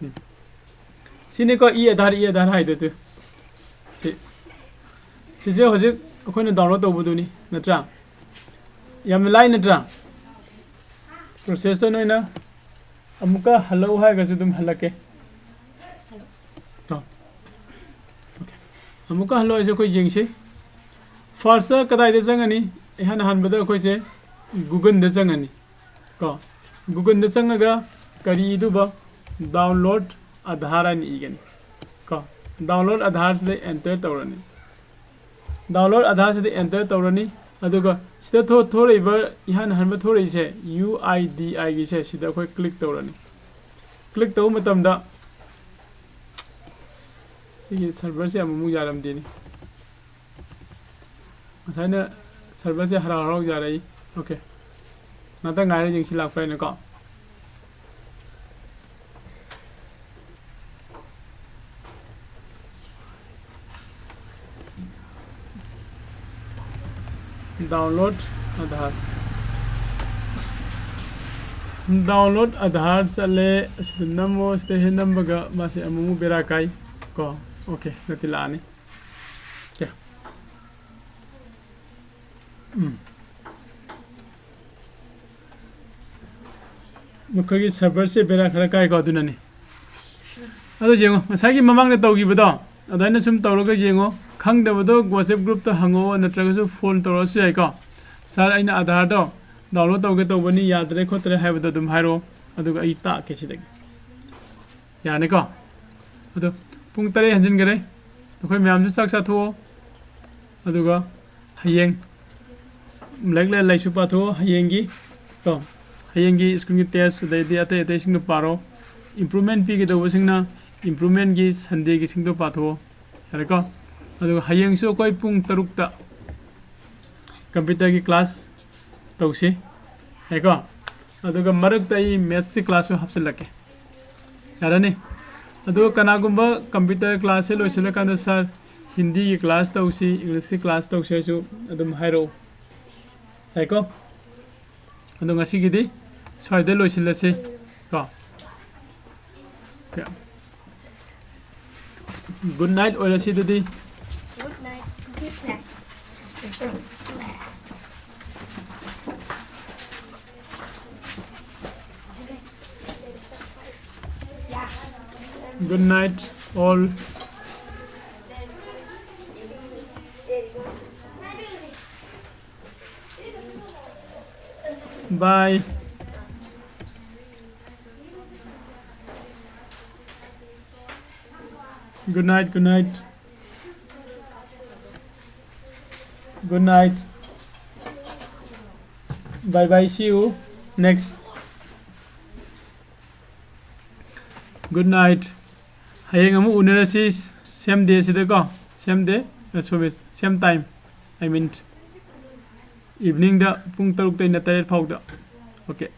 ꯎꯝ꯫ ꯁꯤꯅꯤꯀꯣ, E Aadhaar, E Aadhaar ꯍꯥꯏꯗꯨ꯫ ꯁꯤ, ꯁꯤꯁꯦ ꯍꯧꯖꯤꯛ ꯑꯩꯈꯣꯏꯅ ꯗꯥꯎꯟꯂꯣꯗ ꯇꯧꯕꯗꯨꯅꯤ, ꯅꯠꯇ꯭ꯔꯥ? ꯌꯥꯝꯅ ꯂꯥꯏ, ꯅꯠꯇ꯭ꯔꯥ? ꯄ꯭ꯔꯣꯁꯦꯁꯇꯣ ꯅꯣꯏꯅ ꯑꯃꯨꯛꯀ ꯍꯜꯂꯛꯎ ꯍꯥꯏꯔꯒꯁꯨ ꯑꯗꯨꯝ ꯍꯜꯂꯛꯀꯦ꯫ ꯑꯣ꯫ ꯑꯣꯀꯦ꯫ ꯑꯃꯨꯛꯀ ꯍꯜꯂꯛꯑꯁꯤ, ꯑꯩꯈꯣꯏ ꯌꯦꯡꯁꯤ꯫ ꯐꯥꯔꯁꯇ ꯀꯗꯥꯏꯗ ꯆꯪꯉꯅꯤ? ꯏꯍꯥꯟ ꯍꯥꯟꯕꯗ ꯑꯩꯈꯣꯏꯁꯦ ꯒꯨꯒꯜꯗ ꯆꯪꯉꯅꯤ꯫ ꯀꯣ, ꯒꯨꯒꯜꯗ ꯆꯪꯉꯒ ꯀꯔꯤ ꯏꯗꯨꯕ? ꯗꯥꯎꯟꯂꯣꯗ ꯑꯥꯙꯥꯔ ꯍꯥꯏꯅ ꯏꯒꯅꯤ꯫ ꯀꯣ, ꯗꯥꯎꯟꯂꯣꯗ ꯑꯥꯙꯥꯔꯁꯤꯗ ꯑꯦꯟꯇꯔ ꯇꯧꯔꯅꯤ꯫ Download Aadhaar ꯁꯤꯗ enter ꯇꯧꯔꯅꯤ꯫ ꯑꯗꯨꯒ ꯁꯤꯗ ꯊꯣ- ꯊꯣꯔꯛꯏꯕ ꯏꯍꯥꯟ ꯍꯥꯟꯕ ꯊꯣꯔꯛꯏꯁꯦ, U I D I ꯒꯤꯁꯦ, ꯁꯤꯗ ꯑꯩꯈꯣꯏ click ꯇꯧꯔꯅꯤ꯫ Click ꯇꯧꯕ ꯃꯇꯝꯗ ꯁꯤꯒꯤ server ꯁꯦ ꯑꯃꯨꯛꯃꯨꯛ ꯌꯥꯔꯝꯗꯦꯅꯦ꯫ ꯉꯁꯥꯏꯅ server ꯁꯦ ꯍꯔꯥꯎ ꯍꯔꯥꯎ ꯌꯥꯔꯛꯏ꯫ Okay, ꯉꯥꯛꯇꯪ ꯉꯥꯏꯔ ꯌꯦꯡꯁꯤ ꯂꯥꯛꯄ꯭ꯔꯥ ꯍꯥꯏꯅꯀꯣ꯫ Download Aadhaar, download Aadhaar ꯆꯠꯂꯦ꯫ ꯑꯁꯤꯗ ꯅꯝꯃꯣ꯫ ꯁꯤꯗ ꯍꯦꯛ ꯅꯝꯕꯒ ꯃꯥꯁꯦ ꯑꯃꯨꯛ ꯑꯃꯨꯛ ꯕꯦꯔꯥ ꯀꯥꯏ ꯀꯣ꯫ Okay, ꯅꯠꯇꯦ, ꯂꯥꯛꯑꯅꯤ꯫ Okay. ꯎꯝ꯫ ꯃꯈꯣꯏꯒꯤ server ꯁꯦ ꯕꯦꯔꯥ ꯈꯔ ꯀꯥꯏꯀꯣ, ꯑꯗꯨꯅꯅꯤ꯫ ꯑꯗꯨ ꯌꯦꯡꯉꯣ, ꯉꯁꯥꯏꯒꯤ ꯃꯃꯥꯡꯗ ꯇꯧꯈꯤꯕꯗꯣ ꯑꯗꯨꯃꯥꯏꯅ ꯁꯨꯝ ꯇꯧꯔꯒ ꯌꯦꯡꯉꯣ꯫ ꯈꯪꯗꯕꯗꯣ WhatsApp group ꯇ ꯍꯪꯉꯛꯑꯣ, ꯅꯠꯇ꯭ꯔꯒꯁꯨ phone ꯇꯧꯔꯛꯑꯁꯨ ꯌꯥꯏꯀꯣ꯫ "Sir, ꯑꯩꯅ Aadhaar ꯗꯣ download ꯇꯧꯒꯦ ꯇꯧꯕꯅꯤ, ꯌꯥꯗ꯭ꯔꯦ ꯈꯣꯠꯇ꯭ꯔꯦ" ꯍꯥꯏꯕꯗꯣ ꯑꯗꯨꯝ ꯍꯥꯏꯔꯛꯑꯣ, ꯑꯗꯨꯒ ꯑꯩ ꯇꯥꯛꯀꯦ ꯁꯤꯗꯒꯤ꯫ ꯌꯥꯅꯤꯀꯣ? ꯑꯗꯣ ꯄꯨꯡ ꯇꯔꯦꯠ ꯍꯦꯟꯖꯤꯟꯈꯔꯦ꯫ ꯅꯈꯣꯏ ꯃꯌꯥꯝꯁꯨ ꯆꯥꯛ ꯆꯥꯊꯣꯛꯑꯣ꯫ ꯑꯗꯨꯒ ꯍꯌꯦꯡ ꯂꯥꯏꯔꯤꯛ ꯂꯥꯏ-, ꯂꯥꯏꯁꯨ ꯄꯥꯊꯣꯛꯑꯣ ꯍꯌꯦꯡꯒꯤ ꯀꯣ꯫ ꯍꯌꯦꯡꯒꯤ school ꯒꯤ test, ꯑꯗꯩꯗꯤ ꯑꯇꯩ ꯑꯇꯩꯁꯤꯡꯗꯣ ꯄꯥꯔꯣ꯫ Improvement ꯄꯤꯒꯗꯧꯕꯁꯤꯡꯅ improvement ꯒꯤ Sunday ꯒꯤꯁꯤꯡꯗꯣ ꯄꯥꯊꯣꯛꯑꯣ꯫ ꯌꯥꯔꯦꯀꯣ? ꯑꯗꯨꯒ ꯍꯌꯦꯡꯁꯨ ꯑꯩꯈꯣꯏ ꯄꯨꯡ ꯇꯔꯨꯛꯇ computer ꯒꯤ class ꯇꯧꯁꯤ꯫ ꯌꯥꯏꯀꯣ? ꯑꯗꯨꯒ ꯃꯔꯛꯇ ꯑꯩ maths ꯀꯤ class ꯁꯨ ꯍꯥꯞꯆꯤꯜꯂꯛꯀꯦ꯫ ꯌꯥꯔꯅꯤ? ꯑꯗꯨꯒ ꯀꯅꯥꯒꯨꯝꯕ computer class ꯁꯦ ꯂꯣꯏꯁꯤꯜꯂꯀꯥꯟꯗ, "Sir, ꯍꯤꯟꯗꯤꯒꯤ class ꯇꯧꯁꯤ, English ꯀꯤ class ꯇꯧꯁꯤ" ꯍꯥꯏꯁꯨ ꯑꯗꯨꯝ ꯍꯥꯏꯔꯛꯑꯣ꯫ ꯌꯥꯏꯀꯣ? ꯑꯗꯣ ꯉꯁꯤꯒꯤꯗꯤ ꯁ꯭ꯋꯥꯏꯗ ꯂꯣꯏꯁꯤꯜꯂꯁꯤ ꯀꯣ꯫ Okay. Good night ꯑꯣꯏꯔꯁꯤ ꯑꯗꯨꯗꯤ꯫ Good night. Good night. Good night, all. Bye. Good night, good night. Good night. Bye bye. See you next. Good night. ꯍꯌꯦꯡ ꯑꯃꯨꯛ ꯎꯅꯔꯁꯤ, same day ꯁꯤꯗꯀꯣ, same day, uh, sorry, same time, I mean, evening ꯗ ꯄꯨꯡ ꯇꯔꯨꯛꯇꯩꯅ ꯇꯔꯦꯠ ꯐꯥꯎꯗ꯫ Okay.